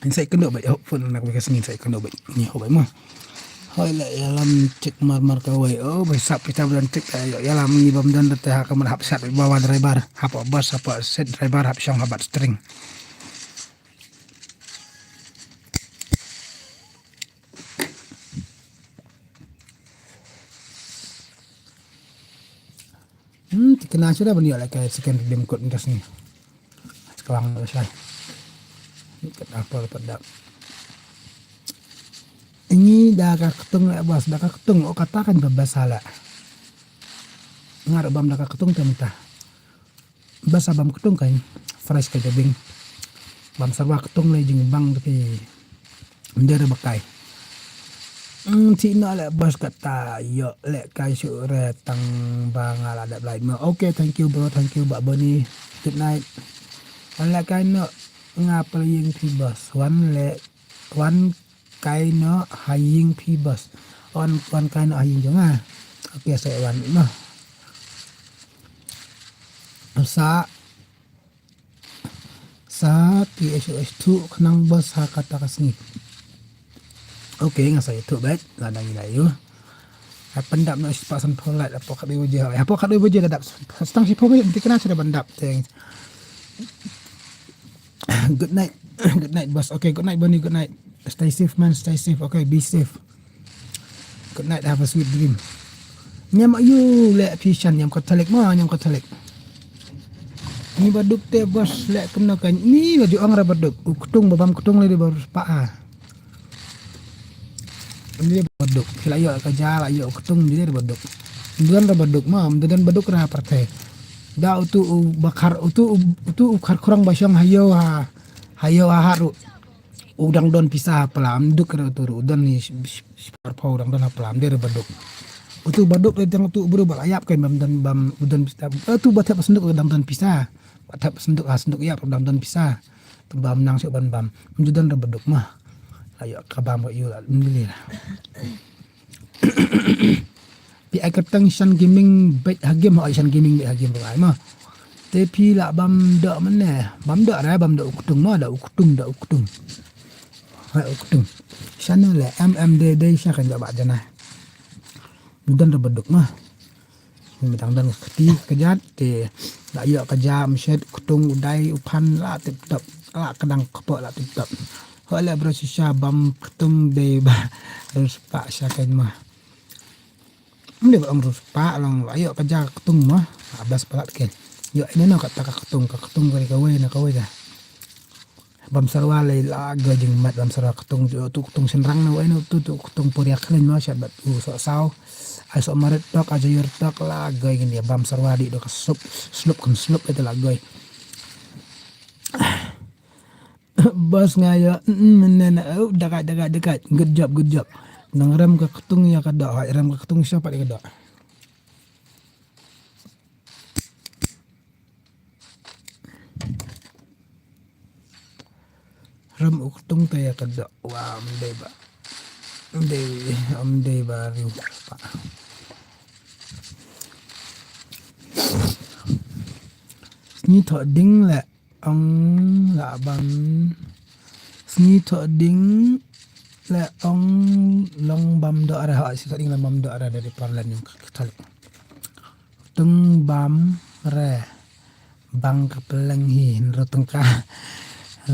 Insai kendo bai hopeful na ka sngi insai kendo bai. Ni ho bai mo. Hoi la yalam cek mar mar ka wai. Oh bai sap kita bulan cek yalam ni bam dan ta ha kamar hap sat ba wan driver. Hap bas hap set driver hap shong habat string. Na shuh da ban ïoh lehkai second redeem code mynta sngi. Sklang da shai. Kat apel pat dap. Ngi da ka ktung leh bos, da ka ktung, oh kata kan ba best leh. Nga ruh bam da ka ktung te mynta. Best bam ktung kan fresh ka jabieng. Bam sarwa ktung leh jingbang te phi. Ym dei re ba kai. Hmm, ti na leh bos kata ïoh lehkai shuh re tang ba nga la dep lait mo. Okay, thank you bro, thank you Bah Boni. Good night. Wan lehkai noh nga pynïeng phi bos. Wan leh, wan kai noh ha ïing phi bos. Wan, wan kai noh ha ïing jong nga. Okay, sa wan noh. Sa Sa P H O S tu khnang bos ha kata ka sngi. Okay, nga sa ïathuh bad lada ngi la ïoh. Ai pyndap noh spah san phew lait hapoh khatwei baje. Hapoh khatwei baje la dap. Stang shiphew baje mynta kane shu da ban dap. Thanks. Good night. Good night bos. Okay, good night Boni, good night. Stay safe man, stay safe. Okay, be safe. Good night, have a sweet dream. Niam ayu leh phi shan niam Catholic ma, niam Catholic. Ni baduk te bos leh kumno ka ni la ju ong ra baduk. U ktung ba bam ktung leh di baru sepa ha. Ni baduk. Phi la ïoh ka ja la ïoh u ktung di leh baduk. Duan ra baduk ma, duan baduk ra pyrthei. Da utu u bakar, utu u, utu u khar kurang ba shong ha ïew ha, ha ïew ha haru. U dang don pisa ha pla, ym duk re utu ruh, u don ni shipar phew u dang don ha pla, ym dei re baduk. Utu baduk re tang utu u bru ba la ïap kan bam don bam u don pisa. Utu ba thep senduk u dang don pisa. Ba thep senduk ha senduk ïap u dang don pisa. Tu bam nang shu ban bam. Ym ju don re baduk mah. La ïoh ka bam ka ïu la ym lei la. Phi ai kyrteng Shan Gaming beit ha game, hooid Shan Gaming beit ha game ruh ai mo. Te phi lah bam doh mynne, bam doh re, bam doh u ktung mo, doh u ktung, doh u ktung. Hooid u ktung. Shan le em em de de sha kan ba ba jana. Don re baduk mo. Midang don ka kti ka jat te lah ïoh ka ja, ym shet, ktung, u dai, u phan lah tip top, lah kdang kpoh lah tip top. Hooid le bro shisha bam ktung de ba. Ruh spah sha kan mo. Ym dei ba ong ruh spah long la ïoh ka ja ktung mo. Abas palat ken. Ïoh ine no kata ka ktung, ka ktung ka dei kawei na kawei da. Bam sarwa lei la ga jingmat bam sarwa ktung tu ktung shynrang na wei no tu tu ktung puria khlin mo shat bat u so saw. Ai so marit tok ai jayur tok la ga ngin ïa bam sarwa di do ka sup slup kan slup ita la ga. Bos nga ïa, mm, mm, ne, ne, oh, dekat, dekat, dekat. Good job, good job. Nang rem ka ktung ïa ka doh, hai, rem ka ktung siapa ïa ka doh. Rem u ktung te ïa ka doh. Wah, ym dei ba. Ym dei, ym dei ba riu pa. Sngi thoh ding le. Ong la bam sngi thoh ding le ong long bam doh re ha si thoh ding long bam doh re dari parlan yung kthalik. Tung bam re bang ka peleng hi nro tengka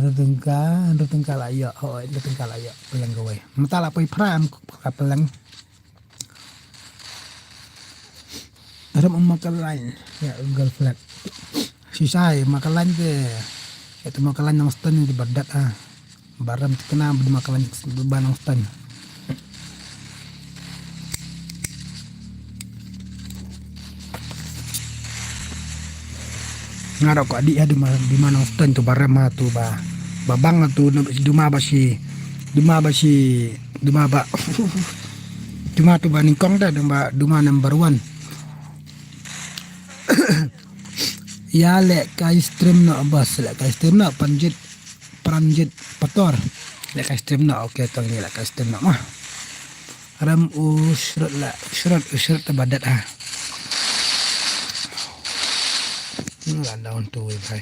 nro tengka nro tengka la yo ho nro tengka la yo peleng kawai mata la poi pram ka peleng. Rem um makalan ya girlfriend. Shisai makalan te. Ya tu makalan nang stand di badat ah. Barem tekena bad makalan ba nang stand. Nga da ko adik ya duma duma nang stand tu barem ha tu ba babang tu duma ba si duma ba si duma ba Duma tu ba nyngkong da duma duma number one. Ya leh kai stream no bas leh kai stream no panjit panjit pator leh kai stream no okay tong ni leh kai stream no mah. Ram usrut leh usrut usrut te badat ha. Ni lah down tu wei bhai.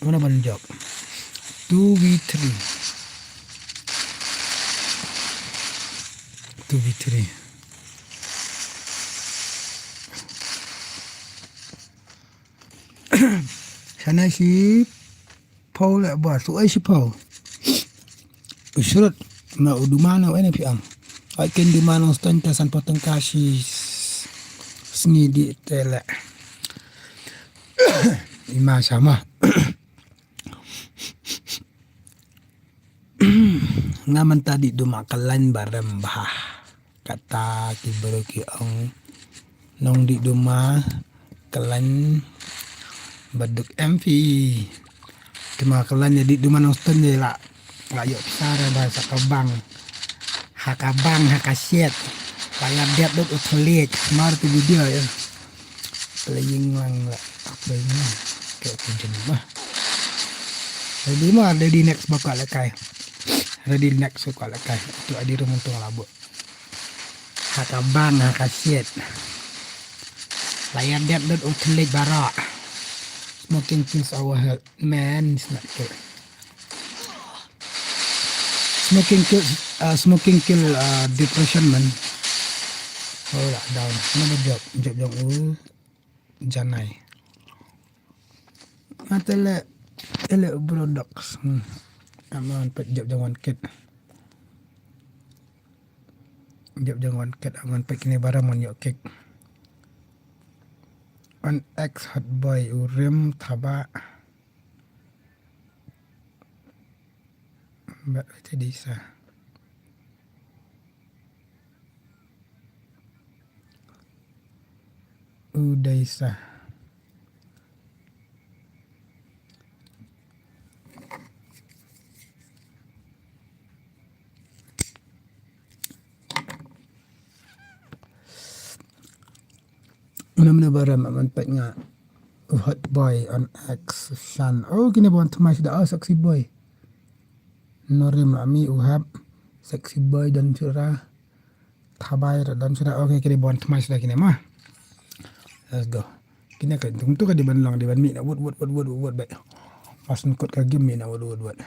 Mana ban jop? Two V three. Two V three. Sana si Paul le bos tu ai si Paul. Usrut na uduma na wena piang. Ai kin duma nongstoiñ te sanphew tyngka shi s-, sngi dih te leh. Ima shama. Nga mynta dih duma kyllaiñ ba rem bha. Kata ki briew ki ong nong dih duma kyllaiñ ba duk em phi. Ki ma kyllaiñ ïa dih duma nongstoiñ ïa la, la ïoh pisa re ba sa ka bank. Ha ka bank, ha ka shet. Ba ïa dep duk u thylliej. Mar tu video ïa. Playing lang la, playing lang. Ke kunjung ma. Ready ma, ready next ba ka la kai. Ready next ba ka la kai. Tu adi rumun tu la bu. Ha ka bank, ha ka shet. La ïa dep dut u thylliej baroh. Smoking kills our health. Man, it's not good. Smoking kill, uh, smoking kill, uh, depression, man. Oh, la down. Mana job, job jong u janai. Nga te leh, te leh u bro docs. Hmm. Ama wan peit job jong wan kit. Job jong wan kit, wan peit kine baroh man ïoh kick. Wan ex hot boy u rim thaba. Ba te disa. U dei sa. Mano mano bara ma man pek nga. U hot boy on action. Oh, kini ba wan tmai sida, oh, sexy boy. Norim ami u hap. Sexy boy dan sura. Thabai ra dan sura. Okay, kini ba wan tmai sida kini ma. Let's go. Kini ka tung tu ka di ban long di ban mi na wut wut wut wut wut wut ba. Pas nkut ka game mi na wut wut wut.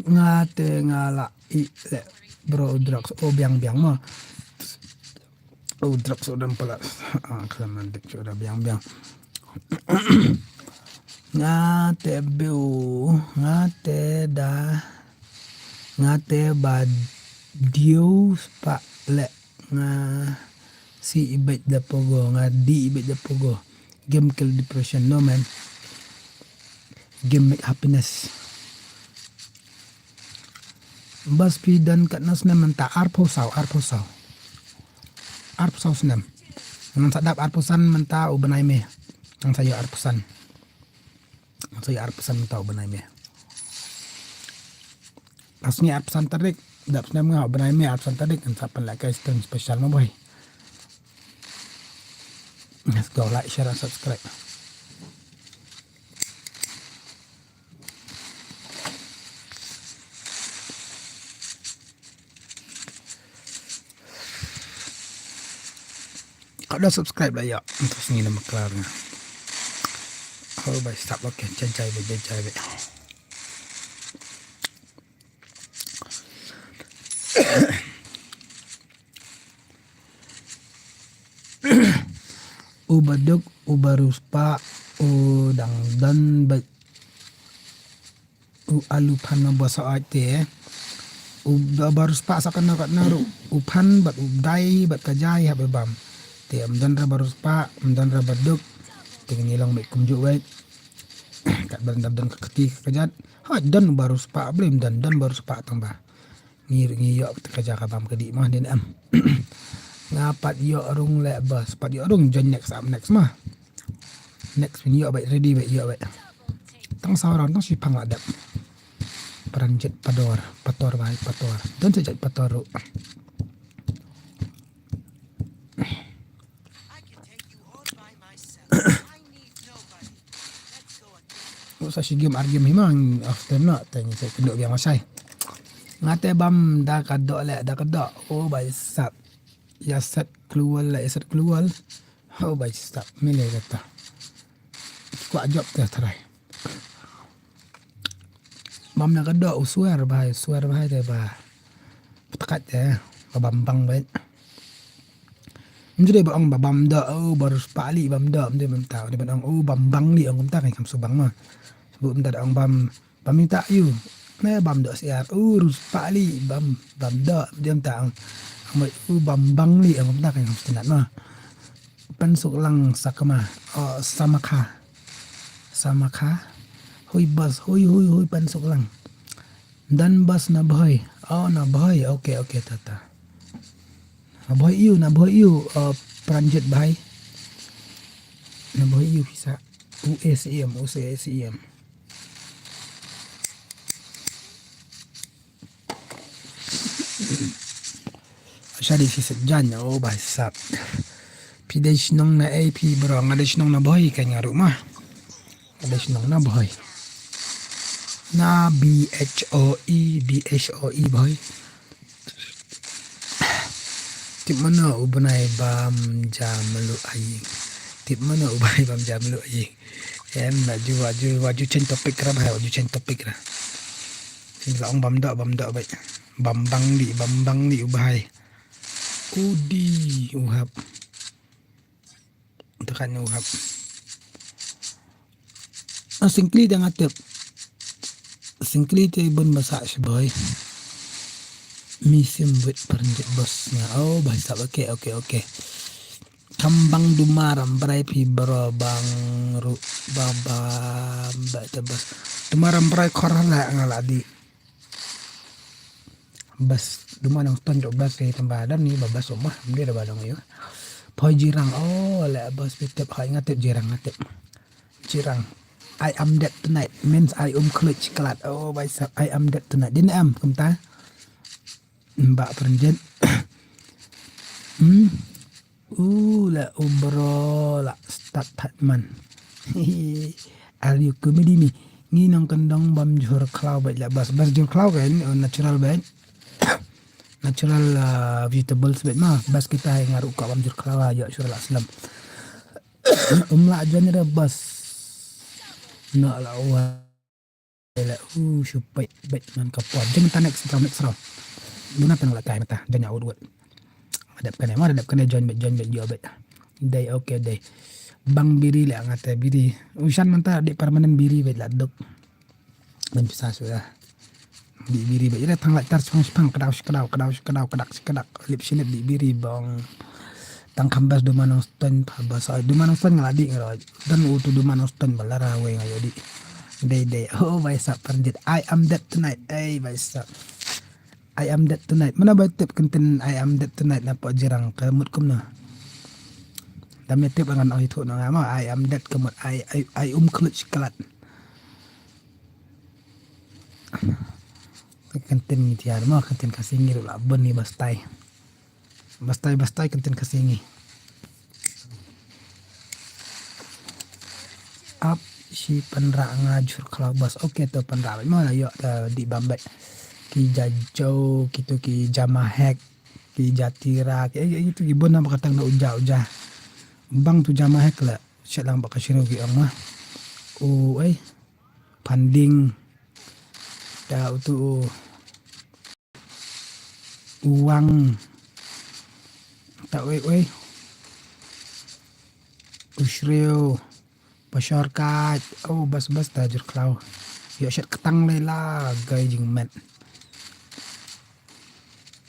Nga te nga la i le bro drugs o biang biang ma. Oh, drugs udah pala. Ah, kelaman dik udah biang-biang. Nga te biu, nga te da, nga te ba diu spa le, nga si ibet da pogo, nga di ibet da pogo. Game kill depression, no man. Game make happiness. Bas phi don katno snem mynta? Arphew saw, arphew saw. Arphew saw snem. Ngan sa dap arphew san mynta u bnai May. Ngan sa ïoh arphew san. Ngan sa ïoh arphew san mynta u bnai May. Asni arphew san tarik. Dap snem nga u bnai May arphew san tarik. Ngan sa pynleh ka stream special ma boy. Let's go, like, share and subscribe. Ka da subscribe la ïa. Terus ngin maklar nga. Oh, bai stop, okay. Jai jai bai, jai jai bai. U baduk, u baruspah, u dang don bad u alu phan na basa ait te. U ba-, baruspah sa kano kano ruh, u phan bad u dai bad ka jai hap bam. Te ym don ra baruspah, ym don ra baduk. Te ngi long bad kumjuh bad. Kat ban dap don ka kti ka jat. Ha don baruspah, blem don, don baruspah tang ba. Ngi, ngi ïoh ka jaka bam ka dih mah, dien em. Nga pat ïoh rung leh bas, pat ïoh rung join next up next mah. Next phin ïoh bad ready bad ïoh bad. Tang saw round tang shipang la dep. Pranjit pador, pator bai pator. Don sa jait pator ruh. Sa shi game ar game hi mang after na teng sa kendo biang masai. Ngate bam da ka dok le da ka dok. Oh bai sap. Ya set klual le ya set klual. Oh bai sap mele kata. Kwa job te try. Bam na ka dok u swear bai swear bai te ba. Petakat te ba bam bang bai. Mjri ba ong ba bam da, oh, baruspah li bam da, mjri bam ta, mjri bam ong, oh, bam bang li ong kumta kan kam su bang ma. Sebab mta da ong bam, bam minta yu. Ne bam doh siar. U rus pa li bam, bam doh. Diam ta ang. Ang mai u bam bang li ang ta kan yang stinat ma. Pensuk lang sakma. Oh, samakha. Samakha. Hui bas, hui, hui, hui pensuk lang. Dan bas na bhai. Oh, na bhai. Okay, okay, tata. Na bhai iu, na bhai iu, uh, Pranjit bhai. Na bhai iu kisa. U S M, U S M. Shadi si sejanya, oh, bhai sab. Pidai sinong na A P bro, nga dai sinong na bhai kan nga rumah. Ada shnong na bhoi. Na B H O E, B H O E bhoi. Tip mano u bnai bam jam lu ayi. Tip mano u bnai bam jam lu ayi. Em na ju waju waju change topic ra bhai, waju change topic ra. Sing sa ong bam dok bam dok bai. Bam bang di bam bang di u bhai. Udi u hap. Tekan u hap. Ah, singkli da nga tip. Singkli te bun basa shiboi. Mi sim wit pernjit bos nga. Oh, bhai sab, okay, okay, okay. Kam bang duma ram brai phi bro bang ru ba ba ba te bos. Duma ram brai khor la nga la di. Bas duma nang ton jok bas ke tamba dan ni ba bas umah mdi da ba dong yu. Poi jirang, oh le bas pitep hai ngatep jirang ngatep. Jirang. I am dead tonight means I um clutch klat. Oh bai sab I am dead tonight. Din am kumta. Mbak perenjen. Hmm. U la u bro la start that man. Are you comedy me? Ngi nong kendong bam jhur khlaw bait la bas bas jhur khlaw kan, uh, natural bait. Natural, uh, vegetables bait ma bas kita hai ngaru ka bam jhur khlaw ha ya shur la slam. Um la jan re bas. Na la wa. Ila u shu pait bait man ka por. Jeng ta next round, next round. Buna tang la kai mata janya ut ut. Adep kane ma adep kane join bait join bait jo bait. Dei okay dei. Bang biri le ngata biri. Usan manta di permanent biri bait la dok. Ben pisa sudah. Di biri bait ila tang la tar sepang sepang kedau sekedau kedau sekedau kedak sekedak lip silip di biri bong. Tang kham bas duma nong ston pa bas ai duma nong ston ngala di ngaroi. Dan u tu duma nong ston bala rawe ngayo di. Dei dei. Oh bai sap pernjit. I am dead tonight. Ei bai sap. I am dead tonight. Mana bai tip kenten I am dead tonight na po jirang ke mut kumno. Dam ya tip angan oi tu na ngama I am dead ke mut I I I um clutch klat. Kenten ni tiar ma kenten kasing ngiru la bun ni bastai. Bastai bastai kenten kasing ngi. Ap shi panra nga jur khlaw bas. Okay to panra mo la yo ta di bambet. Ki jajo kitu ki jamahek ki jatira ki eh itu ki bona bakatang na uja uja. Bang tu jamahek la. Shat lang baka shiru ki ong ma. U ai. Panding. Da utu u. Uwang. Ta wei wei. Ushreo. Pashorkat. Oh bas bas ta jur khlaw. Yo shat ketang lai la gai jing met.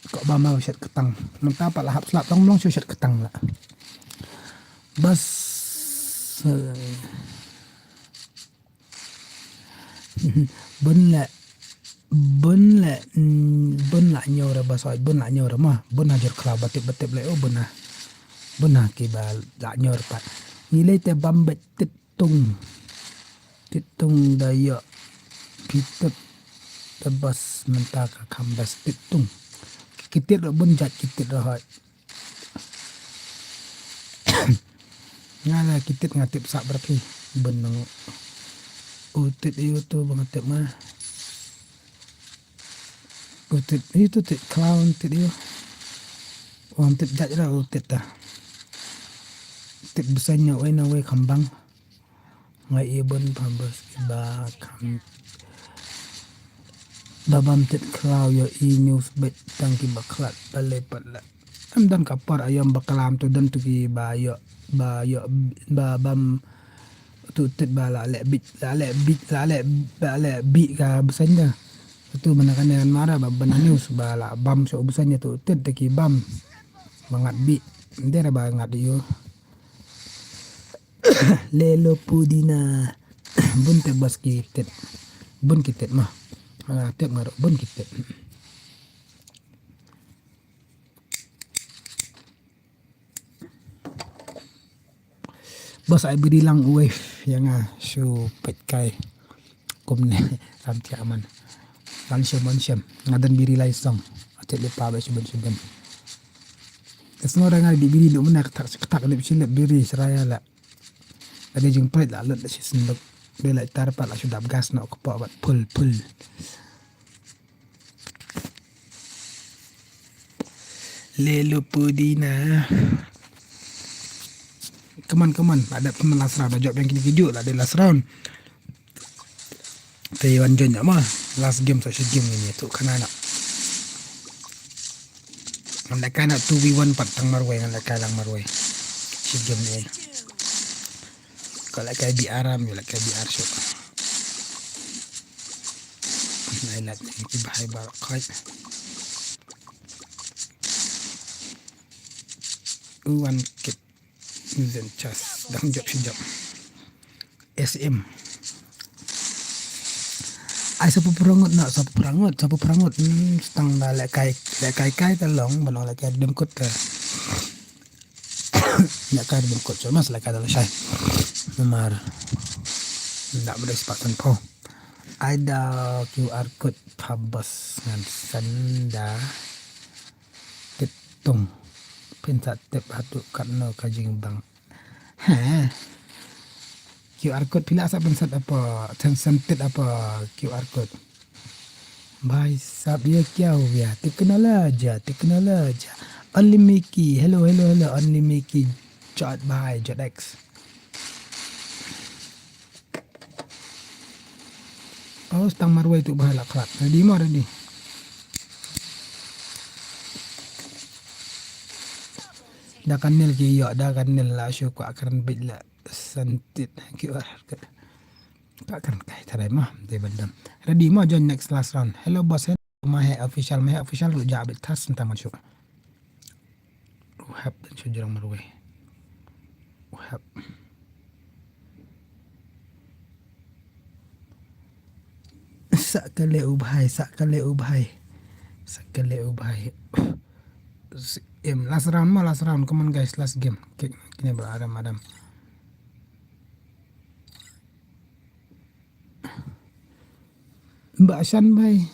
Kok ba ma shat ketang. Nanta pa la hap slap tong mlong shat ketang la. Bas. Bun la bun la bun la nyor ba soi bun la nyor ma bun ha jor khlaw batip batip le o bun ha bun ha ki ba la nyor pat. Ngi le te bam bet tit tung tit tung da yo ki tip da bas menta ka kham bas tit tung ki tit ro bun jat ki tit ro hoi. Nga la ki tit nga tip sa berpi benung. U tit iu tu bang tip ma. U tit iu tu tit clown tit iu. Wan tit jat ra u tit ta. Tit besanya wei na wei kambang. Nga i bun pambas ki ba kam ba bam tit khlaw yo i news bet tang ki ba khlat ba le pat la. Em dan ka par ayam ba kalam tu dan tu ki ba yo ba yo ba bam tu tit ba la le bit la le bit la le ba le bit ka besan da. Tu mana kane an mara ba bana news ba la bam so busan ya tu tet te ki bam. Mangat bi. Ndera ba ngat yo. Lelo pudina. Bun tet bas ki tet. Bun ki tet ma. Ah, tet ngaro bun ki tet. Bas ai biri lang uwei yang a shu pet kai. Kumne ram tia man. Lan shem man shem. Ngadan biri lai song. Atet le pa ba shuban shuban. Esno ranga di biri lu mena ketak ketak di bisi le biri seraya la. Ada jing pret la lut la si senduk. Bela tar pa la shu dap gas no kepak bat pul pul. Lelo pudina. Come on, come on. Ada pun last round. Jawab yang kini kiju lah ada last round. Te wan join ma. Last game sa shi game ni tu kana na. Ngan da kana two v one pat tang marwei ngan da kana lang marwei. Shi game ni. Ka la kai B R am, la kai B R shu. Nai lat ni ki bahai ba kai. Wan kit. Zen chas dang jop shi jop. S M. Ai sapu prangut na sapu prangut sapu prangut. Hmm, stang da le kai le kai kai ta long ba long le kai dim kut ta. Le kai dim kut so mas le kai da le shai. Namar. Da bada sepak tan po. Ai da Q R code pabas ngan senda. Tit tung. Phin sa tip haduh katno ka jingbang. Ha. Q R code phi la sa phin sat apa? Ten cent tit apa Q R code. Bhai sab ye kya ho gaya? Technology, technology. Only Mickey. Hello, hello, hello. Only Mickey. Jot bhai, Jot X. Oh, stang marwei tu bhai la khlat. Ready mo, ready. Da kan nil ki yo, da kan nil la shu kwa kran bit la santit ki war. Ka kran kai tharai mo, de bandam. Ready mo, join next last round. Hello boss, hello. Mahe official, mahe official ru ja bit tas nta man shu. Uhap dan shu jrong marwei. Uhap. Sa kale u bhai, sa kale u bhai. Sa kale u bhai. Em, last round ma, last round. Come on guys, last game. Kine ba adam adam. Ba shan bhai.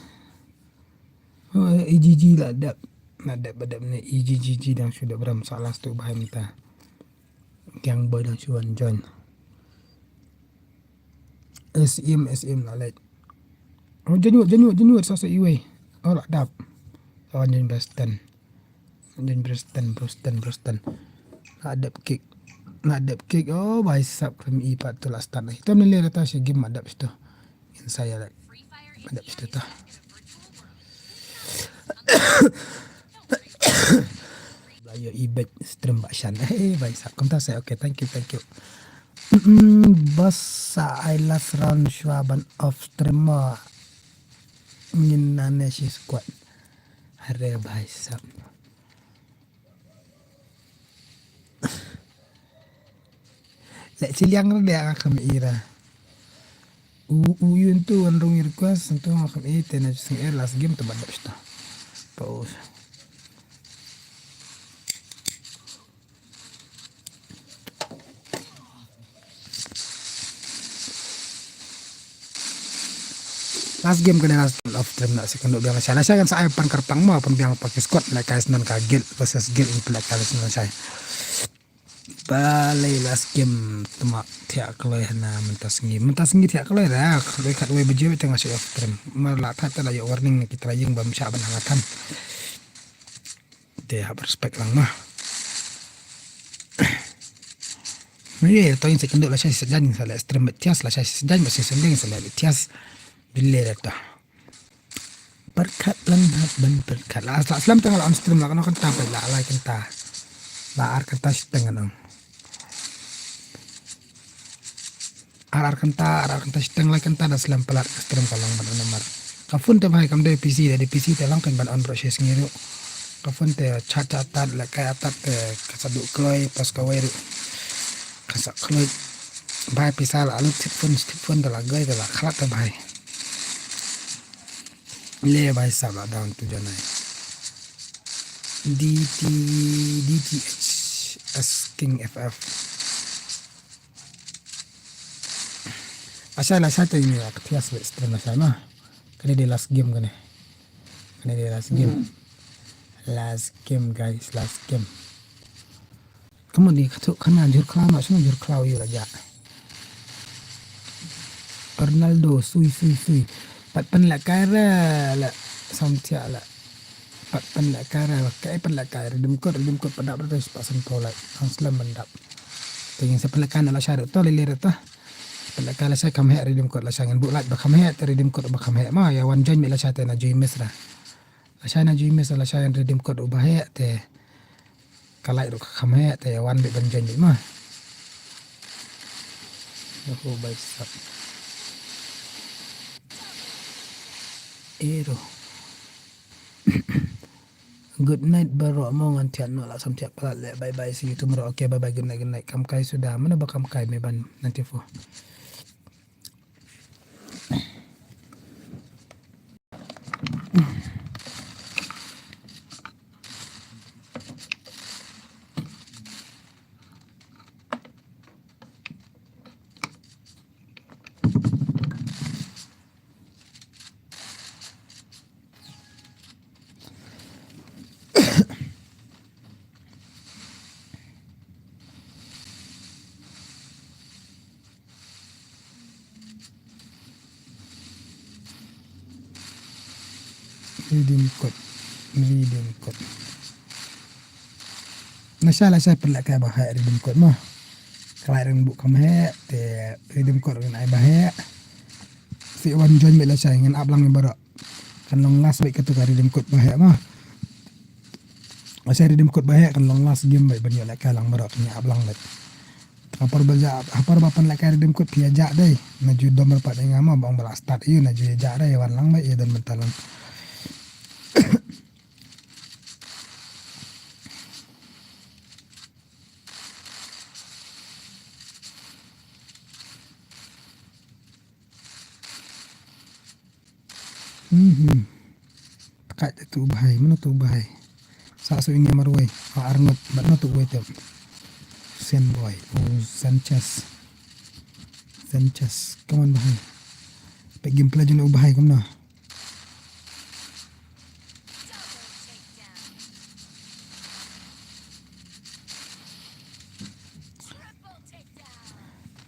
Oh, E G G la dep. La dep ba dep ne E G G dang shu dep ram sa last tu bhai mynta. Kiang boy dang shu wan join. S M, S M la leit. Oh, Januar, Januar, Januar sa sa iwei. Oh, la dap. Sa wan join Preston. Join Preston, Preston, Preston. La dep kick. La dep kick. Oh, bhai sab khlem i pat tu la start. Ito ne le rata shi game ma dep sto. Inside la. Ma dep sto ta. Bla yo i bet stream ba shan. Hey, bhai sab. Kumta sa. Okay, thank you, thank you. Mm, bas sa ai last round shwa ban off stream ma. Ngin nane shi squad. Hare bhai sab. Lek chiliang re dia ngam ira. U u yun tu wan rung request tu ngam ite na sing er last game tu badap sta. Pause. Last game kane last game of stream na second biang la sha la sha kan sa ai pan kyrpang mo pan biang pa ki squad la kai snan ka guild versus guild in play kai snan la sha. Balei last game tuma thiah kloi hana mynta sngi mynta sngi thiah kloi da kloi khat wei baje wei tang la sha of stream mar la that la yo warning na ki trying bam sha ban hanga than. Te hap respect lang ma. Ye to in second la shai sejan sa la stream betias la shai sejan ba sejan sa la betias. Bile da ta. Perkat lang hap ban perkat la asla slam tang la on stream la kano kanta pa la alai kanta. La ar kanta shiteng nong. Ar ar kanta ar ar kanta shiteng lai kanta da slam palat ka stream ka long ban namar. Ka phone te bhai kam dei P C, da dei P C te lang kan ban on baroh shi sngi ruh. Ka phone te chat chat tad, lehkai tad te ka sa duh kloi, pas kawei ruh ka sa kloi. Bhai pisa la lut, tip phone, tip phone te la goi, te la khlad te bhai. Le bhai sab la down tu janai. D T, D T H S King F F. Lashai, lashai te ini la ka thias be stream lashai ma. Kane dei last game kane. Kane dei last game. Last game guys, last game. Kamu ni katu kana jur khlaw ma, shuna jur khlaw yu la ja. Ronaldo sui sui sui. Pat pynlehkai re la samthia la. Pat pynlehkai re, kai pynlehkai, redeem code, redeem code pat dap re, pat san phew lait. Ang slem ban dap. Te ngin sa pynlehkai na lashai re to, lili re to. Pynlehkai lashai kham heh, redeem code lashai, ngin buh lait ba kham heh, te redeem code ba kham heh. Ma, ïa wan join beit lashai te na Jui Miss ra. Lashai na Jui Miss, lashai redeem code uba heh, te ka lait ruh ka kham heh, te ïa wan beit ban join beit ma. Yoho, bye sap. Ero. Good night baroh mo, ngan thiah noh la sam thiah palat leh. Bye bye, see you tomorrow. Okay, bye bye, good night, good night. Kam kai suda, mano ba kam kai, Meban ninety-four. Redeem code. Redeem code. Lashai, lashai pynlehkai ba heh redeem code mo. Ka lait ruh buh kham heh, te redeem code ruh ai ba heh. Phi wan join beit lashai, ngan ap lang baroh. Kan long last beit katu ka redeem code ba heh mo. Lashai redeem code ba heh, kan long last game beit ban ïoh lehkai lang baroh, kan ap lang beit. Ha por ba jah, ha por ba pynlehkai redeem code phi ïa jah dei. Na ju dom re pat ïa nga mo, ba ong ba la start ïa u, na ju ïa jah dei, wan lang beit ïa don mynta lang. Mhm. Tkat tu u bhai, mano tu u bhai? Sa su ini marwei, ha arngut, bat no tu uwei tep. Sen boy, oh Sanchez. Sanchez, come on bhai. Pek gameplay jun u bhai, come on.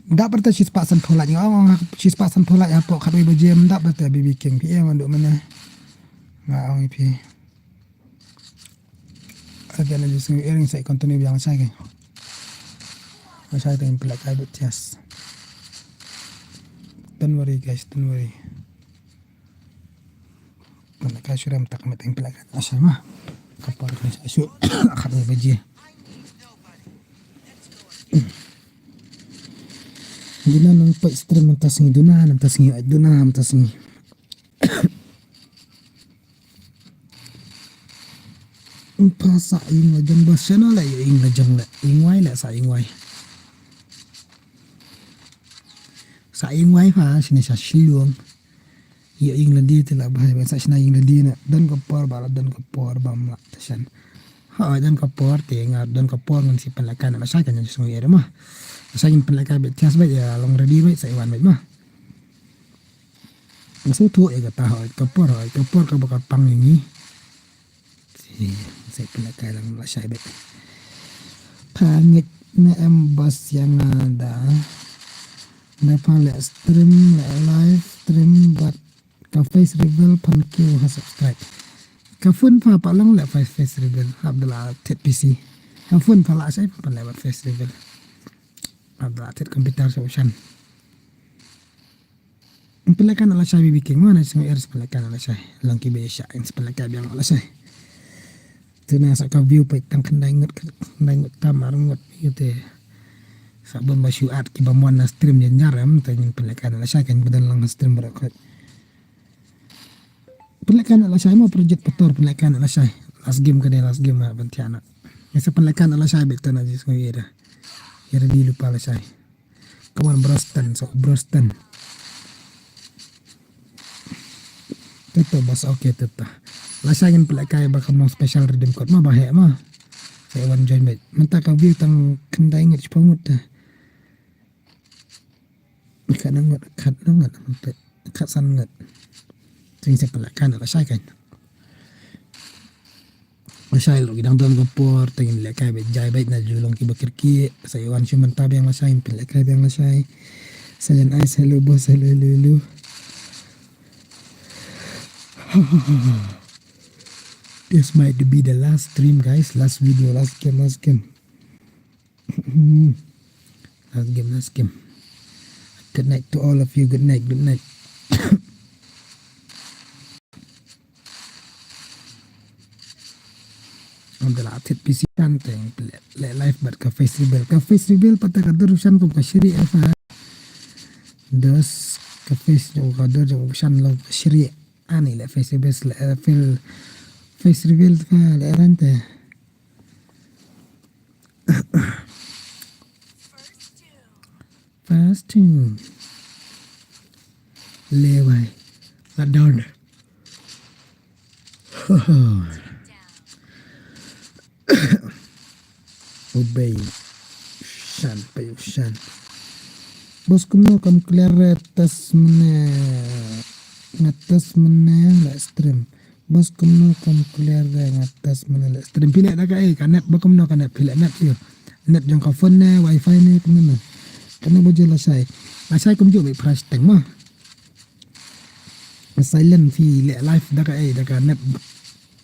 Dap berte shispah san phew lait nga ong, shispah san phew lait hapoh khatwei baje, dap berte B B King phi ïa ngan duk mane. Nga ong ïa phi. Again, I just iring sa continue biang sa ke. Sa te pynlehkai beit thias. Don't worry guys, don't worry. Pynlehkai shuh, ram tak met pynlehkai lashai ma. Ka por kan sa shu khatwei baje. Duna nang peit stream mynta sngi, duna mynta sngi, duna mynta sngi. Pha sa ïing la jong ba seno la ïing la jong la ïing wai la sa ïing wai. Sa ïing wai pha sini sa Shillong. Ïa ïing lade te la bhai, ban sa shna ïing lade na don ka por ba la don ka por ba mla ta shan. Ha don ka por te nga don ka por ngan sa pynlehkai na lashai kan jong sngi ïa ma. Lashai ngin pynlehkai beit thias beit ïa long ready beit sa ïa wan beit ma. Nga sngewthuh ïa kata, hooid ka por, hooid ka por kaba kyrpang ïa ngi. Sa pynlehkai lang lashai beit. Pha ngeit ne em bas ïa nga da. Da pha leh stream, leh live stream bad ka face reveal phan kiew ha subscribe. Ka phone pha pat long leh face, face reveal hap da la thied P C. Ka phone pha la shai pha leh bad face reveal. Hap da la thied computer sha u shan. Pynlehkai na lashai B B King, ma na sngew er sa pynlehkai na lashai. Long ki ba ïa shah in sa pynlehkai biang na lashai. Te na sa ka view peit tang khyndai ngut, khyndai ngut tam ar ngut ïa te. Sa bun ba shu ad ki ba mon na stream jynjar em, te ngin pynlehkai na lashai kan ba don lang na stream baroh khoit. Pynlehkai na lashai mo, Project Pator, pynlehkai na lashai. Last game ka dei, last game ha ban thiah na. Ngin sa pynlehkai na lashai beit, to na jisngo ira. Ira di lupa lashai. Come on, Broston, so Broston. Teta bas, okay, teta. Lashai ngin pynlehkai ba ka mo special redeem code mo, ba heh mo. Sa wan join beit. Mynta ka view tang khyndai ngut, shiphew ngut ta. Khat na ngut, khat na ngut, khat san ngut. Sing sa pynlehkai na lashai kan. Lashai lo ki dang don ka por, te ngin lehkai beit jai beit na ju long kiba kyrkieh. Sa ïa wan shu mynta biang lashai, ngin pynlehkai biang lashai. Sa jan ai, sa hello boss, hello, hello, hello. This might be the last stream, guys. Last video, last game, last game. Last game, last game. Good night to all of you. Good night, good night. Alhamdulillah, thied P C kan te leh, leh live bad ka face reveal. Ka face reveal pat ka dur shan kum ka shrieh ïa ka. Dos ka face jong ka dur jong shan long ka shrieh. Ani leh face reveal, leh, eh, fil-, face reveal ka leh ran te. First two. Le bai. La down. Ubei. Shan, pai u shan. Bos, kumno kam clear, eh, test mynne. Nga test mynne la stream. Bos, kumno kam clear, eh, nga test mynne la stream. Phi leh da kaei, ka net ba kumno ka net, phi leh net ïa. Net jong ka phone ne, wifi ne, kumno ne. Kane ba ju lashai. Lashai kumjuh beit, price teng mo. Silent, phi leh live da kaei, da ka net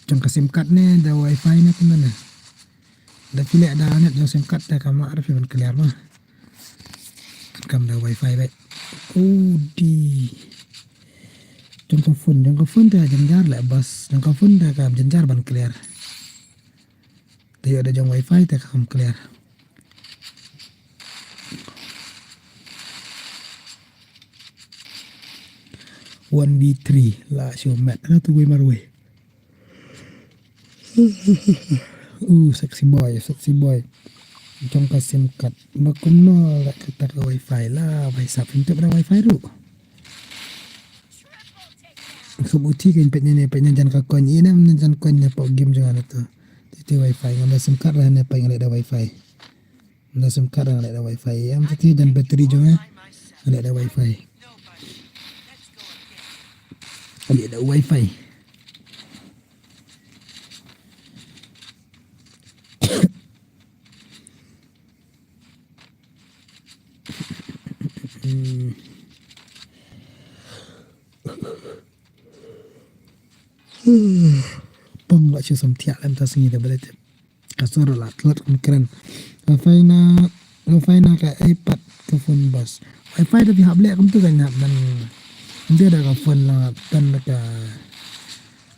jong ka sim card ne, da wifi ne, kumno ne. Da phi leh da net jong sim card te kam lah ruh phi ban clear mo. Kam da wifi beit. Udi. Jong ka phone, jong ka phone te jynjar leh bos. Jong ka phone te ka jynjar ban clear. Te ïoh da jong wifi te kam clear. One v three la shu met. Ana tu wei marwei. Uh, sexy boy, sexy boy. Jong ka sim card. Ba kumno la kata ka wifi la, bai sap pyntup da wifi ruh. Sub uthi kan peit ne, peit ne jan ka coin, ine ne jan coin ne pok game jong ana tu. Titi wifi ngam da sim card lah ne, peit ngan leh da wifi. Ngam da sim card, ngan leh da wifi. Em, titi jan battery jong nga. Ngan leh da wifi. Ngan leh da wifi. Hmm. Pang la shu sam thiah lem ta sngi da bale tip. Ka sur la tlot kum kren. Ka faina, ka faina ka iPad ka phone bos. Wifi da phi hap leh kumtu kan hap ban. Nda da ka phone la tan da ka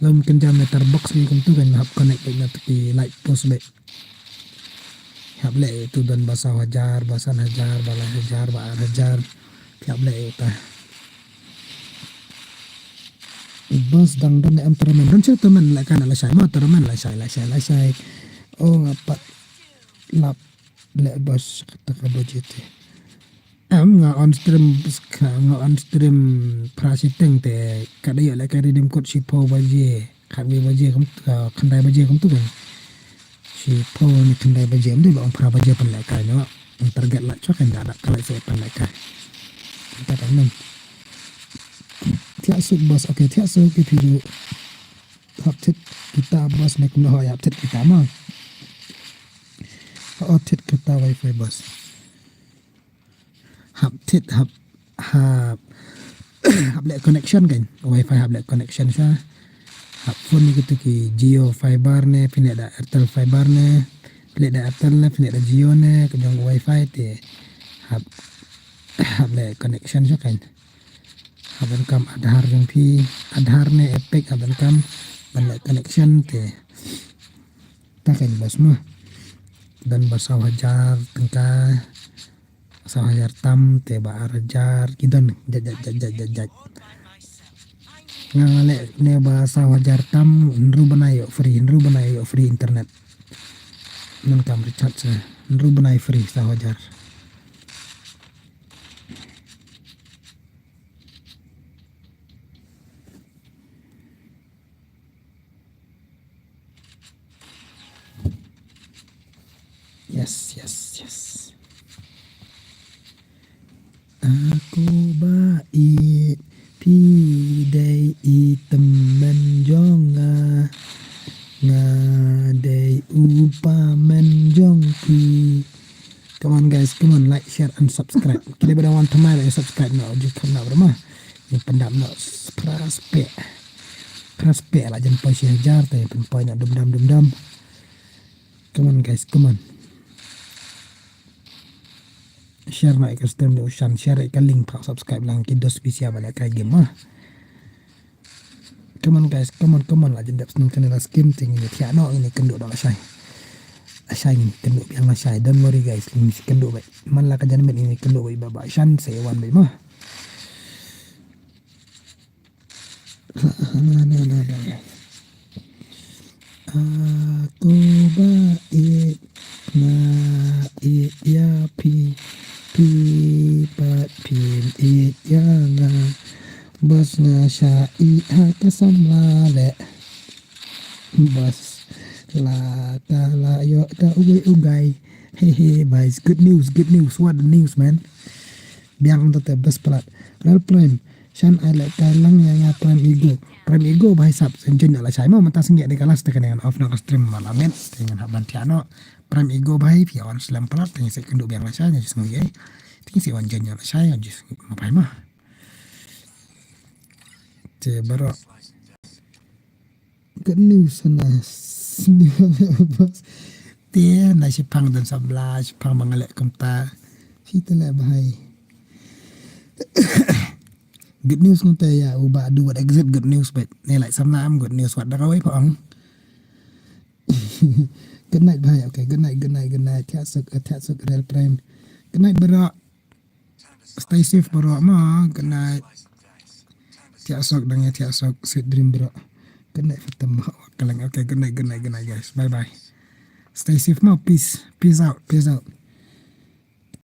lum kynjam meter box ki kumtu kan hap connect beit na ki light post beit. Hap leh tu don ba saw hajar, ba san hajar, ba lai hajar, ba ar hajar. Hap leh ta. Bos dang don em tournament. Don sha tournament la kan la shai ma tournament la shai, la shai, la shai. Oh, nga pat lap leh bos kata ka budget. Em, nga on stream, nga on stream phra shiteng te, ka da ïoh leh ka redeem code shiphew baje, khatwei baje kum, ka khyndai baje kumtu kan. Shiphew ne khyndai baje, ym dei ba ong phra baje pynlehkai noh. Ong target lah chwa kan da, da ka leh se pynlehkai. Kata kan men. Thiah suk bos, okay, thiah suk ki phi ju. Hap thied kita bos ne kumno, hap thied kita ma. Hap thied kita wifi bos. Hap thied, hap, hap, hap leh connection kan. Wifi hap leh connection sha. Hap phone ne kitu ki Jio Fiber ne, phi leh da Airtel Fiber ne, phi leh da Airtel ne, phi leh da Jio ne, ka jong wifi te. Hap, hap leh connection sha kan. Hap donkam Aadhaar jong phi, Aadhaar ne Epic hap donkam ban leh connection te. Ta kan bos mo. Don ba saw hajar tyngka, saw hajar tam te ba ar hajar ki don jait jait jait jait jait. Nga nga leh ne ba saw hajar tam, hynriew bnai ïoh free, hynriew bnai ïoh free internet. Ngan kam recharge sa, hynriew bnai free saw hajar. Yes, yes, yes. Aku ba ïeit phi dei i tymmen jong nga. Nga dei u pamen jong phi. Come on guys, come on, like, share and subscribe. Kine ba dang wan thymmai la subscribe noh, ju kham noh ba ma. Ïa pyndap noh phra spah. Phra spah la jan poi shi hajar te pynpoi noh dum dam dum dam. Come on guys, come on. Share noh ïa ka stream de u Shan, share ïa ka link, phah subscribe lang ki dos pisa ba la kai game ma. Come on guys, come on, come on, la jan dep snem kane la skim te ngin thiah noh, ngin kynduh da lashai. Lashai ngin kynduh biang lashai, don't worry guys, ngin kynduh beit. Man la ka janmiet ngin kynduh beit ba ba Shan sa wan beit ma. Aku ba ïeit, nga ïeit ïa phi, phi pat phim ïeit ïa nga. Bas nga sha ïeit ha ka samla leh. Bas la ka la ïoh ka uwei u guy. Hey hey guys, good news, good news, what the news man. Biang to te bas palat. Real Prime. Shan ai leh ka lang ïa nga Prime Ego. Prime Ego ba hi sap sen jon la shai mo mynta sngi de ka last te kane ngan off na ka stream ma la met te ngan hap ban thiah noh. Prime Ego ba hi phi on slem palat te ngi se kynduh biang la shai ngi sngi ei. Te ngi se wan jon la shai ngi ma pai ma. Te baro. Good news na sni bas. Te na shipang dan sabla shipang ba nga leh kumta. Shi te leh ba hi. Good news ngan te ïa u ba du wat exit good news bet ne lai samna am good news wat da kawei pa ong. Good night bhai, okay, good night, good night, good night. Thiah suk, eh, thiah suk Real Prime. Good night bro. Stay safe bro ma, good night. Thiah suk dang ïa thiah suk, sweet dream bro. Good night fatam ma, kaleng. Okay, good night, good night, good night guys. Bye bye. Stay safe ma, peace. Peace out, peace out.